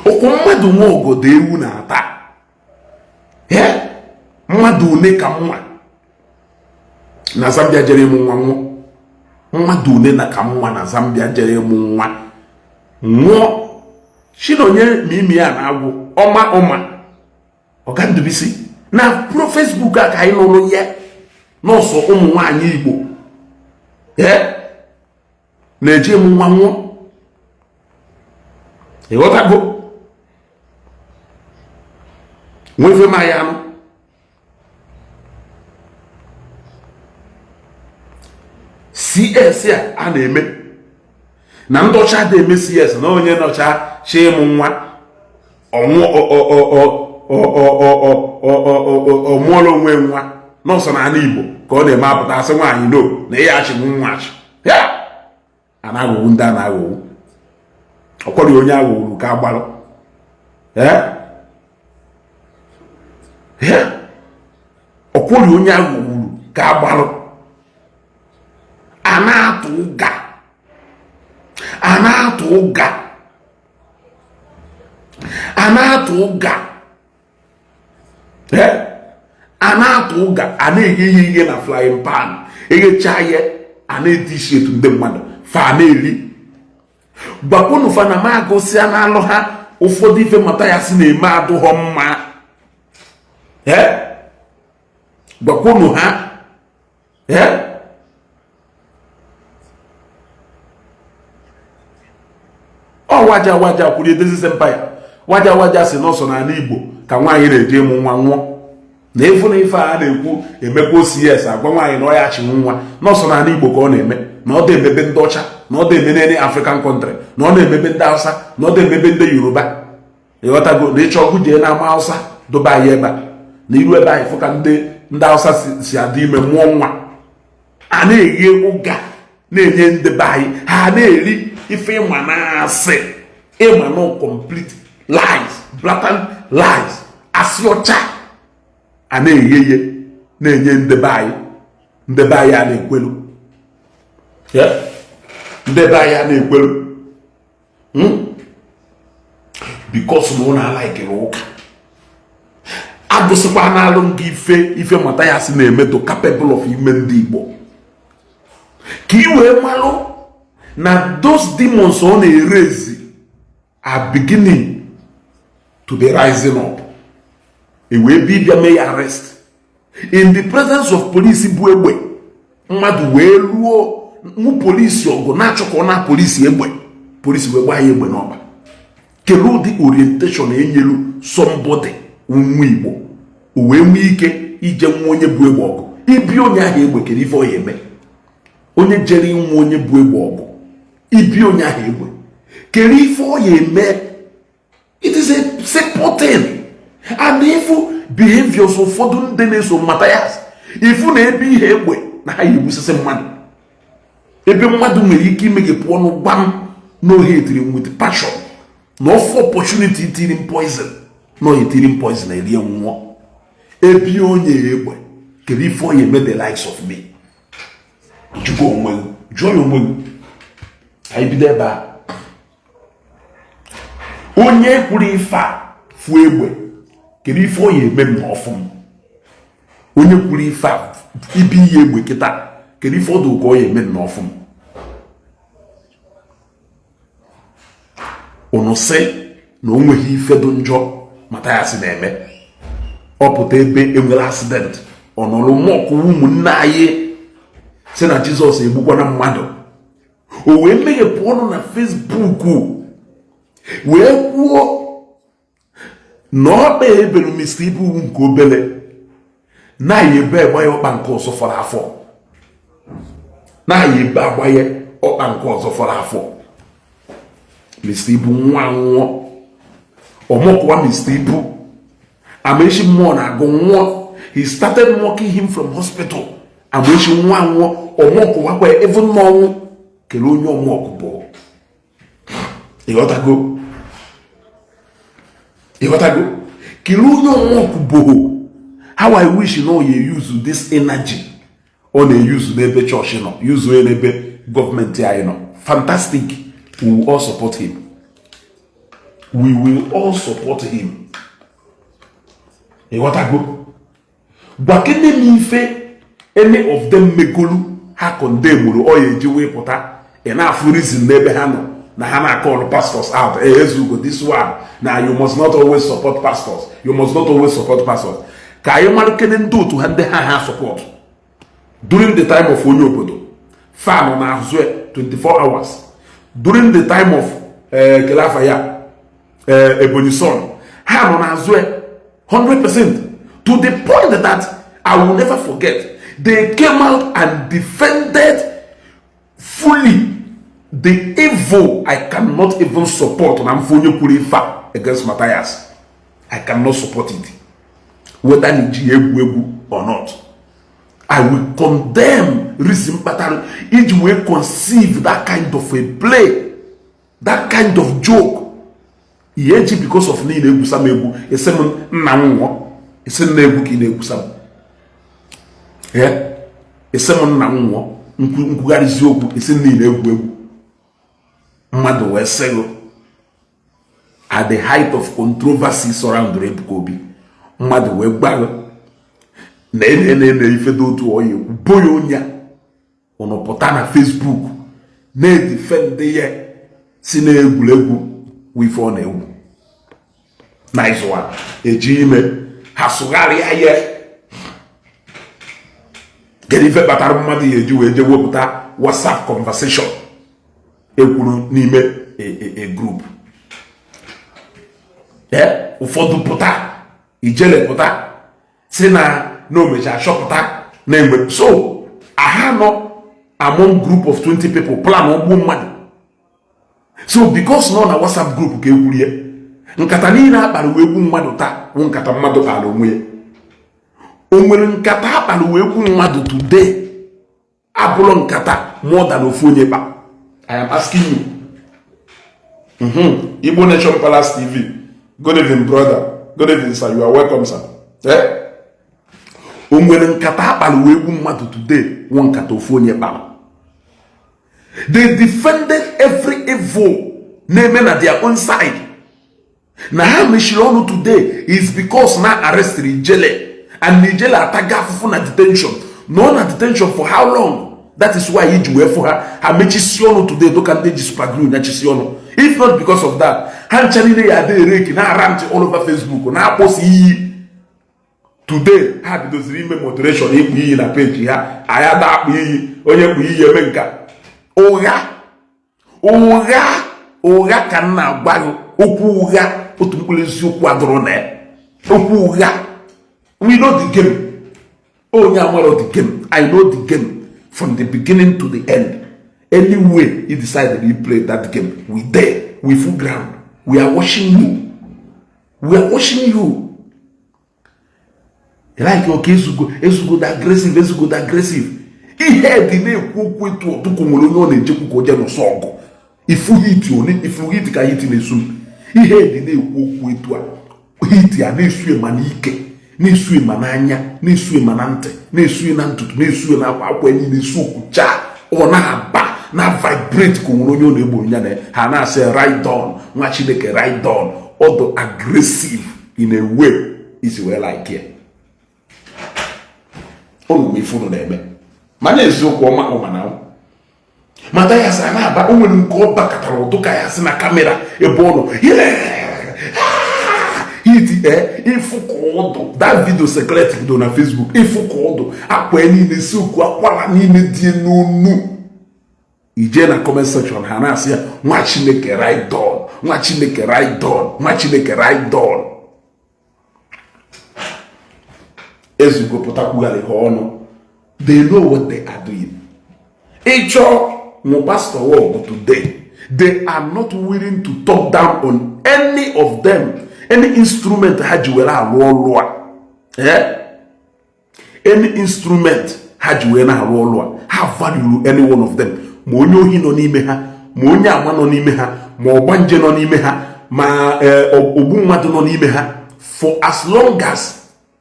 ọkwụ mmadụ nwa ogodo ewu na-ata. Mmadụ one ka mma na Zambia jere ịmụ nwa nwụọ? Mmadụ one na ka mma na Zambia jere ịmụ nwa nwụọ? Chinonye ma imi ya na-agwụ ọma ọma ọga Ndubisi na pro Facebook a ka anyị nụrụ ya nọọsụ ụmụ nwaanyị Igbo na-eji ịmụ nwa nwụọ. Ịghọtago? Nwefe ma ya anụ CS a na-eme na ndị ọcha dị eme CS na onye nọcha chi ịmụ nwa ọ mụọla onwe nwa. Nọọsụ na ala Igbo ka ọ na-eme apụta asị nwaanyị no na ihe achị nwa achị ya a na-aghọgbu ndị a na-aghọgbu. Ọkwọrọ onye aghọgburu ka agbalụ. Ọkwọrọ onye aghọgburu ka agbalụ. A na-atụ ụga, a na-atụ ụga, a na-atụ ụga, a na-atụ ụga, a na-eghe ihe ihe na frying pan, eghecha ya, a na-eti isi etu ndị mmadụ fa na-eri. Gbakwunu fa na m agụsịa n'alụ ha ụfọdụ ife mata ya si na-eme adụghọ mma. Gbakwunu ha ọ waja waja kwuru edezise empire waja waja si n'ọsọ n'ala Igbo ka nwaanyị na-eji ịmụ nwa nwụọ na efu na ife a na-ekwu emekwa OCS agwa nwaanyị na ọ ya achịnwu nwa n'ọsọ n'ala Igbo ka ọ na-eme, na ọ dị emebe ndị ọcha, na ọ dị eme n'any African country, na ọ na-emebe ndị Hausa, na ọ dị emebe ndị Yoruba. Ịghọtago? Na ịchọ ọgụ jee n'ama Hausa dobe anyị ebe a na iru ebe anyị fụ ka ndị Hausa si adị ime mụọ nwa. A na-eghe ụga na-enye ndị be anyị, ha na-eri ife ịma na-asị ịma no complete lies, blatant lies, asị ọcha a na-eghe ihe na-enye ndị be anyị. Ndị be anyị a na-ekwelu, ndị be anyị a na-ekwelu because na ụlọ alaikere ụka agụsịkwa n'alụ nga ife ife mata ya si na-eme to capable of ime ndị Igbo ka ị wee malụ Na those demons ọ na-erezi are beginning to be rising up. E wee bịa mee ya arrest in the presence of police bụ egbe. Mmadụ wee ruo mụ polisi ọgụ na-achọ ka ọ na polisi egbe, polisi wee gbaa ya egbe n'ọba. Kedu ụdị orientation enyelu somebody nwa Igbo o wee nwee ike ije nwa onye bụ egbe ọgụ, ibi onye ahụ egbe? Kedu ife ọ ya eme? Onye jere inwe onye bụ egbe ọgụ, ibi onye ahụ egbe, kedu ife ọ ya eme? It is a simple thing. And ifu behaviors ụfọdụ ndị na-eso Matthias, ifu na ebe ihe egbe na ha ya egbusisi mmadụ, ebe mmadụ nwere ike imeghepụ ọnụ gbam n'ohe etiri with passion na ofu opportunity itiri poison na ohe etiri poison erie nwụọ. Ebi onye egbe, kedu ife ọ ya eme? The likes of me, jụọ onwe gị, jụọ ya onwe gị. Anyị bido ebe a. Onye kwuru ife a fuo egbe, kedu ife ọ ya eme m na ọfụ m? Onye kwuru ife a ibi ihe egbe kịta, kedu ife ọ dị ka ọ ya eme m na ọfụ m? Unu sị na o nweghị ife dị njọ Mathias na-eme. Ọ pụta ebe enwere accident, ọ nọrọ mọkụ ụmụnne anyị sị na Jizọs egbukwana mmadụ. O wee meghepụ ọnụ na Facebook wee kwuo na ọkpa ebelu Mr. Ibu nke obele na-aya ebe agbanye ọkpa nke ọzọ fọrọ afọ, na-aya ebe agbanye ọkpa nke ọzọ fọrọ afọ. Mr. Ibu nwa nwụọ, ọmọkụwa Mr. Ibu Amaechi mmụọ na-agụ nwụọ. He started mocking him from hospital. Amaechi nwa nwụọ, ọmọkụwakwa even n'ọnwụ. Kelee onye ọmọkụ bụ. Ịghọtago? Ịghọtago? Kelee onye ọmọkụ bụ. How I wish na ọ ya use this energy ọ na-eyuzu n'ebe chọọchị nọ, yuzuo ya n'ebe gọọmenti anyị nọ. Fantastic. We will all support him. We will all support him. Ịghọtago? Gwakene m ife any of them megolu ha condemnuru ọ ya eji wee pụta. Ị na-afụ reason n'ebe ha nọ na ha na-call pastors out. Hey, Ezugo, this one na you must not always support pastors, you must not always support pastors. Ka anyị mara kene ndị otu ha, ndị ha ha support during the time of onye obodo fan na-azụ 24 hours, during the time of kelafa ya Ebonyi son, ha nọ na-azụ 100%, to the point that I will never forget, they came out and defended fully the evil. I cannot even support na mfe onye kwuru ife a against Matthias. I cannot support it, whether na iji egwu egwu or not. I will condemn reason kpatara iji wee conceive that kind of a play, that kind of joke. Ihe eji because of niile egwusa m egwu, esi m nna m nwụọ, esi m na-egwu ka ị na-egwusa m, esi m nna m nwụọ, nkwugharịzi okwu, esi m niile egwu egwu. Mmadụ wee sịgụ at the height of controversy surrounding Ebuka Obi, mmadụ wee gbaghụ na ene ife dị otu ọya ekwu boya onye a. Ụnụ pụta na Facebook na-edefend ya, si na egwuregwu ife ọ na-egwu. Nice one. Eji ime ha sụgharịa ya. Kedu ife kpatara mmadụ ya eji wee jee wepụta WhatsApp conversation ekwuru n'ime a group? Ụfọdụ pụta, ijele pụta si na na omecha chọpụta na enwe so aha nọ among group of 20 people plan ogbuo mmadụ. So because nọ na WhatsApp group ka ekwurie nkata niile akpara wee gbu mmadụ taa wụ nkata mmadụ kpara onwe ya. O nwere nkata akpara wee gbu mmadụ today abụrụ nkata more than ofu onye kpa? I am asking you. Igbo Nation Palace TV, good evening, brother. Good evening, sir. You are welcome, sir. O nwere nkata akpara wee gbu mmadụ today wụ nkata ofu onye kpara? They defended every evil na-eme na their own side. Na ha mechiri ọnụ today is because na arrested Ijele, and Ijele ataga afụfụ na detention, nọ na detention for how long? That is why iji wee fụ ha, ha mechisi ọnụ today, dụka ndị ji super glue nyachisi ọnụ. If not because of that, ha ncha niile ya adị ereki na-ara ntị all over Facebook na-akpọsi iyi. Today ha bidoziri ime moderation, ịkpụ iyi na peji ha. Anyị ada akpụ iyi, onye kpụ iyi eme nka. Ụgha, ụgha, ụgha ka m na-agwa gị. Okwu ụgha, otu mkpụrụ eziokwu adụrụ na ya. Okwu ụgha. We know the game. Onye amaro the game. I know the game from the beginning to the end. Anyway you decided you play that game, we there, we full ground, we are watching you, we are watching you. Like, okay, ezugo, ezugo the aggressive, ezugo the aggressive. Ihe dị na-ekwu okwu etu ọtụkụ nwere onye ọ na-ejekwu ka o jee n'ụsọ ọgụ. Ifu hit one, ifu hit ka hit na-esu m. Ihe dị na-ekwu okwu etu a, hit a na-esu ma n'ike, na-esu ma n'anya, na-esu ma na ntị, na-esu na ntutu, na-esu na akwa, akwa niile na-esu okwucha. Ọ na-aba na vibrate ka o nwere onye ọ na-egbo ya na ha na-asị, "Ride on, nwa Chineke, ride on." Ọdụ aggressive in a way isi wee like ya. Ụnụ ife unu na-eme, mana eziokwu ọma ụma na Mathias a na-aba. O nwere nke ọ bakọtara ụtụ ka ya sị na camera ebe ọ nọ hit e ịfụ ka ọdụ. That video circulate bido na Facebook. Ịfụ ka ọdụ akwa niile si okwu akwara niile dị n'onu. Ije na comment section, ha na-asị ya, "Nwa Chineke, ride on, nwa Chineke, ride on, nwa Chineke, ride on." Ezugo pụta kwugharị ha ọnụ. They know what they are doing. Ịchọ mụ pastor work today, they are not willing to talk down on any of them, any instrument ha ji were arụ ọrụ a. Any instrument ha ji wee na-arụ ọrụ a, ha value any one of them. Ma onye ohi nọ n'ime ha, ma onye ama nọ n'ime ha, ma ọgbanje nọ n'ime ha, ma ogbu mmadụ nọ n'ime ha, for as long as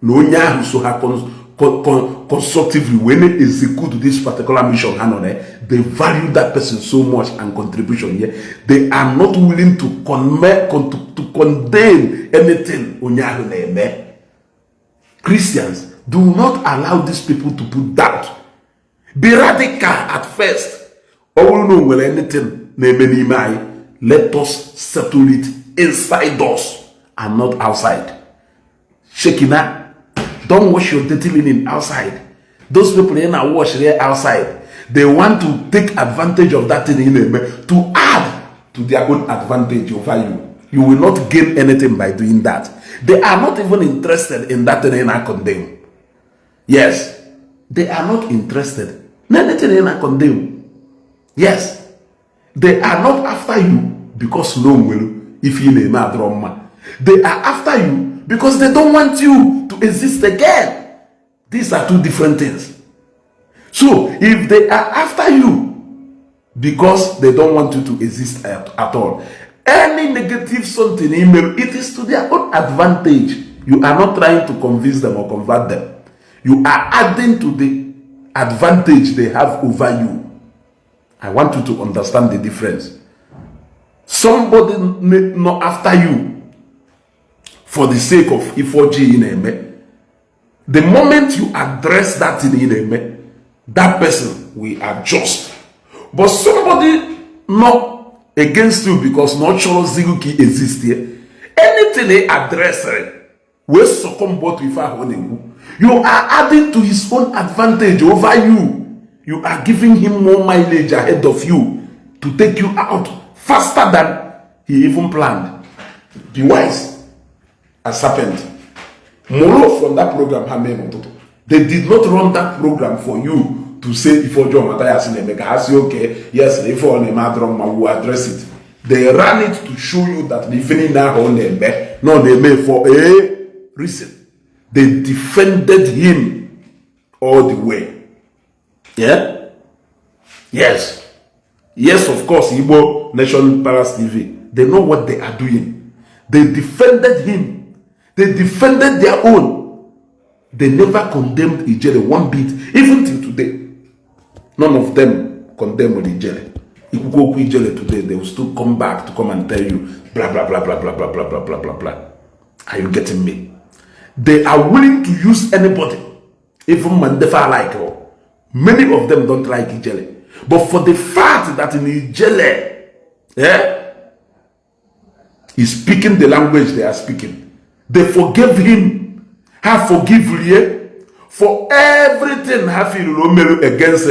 na onye ahụ so ha constructively wee na-execute this particular mission ha nọ na, they value that person so much and contribution here. They are not willing to condemn anything onye ahụ na-eme. Christians, do not allow these people to put doubt. Be radical at first. Ọ bụrụ na o nwere anything na-eme n'ime anyị, let us settle it inside us and not outside. Shekina, don't wash your dirty linen outside. Those people in na wash there outside, they want to take advantage of that thing ị na-eme to add to their own advantage over you. You will not gain anything by doing that. They are not even interested in that thing ị na condemn. Yes, they are not interested in anything ị na condemn. Yes, they are not after you because no nwere ife ị na-eme adịrọ mma. They are after you because they don't want you to exist again. These are two different things. So if they are after you because they don't want you to exist at all, any negative something email, it is to their own advantage. You are not trying to convince them or convert them. You are adding to the advantage they have over you. I want you to understand the difference. Somebody not after you for the sake of ife ọjọọ ị na-eme, the moment you address that thing ị na-eme, that person will adjust. But somebody not against you because na ọ chọrọzi gị ka ị exist here, anything ị address wee succumb to ife ahụ ọ na-ekwu, you are adding to his own advantage over you. You are giving him more mileage ahead of you to take you out faster than he even planned. Be wise as serpent. Mụrụ from that program ha mee n'ụtụtụ. They did not run that program for you to say ife ọjọọ Mathias na-eme ka ha si, "Okay, yes, na ife ọ na-eme adọrọ mma, we address it." They ran it to show you that na ife niile ahụ ọ na-eme na ọ na-eme for a reason. They defended him all the way. Yeah, yes, of course. Igbo Nation Palace TV, they know what they are doing. They defended him. They defended their own. They never condemned Ijele one bit. Even till today, none of them condemned Ijele. Ikwukwu okwu Ijele today, they will still come back to come and tell you blah blah blah blah blah blah blah blah blah blah blah. Are you getting me? They are willing to use anybody, even Mandefa, like Many of them don't like Ijele, but for the fact that in Ijele, is speaking the language they are speaking, they forgave him. Ha forgive rie for everything ha feel o mere against,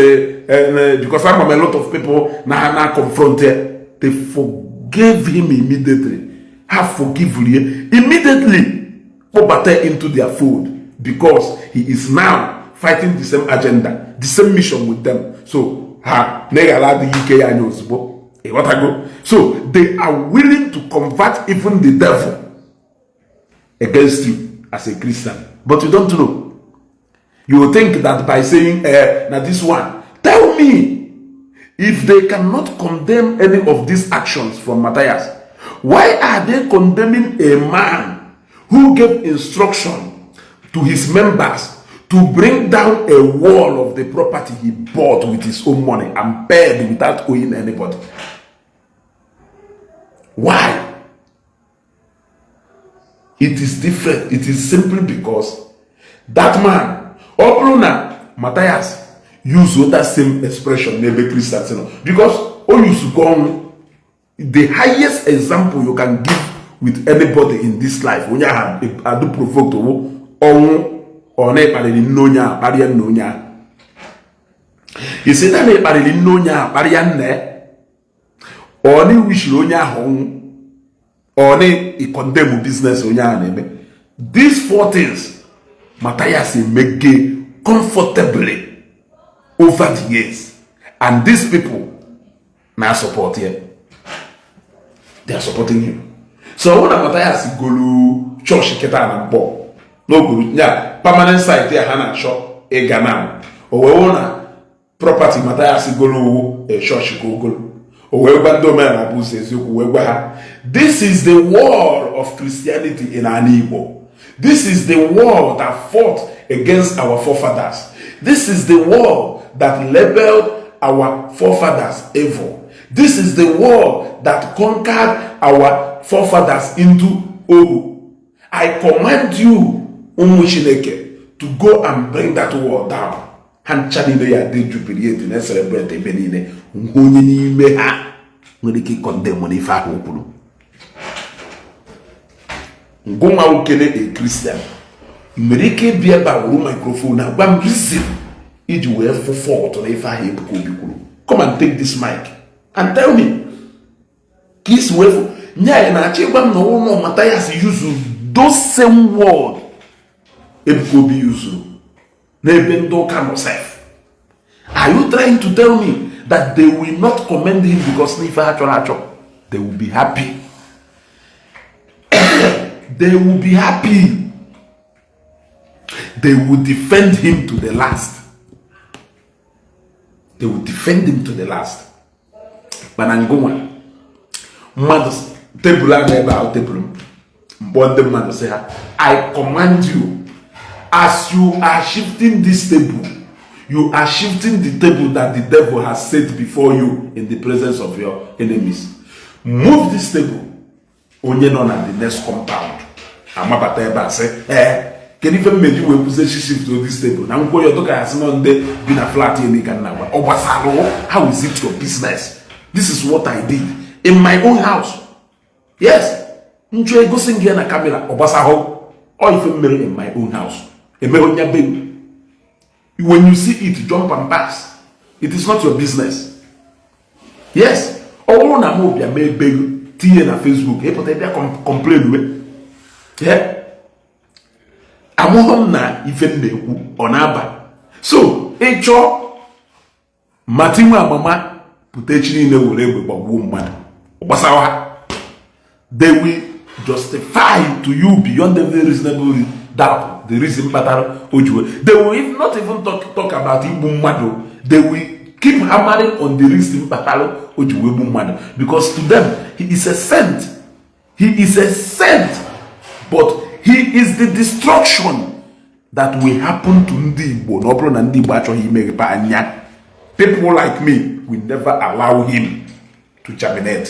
because I'm a lot of people na ha na confront here. They forgave him immediately. Ha forgive rie immediately, kpọbata into their fold, because he is now fighting the same agenda, the same mission with them. So ha na-eghara adịghị ike ya anya ozugbo, ịghọtago? So they are willing to convert even the devil against you as a Christian. But you don't know. You will think that by saying, "Now this one," tell me, if they cannot condemn any of these actions from Matthias, why are they condemning a man who gave instruction to his members to bring down a wall of the property he bought with his own money and paid without owing anybody? Why? It is different. It is simply because that man, ọ bụrụ na Matthias use that same expression n'ebe Christians nọ, because o use go ọnwụ, the highest example you can give with anybody in this life, onye ahụ adụ provoked owu ọnwụ, ọ na-ekparịrị nne onye ahụ, kparịa nna onye ahụ. Isi na na-ekparịrị nne onye ahụ, kparịa nna ya, ọ na-ewishiri onye ahụ ọnwụ, ọ na-condemn business onye ahụ na-eme. These four things Matthias emege comfortably over the years, and these people na support ya. They are supporting him. So ọ bụrụ na Matthias golu chọọchị kịta na mbọ n'oguru ya permanent site ya ha na-achọ ịga na o wee wụ na property Matthias golu owu chọọchị ka ogolo, o wee gwa ndị omenala bụ ụzọ eziokwu, wee gwa ha, "This is the war of Christianity in ala Igbo. This is the war that fought against our forefathers. This is the war that labeled our forefathers evil. This is the war that conquered our forefathers into ohu. I command you, ụmụ Chineke, to go and bring that war down." Ha ncha niile ya dị jubilate na celebrate ebe niile. Nwa onye n'ime ha nwere ike ịcondemn n'ife ahụ o kwuru. Ngụnwa okele a Christian nwere ike ịbịa ebe a wuru microphone na gwa m reason iji wee fụ fault na ife ahụ Ebuka Obi kwuru. Come and take this mic and tell me ka isi wee fụ nye anyị na-achọ ịgwa m na ụlọ Matthias use those same word Ebuka Obi use n'ebe ndị ụka nọ sef. Are you trying to tell me that they will not commend him because n'ife ha chọrọ achọ? They will be happy. They will be happy. They will defend him to the last. They will defend him to the last. Mana ngụnwa mmadụ, tebụl a na ebe ahụ, tebụl m mkpọ ndị mmadụ sị ha, "I command you, as you are shifting this table, you are shifting the table that the devil has set before you in the presence of your enemies. Move this table." Onye nọ na the next compound amabata ebe a sị, "Ee, kedu ife mmeji wee kwụsị shift this table?" Na nkwo ya ọdụ ka ya sị nọ ndị bi na flat elu ka nna gwa ọ gbasara. How is it your business? This is what I did in my own house. Yes, nchọ egosi gị ya na camera, ọ gbasahụ ọ ife mere in my own house emeghe onye be m. When you see it, jump and pass. It is not your business. Yes, ọ bụrụ na m bịa mee ebe tinye na Facebook, ịpụta ịbịa complain we amụghọ m na ife m na-ekwu ọ na-aba. So ịchọọ mati nwe amama pụta echi niile were egbe gbagbuo mmadụ, gbasara ha, they will justify to you beyond every reasonable doubt the reason kpatara o ji wee. They will if not even talk about igbu mmadụ. They will keep hammering on the reason kpatara o ji wee gbu mmadụ, because to them he is a saint. He is a saint, but he is the destruction that will happen to ndị Igbo na ọ bụrụ na ndị Igbo achọghị imeghepe anya. People like me will never allow him to germinate.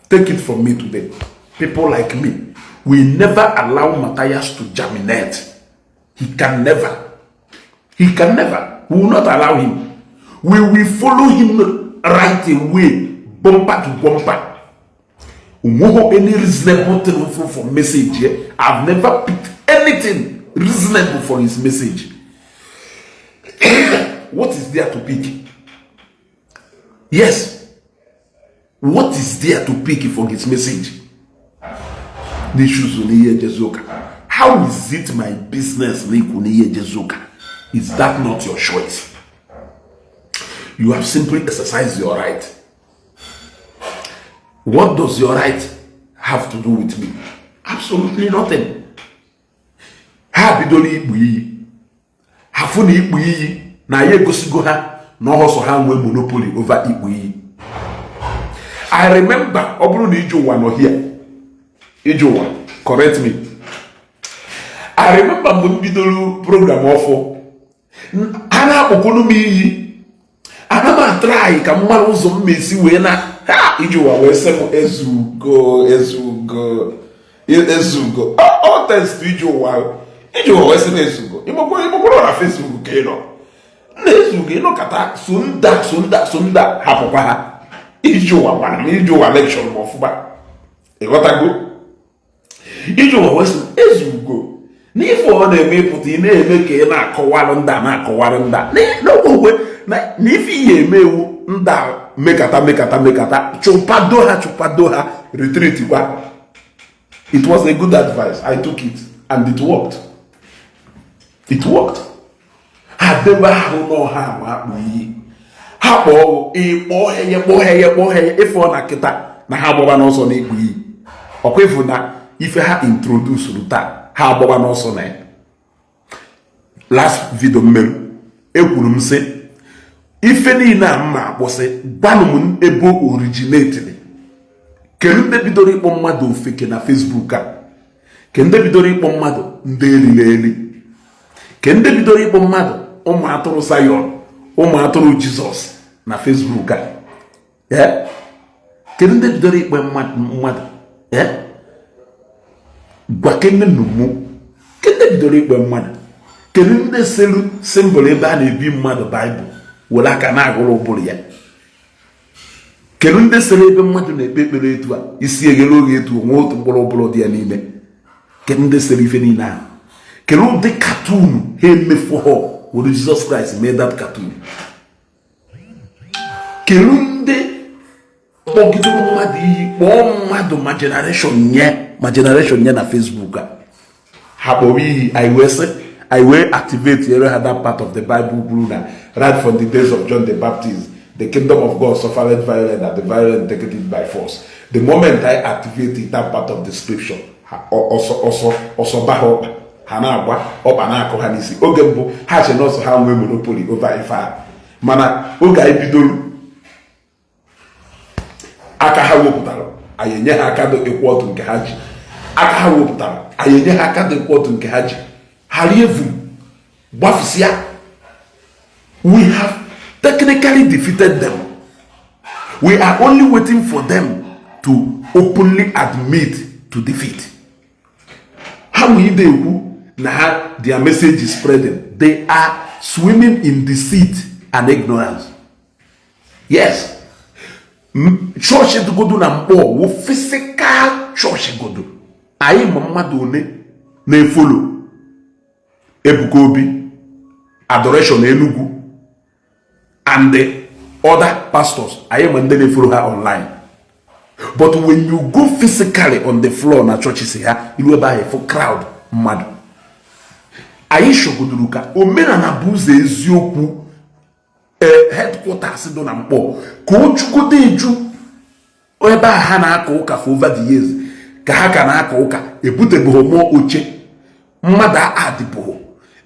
Take it from me today, people like me will never allow Matthias to germinate. He can never. He can never. We will not allow him. We will follow him right away, bumper to bumper. Onweghị any reasonable thing for message here. I've never picked anything reasonable for his message. What is there to pick? Yes, what is there to pick for his message? N'issues n'ihe ejezi ụka, how is it my business na ikwu n'ihe ejezi ụka? Is that not your choice? You have simply exercised your right. What does your right have to do with me? Absolutely nothing. Ha bidola ikpu iyi, ha fụ na ikpu iyi na ya egosigo ha na ọsọ ha nwee monopoly over ikpu iyi. I remember, ọ bụrụ na ije ụwa nọ here, ije ụwa, correct me. I remember mgbe m bidoro program ọfụ, ha na-akpọkwunu m iyi, ana m atry ka m mara ụzọ m esi wee na ha iji ụwa wee sị m ezugo, ezugo, ezugo. Ọ test ije ụwa, ije ụwa wee sị m ezugo. Ịgbakwara na Facebook ka ị nọ nna ezugo, ịnọkọta so nda so nda so nda, hapụkwa ha. Ije ụwa gwara m, ije ụwa lecture m ọfụma, ịghọtago? Ije ụwa wee sị m ezugo n'ife ọ na-eme ịpụta, ị na-eme ka ị na-akọwarụ nda, na-akọwarụ nda n'okpukpe na ife ihe eme ewu nda mekata mekata mekata, chụpado ha, chụpado ha, retreat kwa. It was a good advice. I took it and it worked. It worked. Ha debe ahụ n'ọha ama akpụ iyi, ha kpọọ ịkpọọ ya, kpọọ ya, kpọọ ya. Ife ọ na kịta na ha agbaba n'ọsọ n'ikpu iyi, ọkwa ịfụ na ife ha introduce taa, ha agbaba n'ọsọ na ya. Last video mmerụ, ekwuru m sị ife niile a mma akpọsị, gwanụ m ebe originately. Kedu ndị bidoro ịkpọ mmadụ ofeke na Facebook a? Ke ndị bidoro ịkpọ mmadụ ndị eriri eri? Ke ndị bidoro ịkpọ mmadụ ụmụ atụrụ Zion, ụmụ atụrụ Jizọs na Facebook a? Kedu ndị bidoro ịkpọ mmadụ? Gwa kene mụ, ke ndị bidoro ịkpọ mmadụ? Kedu ndị selu symbol ebe a na-ebi mmadụ Baịbụl were aka na-agụrụ ụbụrụ ya? Kedu ndị sere ebe mmadụ na-ekpe ekpere etu a, isi eghere oge etu onwe otu mkpụrụ ụbụrụ dị ya n'ime? Kedu ndị sere ife niile ahụ? Kedu ụdị cartoon ha emefu ha were Jizọs Kraịst mee that cartoon? Kedu ndị kpọgidere mmadụ iyi, kpọọ mmadụ ma generation nye ma generation nye na Facebook a? Ha kpọrọ iyi, anyị wee sị anyị wee activate yere ha that part of the Bible kwuru na right from the days of John the Baptist, the kingdom of God suffered violence and the violent take it by force. The moment I activate that part of the scripture, ọsọ ọsọ ọsọ ba ha ọkpa, ha na-agba ọkpa na-akụ ha n'isi. Oge mbụ ha che nọọsụ ha nwee monopoly over ife a, mana oge anyị bidoro aka ha wepụtara, anyị enye ha aka dị ịkwụ ọtụ nke ha ji aka ha wepụtara, anyị enye ha aka dị ịkwụ ọtụ nke ha ji ha rie vum gbafusịa. We have technically defeated them. We are only waiting for them to openly admit to defeat. Ha nwee ide ekwu na ha their message is spreading. They are swimming in deceit and ignorance. Yes, chọọchị dịgodo na mkpọ wụ physical chọọchị godo anyị, ma mmadụ one na-efollow Ebuka Obi, Adoration Enugu and the other pastors. Anyị ma ndị na-efollow ha online, but when you go physically on the floor na chọọchị ha, iru ebe ahụ fụ crowd mmadụ. Anyị chọgodoro ka omenala bụ ụzọ eziokwu ee headquarters dị na mkpọ ka o jugodo eju ebe a ha na-aka ụka for over the years, ka ha ka na-aka ụka, ebutebeghị mụọ oche mmadụ adịbụghị.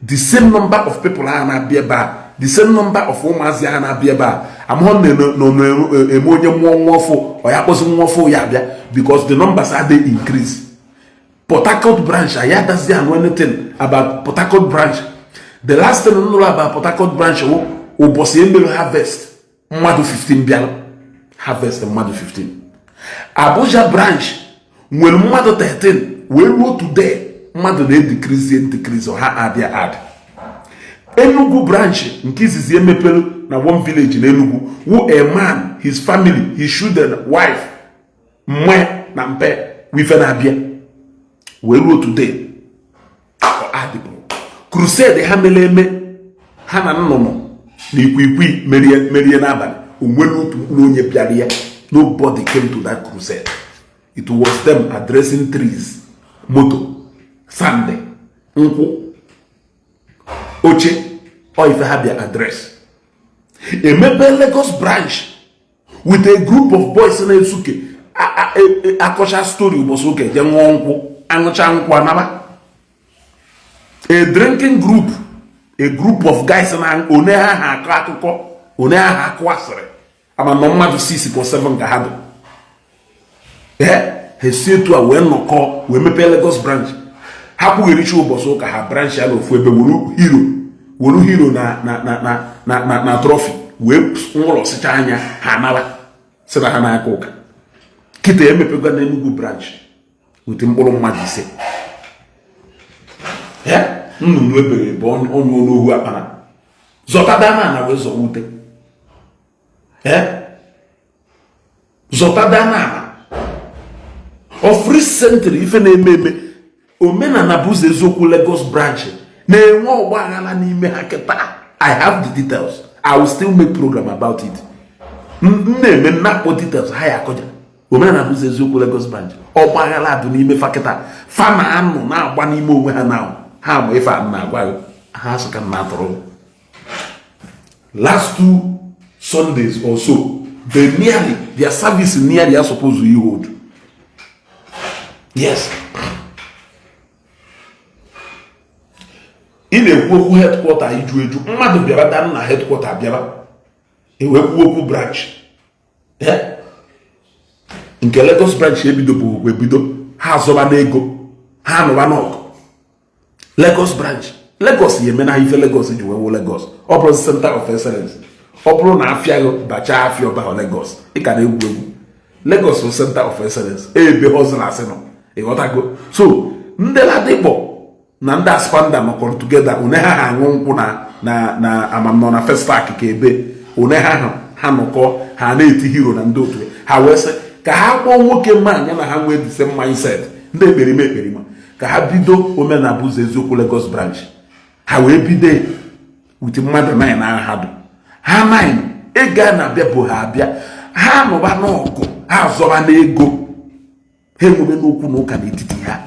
The same number of people ha na-abịa ebe a, the same number of ụmụazị ha na-abịa ebe a, amụọ na-eme onye mmụọ nwa ọfụ ọ ya kpọzi nwa ọfụ ya abịa, because the numbers adịghị increase. Port Harcourt branch, anyị adazi anụ anything about Port Harcourt branch. The last thing nụrụ about Port Harcourt branch wụ ụbọchị emere harvest, mmadụ 15 bịara harvest, mmadụ 15. Abuja branch nwere mmadụ 13 wee ruo today. Mmadụ na-edecrease, edecrease, ha adị add. Enugu branch nke izizi emepelu na one village na Enugu wu a man, his family, his children, wife, mwe na mpe wife na-abịa wee ruo today. Adịbụ crusade ha mere eme, ha na nnụnụ na ikwiikwi merie merie n'abalị. Onwere otu mkpụrụ onye bịara ya? Nobody came to that crusade. It was them addressing trees, moto, sand, nkwụ, oche. Ọ ife ha bịa address. Emepe Lagos branch with a group of boys na-esuke akọcha story ụbọchị ụka, eje ṅụọ nkwụ, aṅụcha nkwụ, anaba. A drinking group, a group of guys na one ha ha akọ akụkọ, one ha ha akụ asịrị. Ama nọ mmadụ 6 or 7 ka ha dị. Ee, ha esi etu a wee nnọkọ wee mepee Lagos branch. Ha kwugherichi ụbọchị ụka, ha branch ya n'ofu ebe, wuru hero, wuru hero na trophy, wee nwụrọsịcha anya ha anara, sị na ha na-aka ụka. Kịta emepego na Enugu branch wete mkpụrụ mmadụ 5. Nnụnụ ebere ebe ọnyụọ n'ohu akpara zọtada na ana wee zọwa ute. Zọtada na ana. Of recently, ife na-eme eme, Omenala bụ Ụzọ Eziokwu Lagos branch na-enwe ọgba aghara n'ime ha kịta. I have the details. I will still make program about it. M na-eme nnakpọ details ha ya akọja. Omenala bụ Ụzọ Eziokwu Lagos branch, ọgba aghara dị n'ime fa kịta. Fa na-anụ na-agba n'ime onwe ha na ha ma ife a na-agwa gị. Ha sị ka m na-atụrụ last 2 Sundays or so, they nearly, their service nearly are supposed to hold. Yes, ị na-ekwu okwu headquarter iju eju, mmadụ bịara daa na headquarter, bịara ewee kwuo okwu branch nke Lagos branch ebido bụ ebido ha azọba n'ego, ha anụba n'ọgụ. Lagos branch, Lagos ya eme na ife Lagos ji wee wụ Lagos. Ọ bụrụ center of excellence, ọ bụrụ na afịa gị bachaa afịa ọba Lagos, ị ka na-egwu egwu. Lagos bụ center of excellence, ebe hustlers nọ, ịghọtago? So ndị Ladipo na ndị Aspamda nọkọrọ together, one ha ha aṅụ nkwụ na amamnọ na Festac ka ebe one ha ha ha nọkọ, ha na-eti hero na ndị otu ha, wee sị ka ha kpọọ nwoke mmanya na ha nwee the same mindset, ndị ekperima ekperima, ka ha bido Omenala bụ Ụzọ Eziokwu Lagos branch. Ha wee bido with mmadụ 9 na ha dụ ha 9. Ego a na-abịa bụ ha abịa, ha nụba n'ọgụ, ha azọba n'ego, ha enwebe n'okwu na ụka n'etiti ha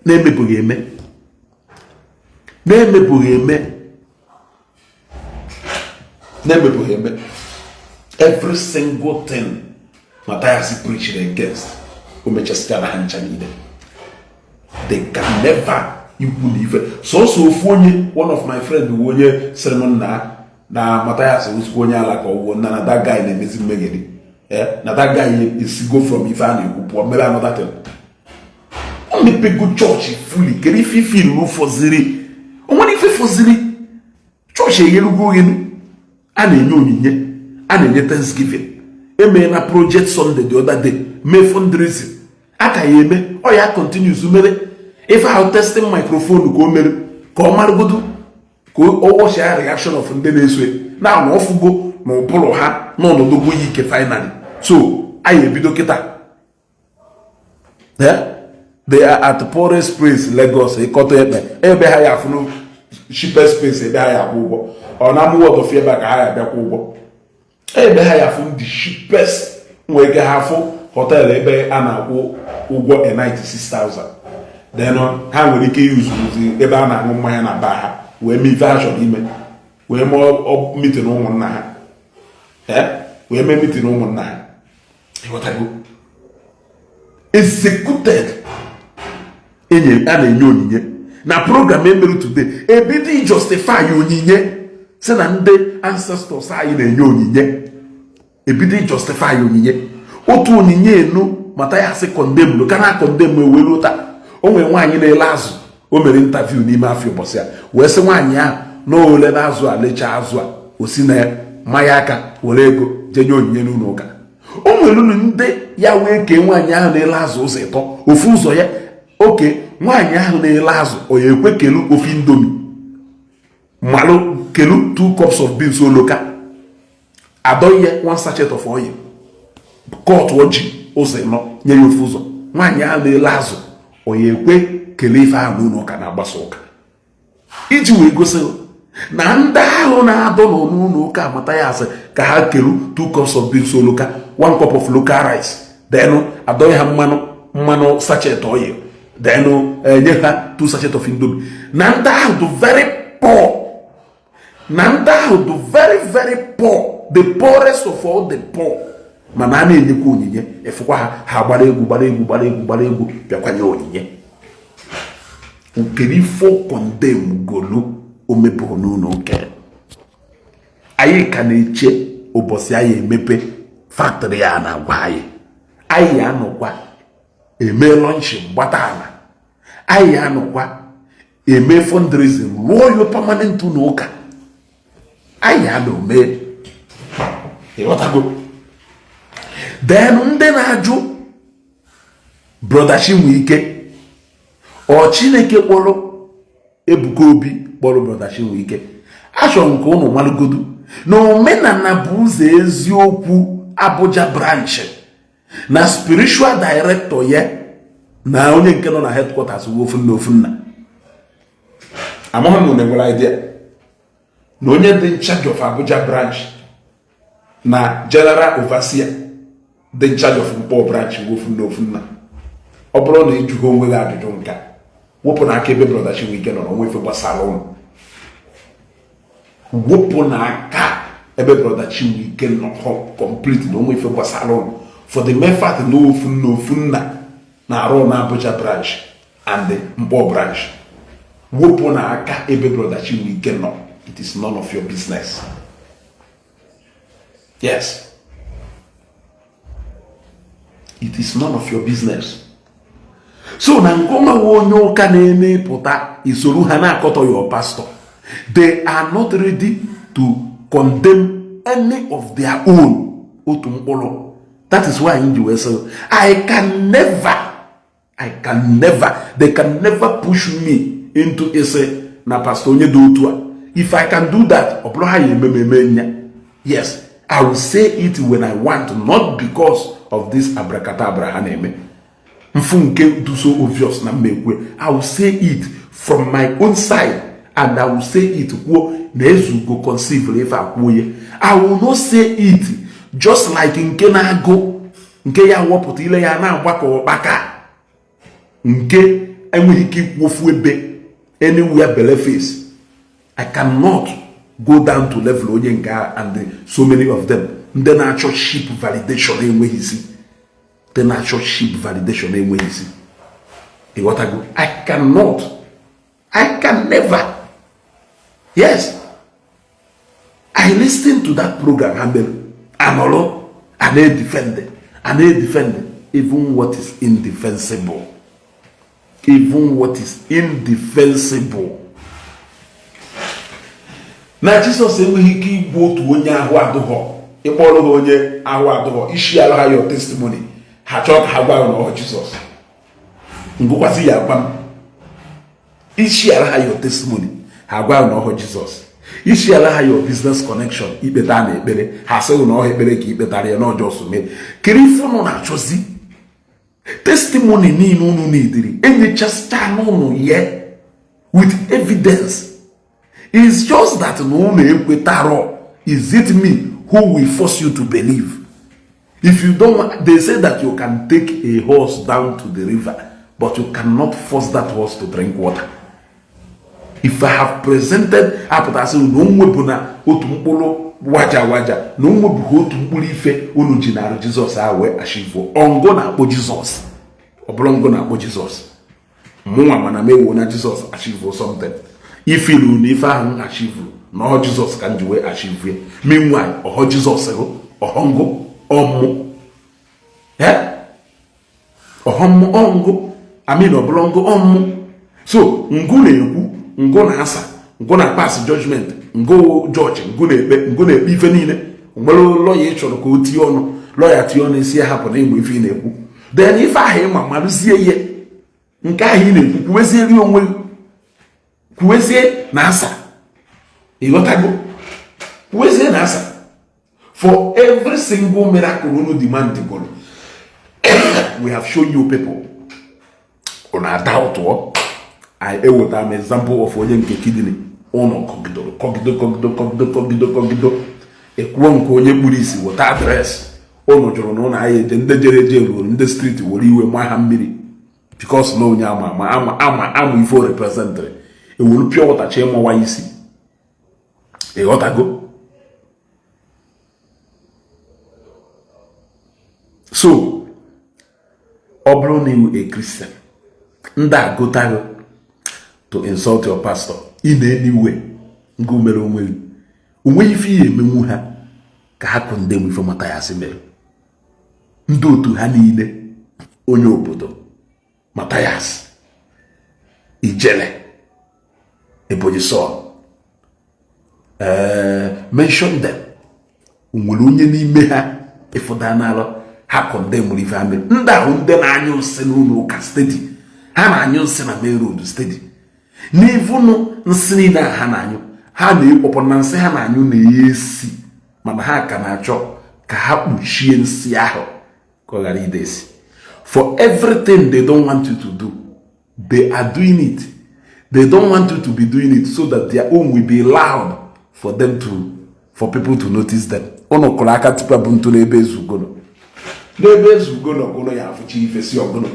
na-emebụghị eme, na-emebụghị eme, na-emebụghị eme. Every single thing Matthias preached against, o mechasịchara ha ncha niile. They can never ikwu na ife sọsọ ofu onye, one of my friend bụ onye sịrị m na Matthias ozugbo onye ala ka ọgwụgwọ nna na that guy na-emezi mmegheri, na that guy esigo from ife a na-ekwu pụọ mere another thing. O mepego chọọchị fully. Kedu ife ife ilu fọziri? O nwere ife fọziri? Chọọchị eghelugo oghenu, a na-enye onyinye, a na-enye thanksgiving. Emee na project Sunday the other day, mee fundraising, a ka ya eme. Ọ ya continues mere ife ahụ, testing microphone ka o mere, ka ọ marụgodu, ka ọ watch reaction of ndị na-eso na na ọfụgo na ụbụrụ ha n'ọnọdụ ya ike. Finally, so anyị ebido kịta. They are at poorest place, Lagos, ịkọta ekpe ebe ha ya afụnụ cheapest space, ebe ha ya akwụ ụgwọ. Ọ na amụwa ọdọfi ebe a ka ha ya abịakwa ụgwọ, ebe ha ya afụ the cheapest nwere ike ha afụ hotel ebe a na-akwụ ụgwọ a 96,000. Then ha nwere ike yuzuzi ebe a na-aṅụ mmanya na ba ha wee mee ife ha chọrọ ime, wee mee meeting ụmụnna ha, wee mee meeting ụmụnna ha. Ịghọtago? Executed enye a na-enye onyinye na program emerụ today, ebido justify onyinye, si na ndị ancestors anyị na-enye onyinye, ebido justify onyinye. Otu onyinye enu Mathias condemn ka na condemn eweruo taa. O nwere nwaanyị na-ele azụ, o mere interview n'ime afọ ụbọchị a, wee sị nwaanyị ahụ na ole na azụ a lechaa azụ a, o si na mmanya aka were ego jee nye onyinye n'ụlọ ụka. O nwere unu ndị ya wee kee nwaanyị ahụ na-ele azụ ụzọ ịtọ, ofu ụzọ ya oke. Nwaanyị ahụ na-ele azụ, ọ ya ekwe kelu ofe Indomie. Malụ kelu 2 cups of beans oloka, adọ ya 1 sachet of oil, kọtụ ji ụzọ ịnọ, nye ya ofu ụzọ. Nwaanyị ahụ na-ele azụ, onye ekwe kelee ife ahụ n'ụlọ ụka na-agbasa ụka, iji wee gosi na ndị ahụ na-adọ n'ụlọ ụka amata ya asị ka ha kelu 2 cups of beans oloka, 1 cup of local rice, then adọghị ha mmanụ sachet oil, then enye ha 2 sachet of Indomie, na ndị ahụ dị very poor, na ndị ahụ dị very very poor, the poorest of all the poor. Mana a na-enyekwa onyinye, efukwa ha, ha gbara egwu, gbara egwu, gbara egwu, gbara egwu, bịakwanye onyinye. Kedu ife condemn golu omepụ n'ụlọ ụka? Anyị ka na-eche ụbọchị anyị emepe factory a na-agwa anyị. Anyị anọkwa eme launching, gbata ala. Anyị anọkwa eme fundraising, rụọ ya permanent ụlọ ụka. Anyị anọ mee, ịghọtago? Then ndị na-ajụ Brother Chinwike, ọ Chineke kpọrọ Ebuka Obi, kpọrọ Brother Chinwike, achọrọ m ka ụnụ malụgodu na Omenala bụ Ụzọ Eziokwu Abuja branch na spiritual director ya na onye nke nọ na headquarters wu ofu nna, ofu nna. Amaghị m na enwere idea na onye dị in charge of Abuja branch na general overseer dị in charge of Mkpọ branch wu ofu nna, ofu nna. Ọ bụrụ na ịjụghị onwe gị ajụjụ nka, wepụ n'aka ebe Brother Chinwike nọ n'onwe ife gbasara ụnụ. Wepụ n'aka ebe Brother Chinwike nọ complete na onwe ife gbasara ụnụ, for the mere fact na ofu nna, ofu nna na-arụ na Abuja branch and the Mkpọ branch. Wepụ n'aka ebe Brother Chinwike nọ. It is none of your business. Yes, it is none of your business. So na nke nwe onye ụka na-eme pụta isoro ha na-akọtọ your pastor, they are not ready to condemn any of their own otu mkpụrụ. That is why anyị ji wee sị, I can never, I can never, they can never push me into ịsị na pastor onye dị otu a. If I can do that, ọ bụrụ ha ya eme m eme nya. Yes, I will say it when I want, not because of this abracadabra ha na-eme. Mfu nke do so obvious na mmekwe, I will say it from my own side and I will say it kwuo na ezugo conceive ife akwuo ya. I will not say it just like nke na-agụ nke ya wọpụta ile ya na-agbakọ ọkpaka nke enweghị ike ikwu ofu ebe anywhere bele face. I cannot go down to level onye nke a and so many of them, ndị na-achọ cheap validation enweghị isi, ndị na-achọ cheap validation enweghị isi. Ịghọtago? I cannot, I can never. Yes, I listen to that program ha mere anọrọ a na-edefend, a na-edefend even what is indefensible, even what is indefensible, na Jizọs enweghị ike igbu otu onye ahụ adụghọ. Ịkpọrọ ha onye ahụ adụghọ isi ala ha your testimony, ha chọọ ka ha gwa na ọ Jizọs ngụkwasị ya agwa m. Isi ala ha your testimony, ha gwa na ọhụ Jizọs. Isi ala ha your business connection, ikpeta na ekpere, ha sịghị na ọha ekpere ka ikpetara ya n'ọjọọ. So mee kiri ife unu na-achọzi testimony niile unu n'idiri enyechasịcha n'ụnụ ye with evidence. It's just that na unu ekwetarọ. Is it me who will force you to believe? If you don't want, they say that you can take a horse down to the river, but you cannot force that horse to drink water. If I have presented, apụtasị na onwe bụ na otu mkpụrụ waja waja na onwe bụ otu mkpụrụ ife unu ji narụ Jizọs ahụ wee ashivuo ọngụ na-akpọ Jizọs, ọ bụrụ ngụ na-akpọ Jizọs mụnwa, mana m ewo na Jizọs achivuo something ifilu na ife ahụ m achivuru na ọhọ Jizọs ka m ji wee achivue. Meanwhile, ọhọ Jizọs hụ ọhọ ngụ ọmụ ọhọ mmụ ọngụ amin, ọ bụrụ ngụ ọmụ. So ngụ na-ekwu, ngụ na-asa, ngụ na pass judgment, ngụ jọji, ngụ na-ekpe, ngụ na-ekpe ife niile. Nwere lọya ị chọrọ ka o tie ọnụ, lọya tie ọnụ isi ya hapụ na ịmụ ife ị na-ekwu. Then ife ahụ ịma marụzie ihe nke ahụ ị na-ekwu, kwuwezieri onwe gị, kwuwezie na asa. Ịghọtago? Wezie na asa for every single miracle unu demand goro, we have shown you people. Unu adaụtụọ. I eweta m example of onye nke kidney ụnụ kọgidoro, kọgido, kọgido, kọgido, kọgido, kọgido. Ekwuo nke onye kpuru isi, weta address. Ụnụ jụrụ na ụnụ ahịa eje. Ndị jere eje ruo, ndị street were iwe ma ha mmiri because na onye ama ama ama ama ama ife o representịrị, ewuru pure water chi ịmawa isi. Ịghọtago? So ọ bụrụ na iwu a Christian, ndị agụtaghị to insult your pastor ị na-eniwe nke mere onwe gị, onweghị ife ihe emenwu ha ka ha condemn ife Mathias mere. Ndị otu ha niile, onye obodo Mathias, Ijele, Ebonyi son, mention them. Nwere onye n'ime ha ịfụda n'alụ ha condemn ife ha mere? Ndị ahụ, ndị na-anyụ nsị n'ụlọ ụka steady, ha na-anyụ nsị na main road steady. N'ivụnụ nsị niile a ha na-anyụ, ha na-ekpọpọ na nsị ha na-anyụ na-esi, mana ha ka na-achọ ka ha kpuchie nsị ahụ ka ọ ghara idesi. For everything they don't want you to do, they are doing it. They don't want you to be doing it so that their own will be loud for them to for people to notice them. Ụnụ kụrụ aka tupu abụ ntụ n'ebe ezugono, n'ebe ezugono ọgụnụ ya afụcha ife si ọgụnụ.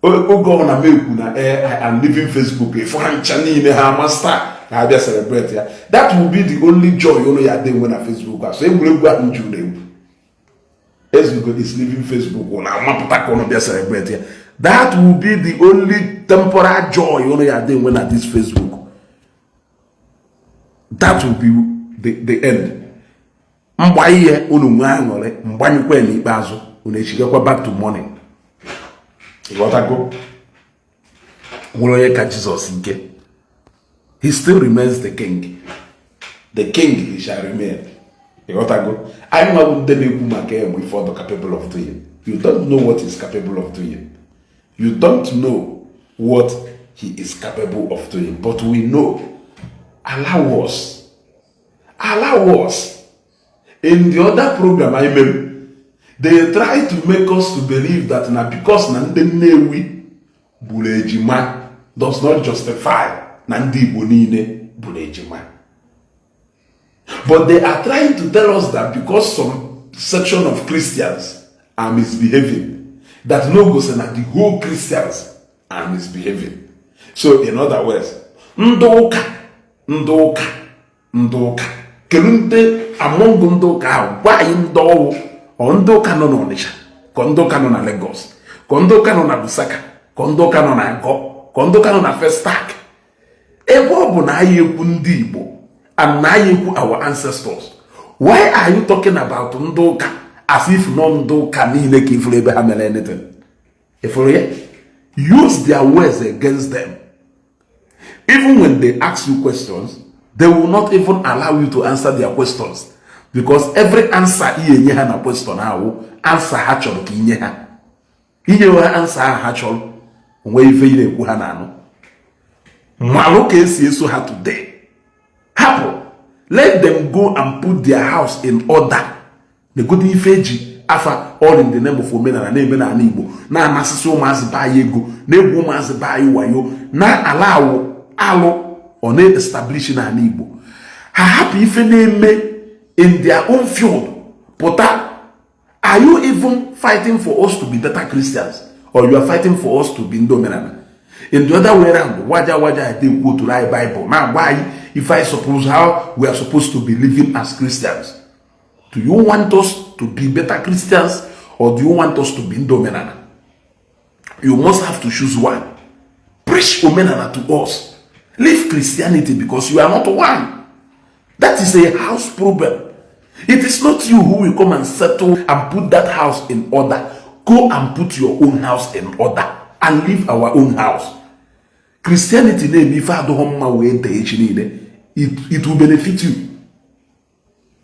Oge ọ na m ekwu na I am leaving Facebook, ịfụ ha ncha niile, ha ama star ka ha bịa celebrate ya. That will be the only joy ụnụ ya dị enwe na Facebook a. So egwuregwu ahụ juru na egwu Ezugo is leaving Facebook na amapụta ka ụnụ bịa celebrate ya. That will be the only temporal joy ụnụ ya dị enwe na this Facebook. That will be the end. Mgba ihe unu nwee aṅụrị, mgbanyekwa n'ikpeazụ unu echigakwa back to morning. Ịghọtago? Nwere onye ka Jizọs ike? He still remains the king. The king he shall remain. Ịghọtago? Anyị nwabụ ndị na-ekwu maka ya mgbe ife ọdụ capable of doing. You don't know what he's capable of doing. You don't know what he is capable of doing, but we know. Allow us, allow us. In the other program I made, they try to make us to believe that na because na ndị Nnewi gburu ejima does not justify na ndị Igbo niile gburu ejima. But they are trying to tell us that because some section of Christians are misbehaving, that no go say na the whole Christians are misbehaving. So in other words, ndị ụka, ndị ụka, ndị ụka, kedu ndị among ndị ụka ahụ? Gwa anyị ndị ọwụ. Ọ ndị ụka nọ n'Ọnịcha, ka ndị ụka nọ na Lagos, ka ndị ụka nọ na Lusaka, ka ndị ụka nọ na Agọ, ka ndị ụka nọ na Festac? Ebe ọ bụ na anyị ekwu ndị Igbo and na anyị ekwu our ancestors, why are you talking about ndị ụka as if nọ ndị ụka niile ka ifuru ebe ha mere anything? Ifuru ya? Use their words against them. Even when they ask you questions, they will not even allow you to answer their questions, because every answer ị enye ha na question ahụ, answer ha chọrọ ka inye ha, inye ha answer ahụ ha chọrọ, onwe ife ị na-ekwu ha na-anụ. Malụ ka esi eso ha today. Hapụ, let them go and put their house in order. Negodo ife eji afa all in the name of omenala na-eme n'ala Igbo, na-amasịsị ụmụazị be anyị ego, na-egwu ụmụazị be anyị wayo, na ala awụ alụ ọ na-establish n'ala Igbo. Ha hapụ ife na-eme in their own field pụta. Are you even fighting for us to be better Christians, or you are fighting for us to be ndị omenala? In the other way round, waja waja ekwu oturu anyị Bible na-agwa anyị if I suppose how we are supposed to be living as Christians. Do you want us to be better Christians, or do you want us to be ndị omenala? You must have to choose one. Preach omenala to us, leave Christianity, because you are not one. That is a house problem. It is not you who will come and settle and put that house in order. Go and put your own house in order and leave our own house. Christianity na-eme ife adịghị mma wee dee echi niile. It will benefit you.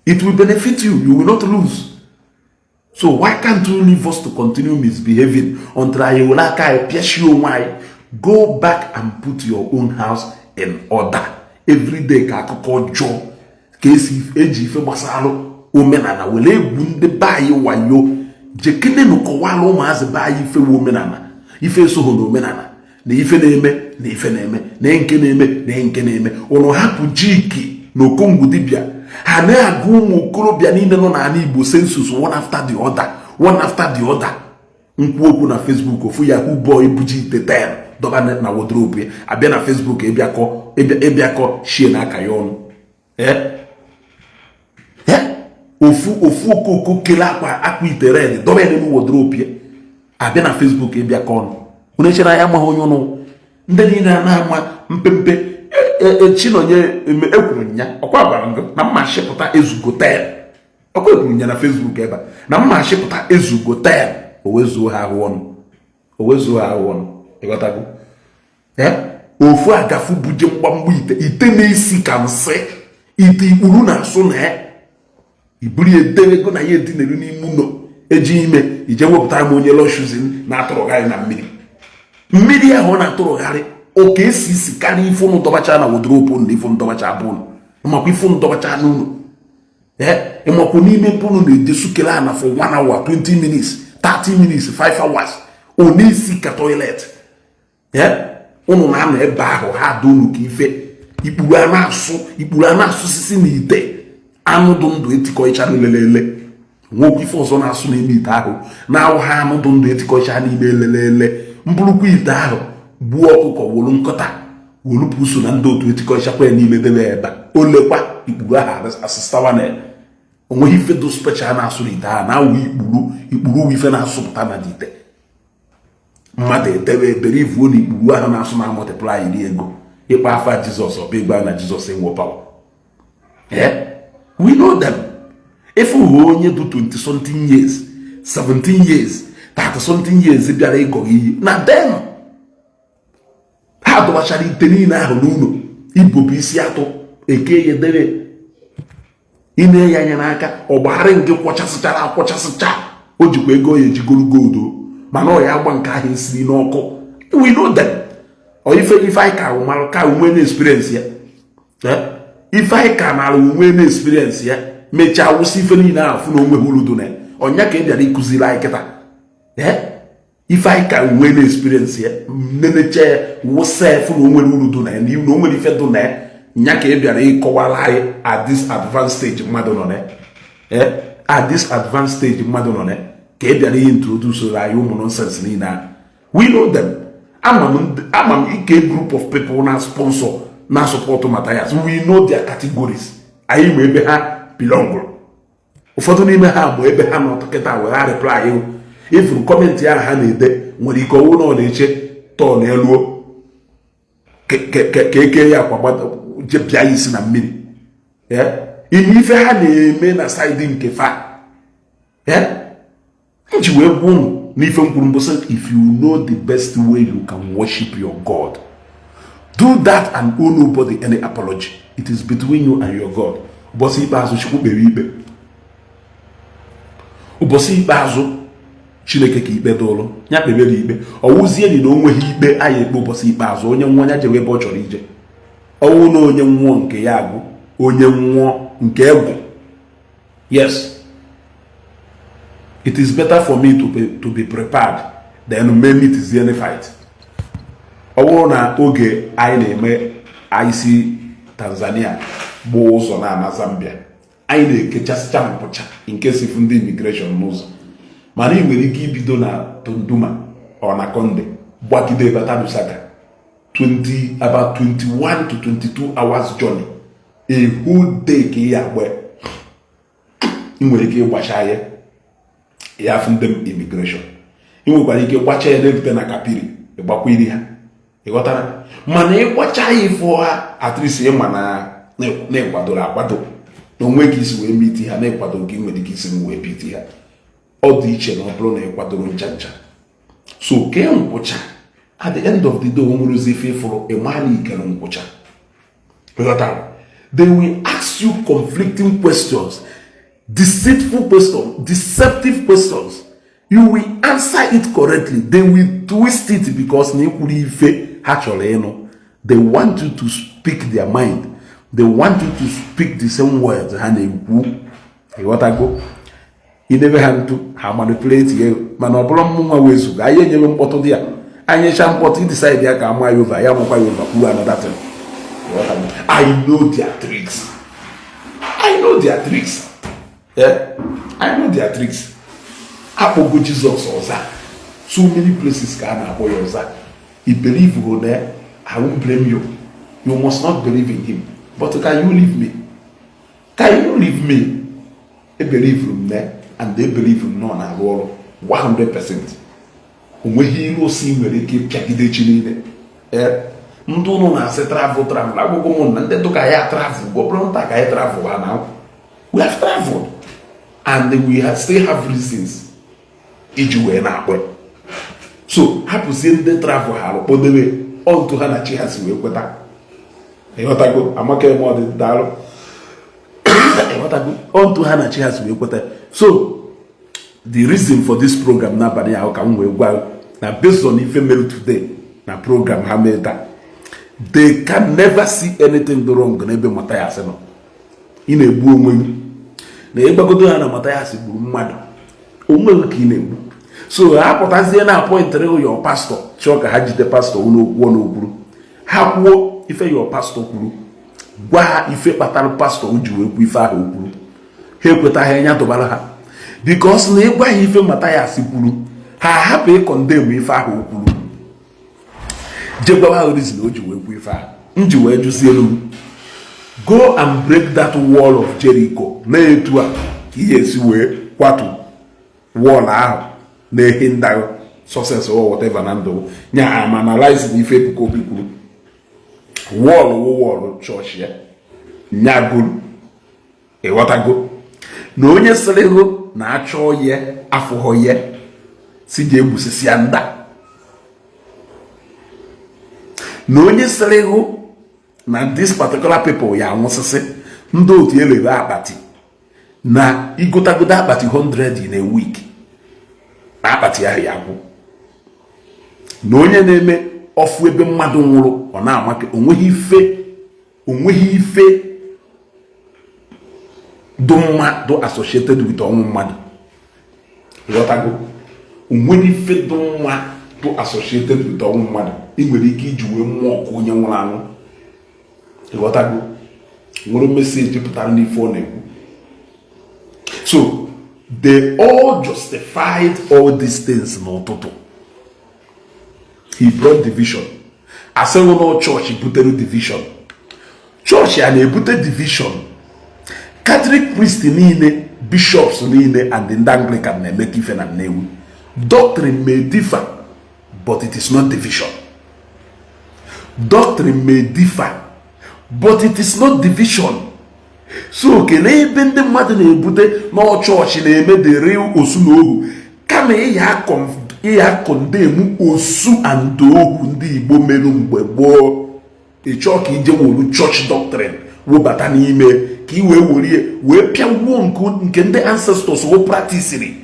It will benefit you. You will not lose. So why can't you leave us to continue misbehaving until anyị were aka anyị pịachie onwe anyị? Go back and put your own house in order. Everyday ka akụkọ ọjọọ ka esi eji ife gbasara omenala were egwu ndị be anyị wayo. Jekenenu kọwara ụmụazị be anyị ife wu omenala, ife esogho na omenala, na ife na-eme, na ife na-eme, na nke na-eme, na nke na-eme. Ụnụ hapụ jiki na okongwu dibịa, ha na-agụ ụmụ okorobịa niile nọ n'ala Igbo census, one after the other, one after the other. Nkwu okwu na Facebook, ofu yahoo boy buji ite 10 dọba na wardrobe ya, abịa na Facebook ịbịakọ shie na aka ya ọnụ. Ofu ofu okoko kele akwa akwa ite red dọba ya n'elu wardrobe ya, abịa na Facebook ịbịakọ ọnụ. Unu echere anyị amaghị onye ụnụ? Ndị niile na-ama mpempe Chinonye ekwuru nya ọkwa gwara ngụ na mma shịpụta ezugo 10. Ọkwa ekwuru nya na Facebook ebe a na mma shịpụta ezugo 10. O wezuo ha ahụ ọnụ, o wezuo ha ahụ ọnụ. Ịghọtago? Ofu agafu buje mgbamgba ite, ite na-esi ka nsị, ite ikpuru na-asụ na ya, iburu ya edebe ego na ya edinere n'ime ụlọ eji ime ije wepụtara m onye lọshuzin na-atụrụgharị na mmiri. Mmiri ahụ ọ na-atụrụgharị, oke esi isi karịa ife ụnụ dọbacha na wardrobe na ife ụnụ dọbacha bụ ụnụ makwa ife ụnụ dọbacha n'ụlọ. Ee, ịmakwa n'ime ebe ụnụ na-eje sukere ana for 1 hour, 20 minutes, 30 minutes, 5 hours, ọ na-esi ka toilet. Ee, ụnụ na-anọ ebe ahụ, ha dị unu ka ife ikpuru a na-asụ, ikpuru a na-asụsisi na ite anụ dụ ndụ etikọcha lelele. Nwekwa ife ọzọ na-asụ n'ime ite ahụ na-awụ ha anụ dụ ndụ etikọcha n'ime elelele. Mbụrụkwa ite ahụ gbuo ọkụkọ, wolu nkọta, wolu pusu na ndị otu etikọchakwa ya niile debe ebe a, olekwa ikpuru ahụ asịstawa na ya. Onweghị ife dị special na-asụ n'ite ahụ na-awụ ikpuru. Ikpuru wụ ife na-asụpụta na ite mmadụ edebe ebere ivuo na ikpuru ahụ na-asụ na multiply iri ego ịkpa afa Jizọs. Ọ bụ ịgba na Jizọs enwe power. We know them. Ife uwe onye dị 20 something years, 17 years, 30 something years bịara ịgọ iyi na them, ha dọbachara ite niile ahụ n'ụlọ ibobu isi atụ eke ya debe ine ya anya n'aka. Ọgbagharị nke kwọchasịchara akwọchasịcha, o jikwa ego ya ejigoro goldo, mana ọ ya agba nke ahụ esiri n'ọkụ. We know them. Ọ ife ife anyị ka marụ ka onwe na experience ya. Ife anyị ka mara onwe na experience ya, mechaa wụsị ife niile ahụ, fụ na onwe ha uru dị na ya. Ọnya ka ị bịara ịkụziri anyị kịta. Ife anyị ka onwe na experience ya, nenecha ya, wụsa ya, fụ na o nwere uru dị na ya, na o nwere ife dị na ya. Nya ka ị bịara ịkọwara anyị at this advanced stage mmadụ nọ na ya. At this advanced stage mmadụ nọ na ya ka ị bịara ihe introduce anyị ụmụ nonsense niile ahụ. We know them. Ama m ike group of people na sponsor, na support Matthias. We know their categories. Anyị ma ebe ha belong. Ụfọdụ n'ime ha bụ ebe ha nọ kịta wee ha reply ifuru comment ahụ ha na-ede. Nwere ike ọwụ na ọ na-eche tọọ na eluo ka eke ya akwa je bịa ya isi na mmiri. Ime ife ha na-eme na side nke fa nji wee gwa unu n'ife mkwuru mbụ sị, if you know the best way you can worship your God, do that and owe nobody any apology. It is between you and your God. Ụbọchị ikpeazụ, Chukwu kpere ikpe. Ụbọchị ikpeazụ, Chineke ka ikpe dụrụ ya kpebere ikpe. Ọwụzie na o nweghị ikpe anyị ekpe ụbọchị ikpeazụ, onye nwụọ ya jewe ebe ọ chọrọ ije. Ọwụ na onye nwụọ nke ya agwụ, onye nwụọ nke egwu. Yes, it is better for me to be prepared than mee meet any fight. Ọ bụrụ na oge anyị na-eme, anyị si Tanzania gbuo ụzọ na-ana Zambia, anyị na-ekechasịcha mpụcha nke si ndị immigration n'ụzọ. Mana ị nwere ike ibido na Tunduma ọ na Konde gbagide bata Lusaka, 20, about 21 to 22 hours journey, a whole day ka ị ya agba. Ị nwere ike ịgbacha ya, ya afụ ndị immigration. Ị nwekwara ike gbacha ya na-ebute na Kapiri, ịgbakwa iri ha. Ịghọtara? Mana ịgbacha ya ịfụ ha, at least ịma na na-ịkwadoro akwado na onwe gị isi wee miti ha, na-ịkwado gị nwere ike isi wee biti ha. Ọ dị iche na ọ bụrụ na ịkwadoro ncha ncha. So kee nkwụcha, at the end of the day, o nwere ozi ife ịfụrụ ịmala ikere nkwụcha. Ịghọtara? They will ask you conflicting questions, deceitful questions, deceptive questions. You will answer it correctly, they will twist it, because na ikwuru ife ha chọrọ ịnụ. They want you to speak their mind. They want you to speak the same words ha na-ekwu. Ịghọtago? Idebe ha ntu, ha manipulate ya. Mana ọ bụrụ mmụnwa wezuga anyị enyebe mkpọtụ dị ya, anyị cha mkpọtụ, idecide ya ka ama ya over, ya makwa ya over, kwuo another thing. Ịghọtago? I know their tricks. I know their tricks. Yeah? I know their tricks. Akpọgo Jizọs ọza. So many places ka a na-akpọ ya ọza. You believe go there, I won't blame you. You must not believe in him. But can you leave me? Can you leave me? I believe m there and they believe m nọ na-arụ ọrụ 100%. O nweghị ilu osi nwere ike ịpịagide chi niile. Ee, ndị ụnụ na-asị travel, travel, agwụgwọ m na ndị dụka ya travel, ọ bụrụ nta ka anyị travel ha na we have traveled and we still have reasons iji wee na-akpọ. So hapụzie ndị travel ha kpọdebe ọntụ ha na chi ha si wee kweta. Ịghọtago? Amaka eme ọdị, daalụ. Ịghọtago? Ọntụ ha na chi ha si wee kweta. So the reason for this program n'abalị ahụ ka m wee gwa na based on ife mere today na program ha mee taa, they can never see anything wrong n'ebe Mathias nọ. Ị na-egbu onwe gị na ịgbagodo ha na Mathias gburu mmadụ, onwe gị ka ị na-egbu. So ha pụtazie na appointịrị your pastor, chọọ ka ha jide pastor n'okwu n'okwuru ha kwuo ife your pastor kwuru. Gwa ha ife kpatara pastor ji wee kwu ife ahụ o kwuru. Ha ekwetaghị anya dọbara ha, because na ịgwa ha ife Mathias kwuru, ha hapụ ịcondemn ife ahụ o kwuru, je gwawa ha reason o ji wee kwu ife ahụ. M ji wee jụzie elu, go and break that wall of Jericho. Na-etu a ka ihe esi wee kwatu wall ahụ na-ehi ndago success or whatever na ndụ nya. Am analyze ife Ebuka Obi kwuru. Wall wụ wall chọọchị ya nyagoro. Ịghọtago? Na onye sịrị hụ na achọ ya afụghọ ya si ji egbusisi ya nda, na onye sịrị hụ na this particular people ya anwụsịsị, ndị otu elebe akpati na igotagodo akpati 100 in a week na akpati ahụ ya gwụ, na onye na-eme ọfụ ebe mmadụ nwụrụ ọ na-amake, onweghị ife, onweghị ife dụ mma dụ associated with ọnwụ mmadụ. Ịghọtago? Onweghị ife dụ mma dụ associated with ọnwụ mmadụ ị nwere ike iji wee mmụọ ka onye nwụrụ anwụ. Ịghọtago? Nwere message pụtara n'ife ọ na-ekwu. So they all justified all these things. N'ụtụtụ he brought division, asịghị na chọọchị butere division. Chọọchị a na-ebute division. Catholic priest niile, bishops niile and ndị Anglican na-emekọ ife na Nnewi. Doctrine may differ, but it is not division. Doctrine may differ, but it is not division. So kelee ebe ndị mmadụ na-ebute na chọọchị na-eme the real osu na ohu, kama ịya condemn osu and ohu ndị Igbo merụ mgbe gboo. Ị chọọ ka ije wolu church doctrine webata n'ime ka ị wee werie wee pịagbuo nke ndị ancestors wo practiciri.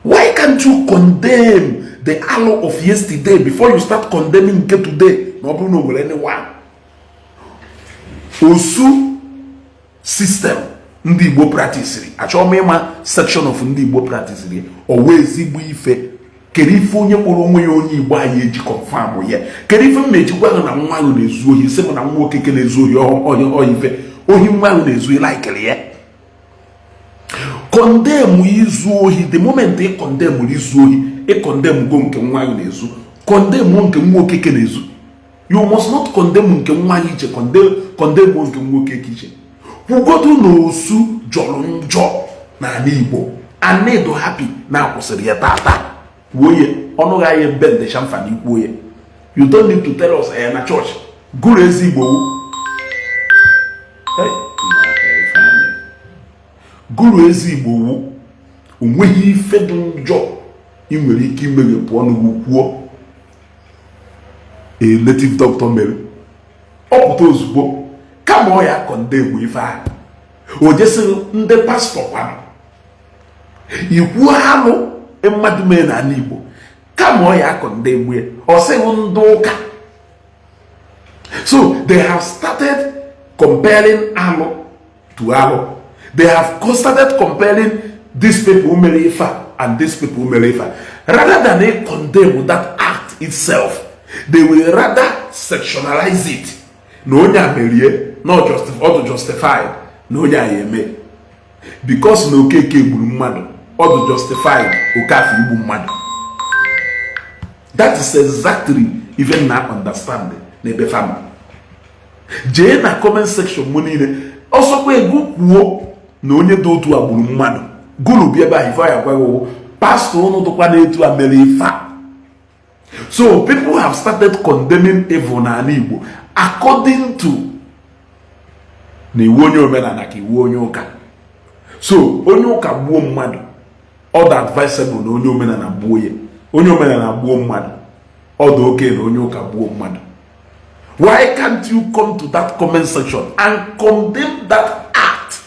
Why can't you condemn the alụ of yesterday before you start condemning nke today? Na ọ bụrụ na o nwere anyone osu system ndị Igbo practiciri, achọghị m ịma section of ndị Igbo practiciri, o wee ezigbo ife. Kedu ife onye kpọrọ onwe ya onye Igbo anyị eji confirm ya? Kedu ife m na-ejikwa gị na nwa ahụ na-ezu ohi, sị m na nwa okeke na-ezu ohi, ọhịa ife ohi nwa ahụ na-ezu, laikiri ya? Condemn izu ohi. The moment ị condemn izu ohi, ị condemn go nke nwa ahụ na-ezu, condemn nke nwa okeke na-ezu. You must not condemn nke nwa anyị iche, condemn nke nwa okeke iche. Kwugodu na osu jọrọ njọ n'ala Igbo, anedo happy na akwụsịrị ya tata. Kwuo ya ọnụ gha ya bend shamfa na ikwuo ya. You don't need to tell us na church gụrụ ezi Igbo. Hey, gụrụ ezi Igbo wu onweghị ife dị njọ ị nwere ike imeghepụ ọnụ gị kwuo. A native doctor mere ọ pụta ozugbo, kama ọ ya condemn ife ahụ, o jesịghị ndị pastọ kwanụ ikwu alụ mmadụ mee n'ala Igbo, kama ọ ya condemn ya, ọ sịghị ndị ụka. So they have started. Comparing alụ to alụ. They have started comparing these people mere ife a and these people mere ife a. Rather than they condemn that act itself, they will rather sectionalize it, na onye a merie na ọ dị justified, na onye a ya eme because na Okeke gburu mmadụ, ọ dị justified Okafọ igbu mmadụ. That is exactly even na understand n'ebe fama. Jee na comment section mụ niile, ọsọkwa ego kwuo na onye dị otu a gburu mmadụ, gụrụ bi ebe ahụ, ife ya gwaghị pastọ ụnụ dịkwa n'etu a mere ife a. So people have started condemning evil n'ala Igbo according to na iwu onye omenala ka iwu onye ụka. So onye ụka gbuo mmadụ, ọ dị advisable na onye omenala gbuo ya. Onye omenala gbuo mmadụ, ọ dị oke na onye ụka gbuo mmadụ. Why can't you come to that comment section and condemn that act?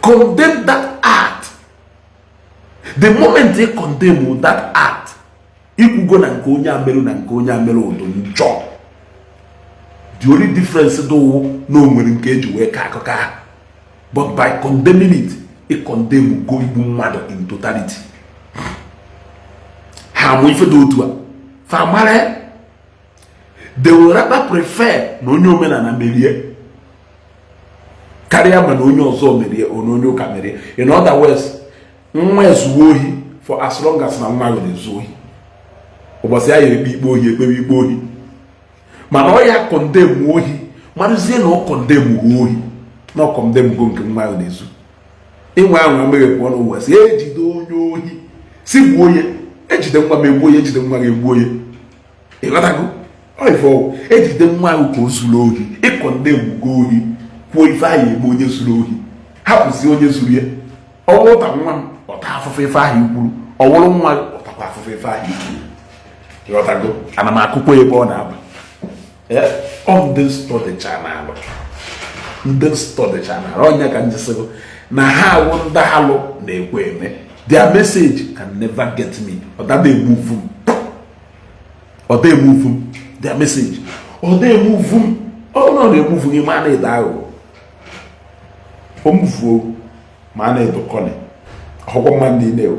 Condemn that act. The moment they condemn that act, ikwugo na nke onye amerụ na nke onye amerụ ụdụ njọ. The only difference dị wụ na o nwere nke eji wee ka akụkọ ahụ, but by condemning it, ị condemn go igbu mmadụ in totality. Ha amụ ife dị otu a, fa mara. They will rather prefer na onye omenala merie karịa ma na onye ọzọ merie o na onye ụka merie. In other words, nwa ezuwe ohi, for as long as na nwa ahụ na-ezu ohi, ụbọchị ya ekpe ikpe ohi, ekpewe ikpe ohi. Mana ọ ya condemn ohi, marụzie na ọ condemn ohi na ọ condemn go nke nwa ahụ na-ezu. Ịnwe ahụ emeghepụ ọnụ ụwa si ejide onye ohi si gbuo ya, ejide nwa m egbuo ya, ejide nwa gị egbuo ya. Ịghọtago? Ọ ife ọgwụ ejide nwa ahụ ka o zuru ohi, ị condemn go ohi, kwuo ife ahụ eme onye zuru ohi, hapụzi onye zuru ya. Ọwụrụ ta nwa m ọta afụfụ ife ahụ ikwuru, ọwụrụ nwa gị ọtakwa afụfụ ife ahụ ikwuru. Ịghọtago? Ana m akụkọ ebe ọ na-aba. Ọ ndị studycha na-alụ, ndị studycha na-alụ onye ka njisịgo na ha awụ ndị alụ na-ekwe eme. Their message can never get me. Ọ dada emove m, ọ da emove m. Their message, ọ da emove m. Ọ nọ na-emove gị ma a na-ede aghụghọ, o muvuo ma a na-edo kọni ọgwọ mmadụ niile o.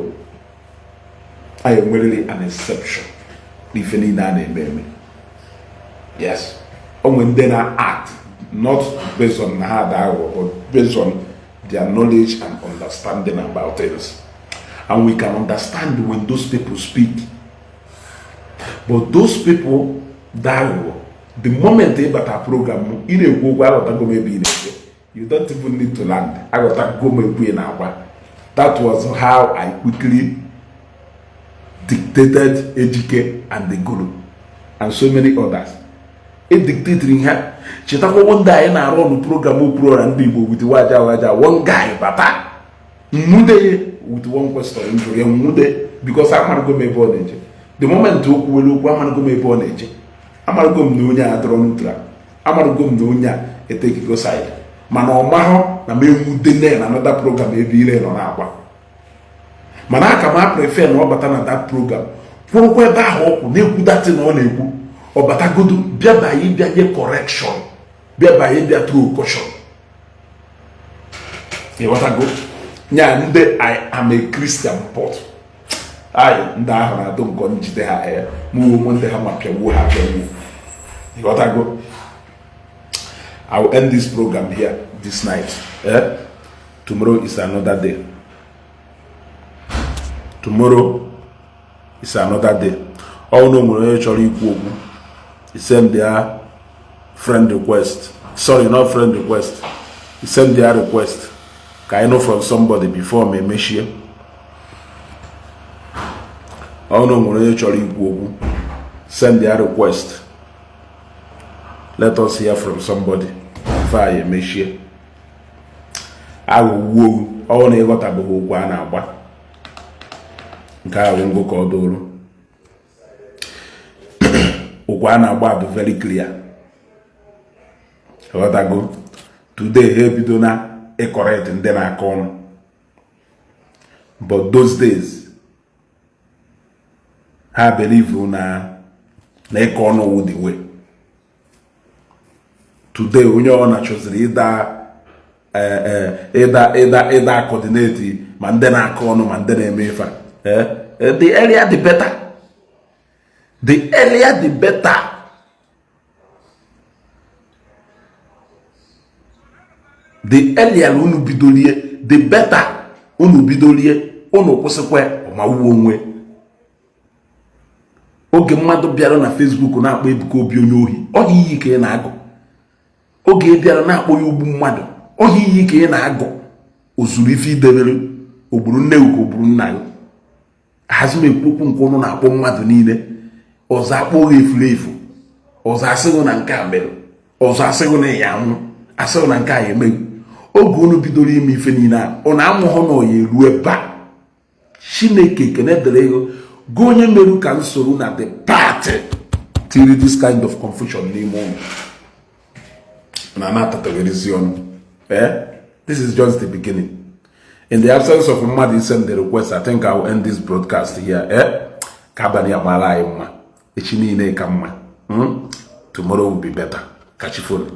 Anyị enwerịrị an exception n'ife niile a na-eme eme. Yes, o nwere ndị na-act not based on na ha ada aghụghọ, but based on their knowledge and understanding about things, and we can understand when those people speak. But those people da aghụghọ, the moment ị bata program m, ị na-ekwu okwu, aghọtago m ebe ị na-eje. You don't even need to land. Aghọtago m ekwu ị na-agwa. That was how I quickly dictated Ejike and the Guru and so many others. E dictatiri ha. Chetakwa ndị anyị na-arụ ọnụ program Okwuluora Ndị Igbo with waja waja. One guy bata, nwude ya with one question m jụrụ ya, nwude, because amarago m ebe ọ na-eje. The moment o kwuwere okwu, amarago m ebe ọ na-eje. Amarago m na onye a dọrọ neutral, amarago m na onye a etekigo side, mana ọ mahụ na m enwude na another program ebe ire nọ na-agba. Mana aka m a prefer na ọ bata na that program, kwụrụkwa ebe ahụ ọkwụ na-ekwu datin na ọ na-ekwu. Ọ batagodo, bịa banye, bịa nye correction, bịa banye, bịa throw caution. Ịghọtago? Nya ndị "I am a Christian but" anyị, ndị ahụ na-adụ nkọ njide ha ya mụ onwe ndị ha ma pịagbuo ha pịagbuo. Ịghọtago? I will end this program here this night, eh? Tomorrow is another day. Tomorrow is another day. Ọ na o nwere onye chọrọ ikwu okwu, send their friend request. Sorry, not friend request, send their request ka I know from somebody before ma emechie. Ọ na o nwere onye chọrọ ikwu okwu, send their request. Let us hear from somebody before anyị emechie. Aghụghọ ọ na ịghọtabeghị okwu a na-agba, nke a bụ ngụ ka ọ dụrụ. Okwu a na-agba bụ very clear. Ghọtago? Today ha ebido na ịcorrect ndị na-akọ ọnụ, but those days ha believe na ịkọ ọnụ wụ the way. Today onye ọ na-achọziri ịda ịda ịda ịda coordinate, ma ndị na-akọ ọnụ, ma ndị na-eme ife a. The earlier the better, the earlier the better. The earlier unu bidolie, the better. Unu bidolie, unu kwụsịkwa ọmawuo onwe. Oge mmadụ bịara na Facebook na-akpọ Ebuka Obi onye ohi, ọhịa iyi ka ị na-agụ. Oge bịara na-akpọ ya ogbu mmadụ, ọhịa iyi ka ị na-agụ. Ozuru ife idebere ogburu nne ka ogburu nna gị. Hazi m ekwu okwu nke ụnụ na-akpọ mmadụ niile. Ọzọ akpọ gị efuru efu, ọzọ asịghị na nke a mere, ọzọ asịghị na ya anwụ, asịghị na nke a emeghị. Oge unu bidoro ime ife niile a, ọ na-amụghọ na ọya eru ebe a. Chineke ekene dịrị ego gị onye meru ka m soro na the party tiri this kind of confusion n'ime ụlọ na na-atatagharịzi ọnụ. Eh, this is just the beginning. In the absence of mmadụ send the request, I think I will end this broadcast here. Eh, ka abalị amara anyị mma, echi niile ka mma. Tomorrow will be better. Kachifonu.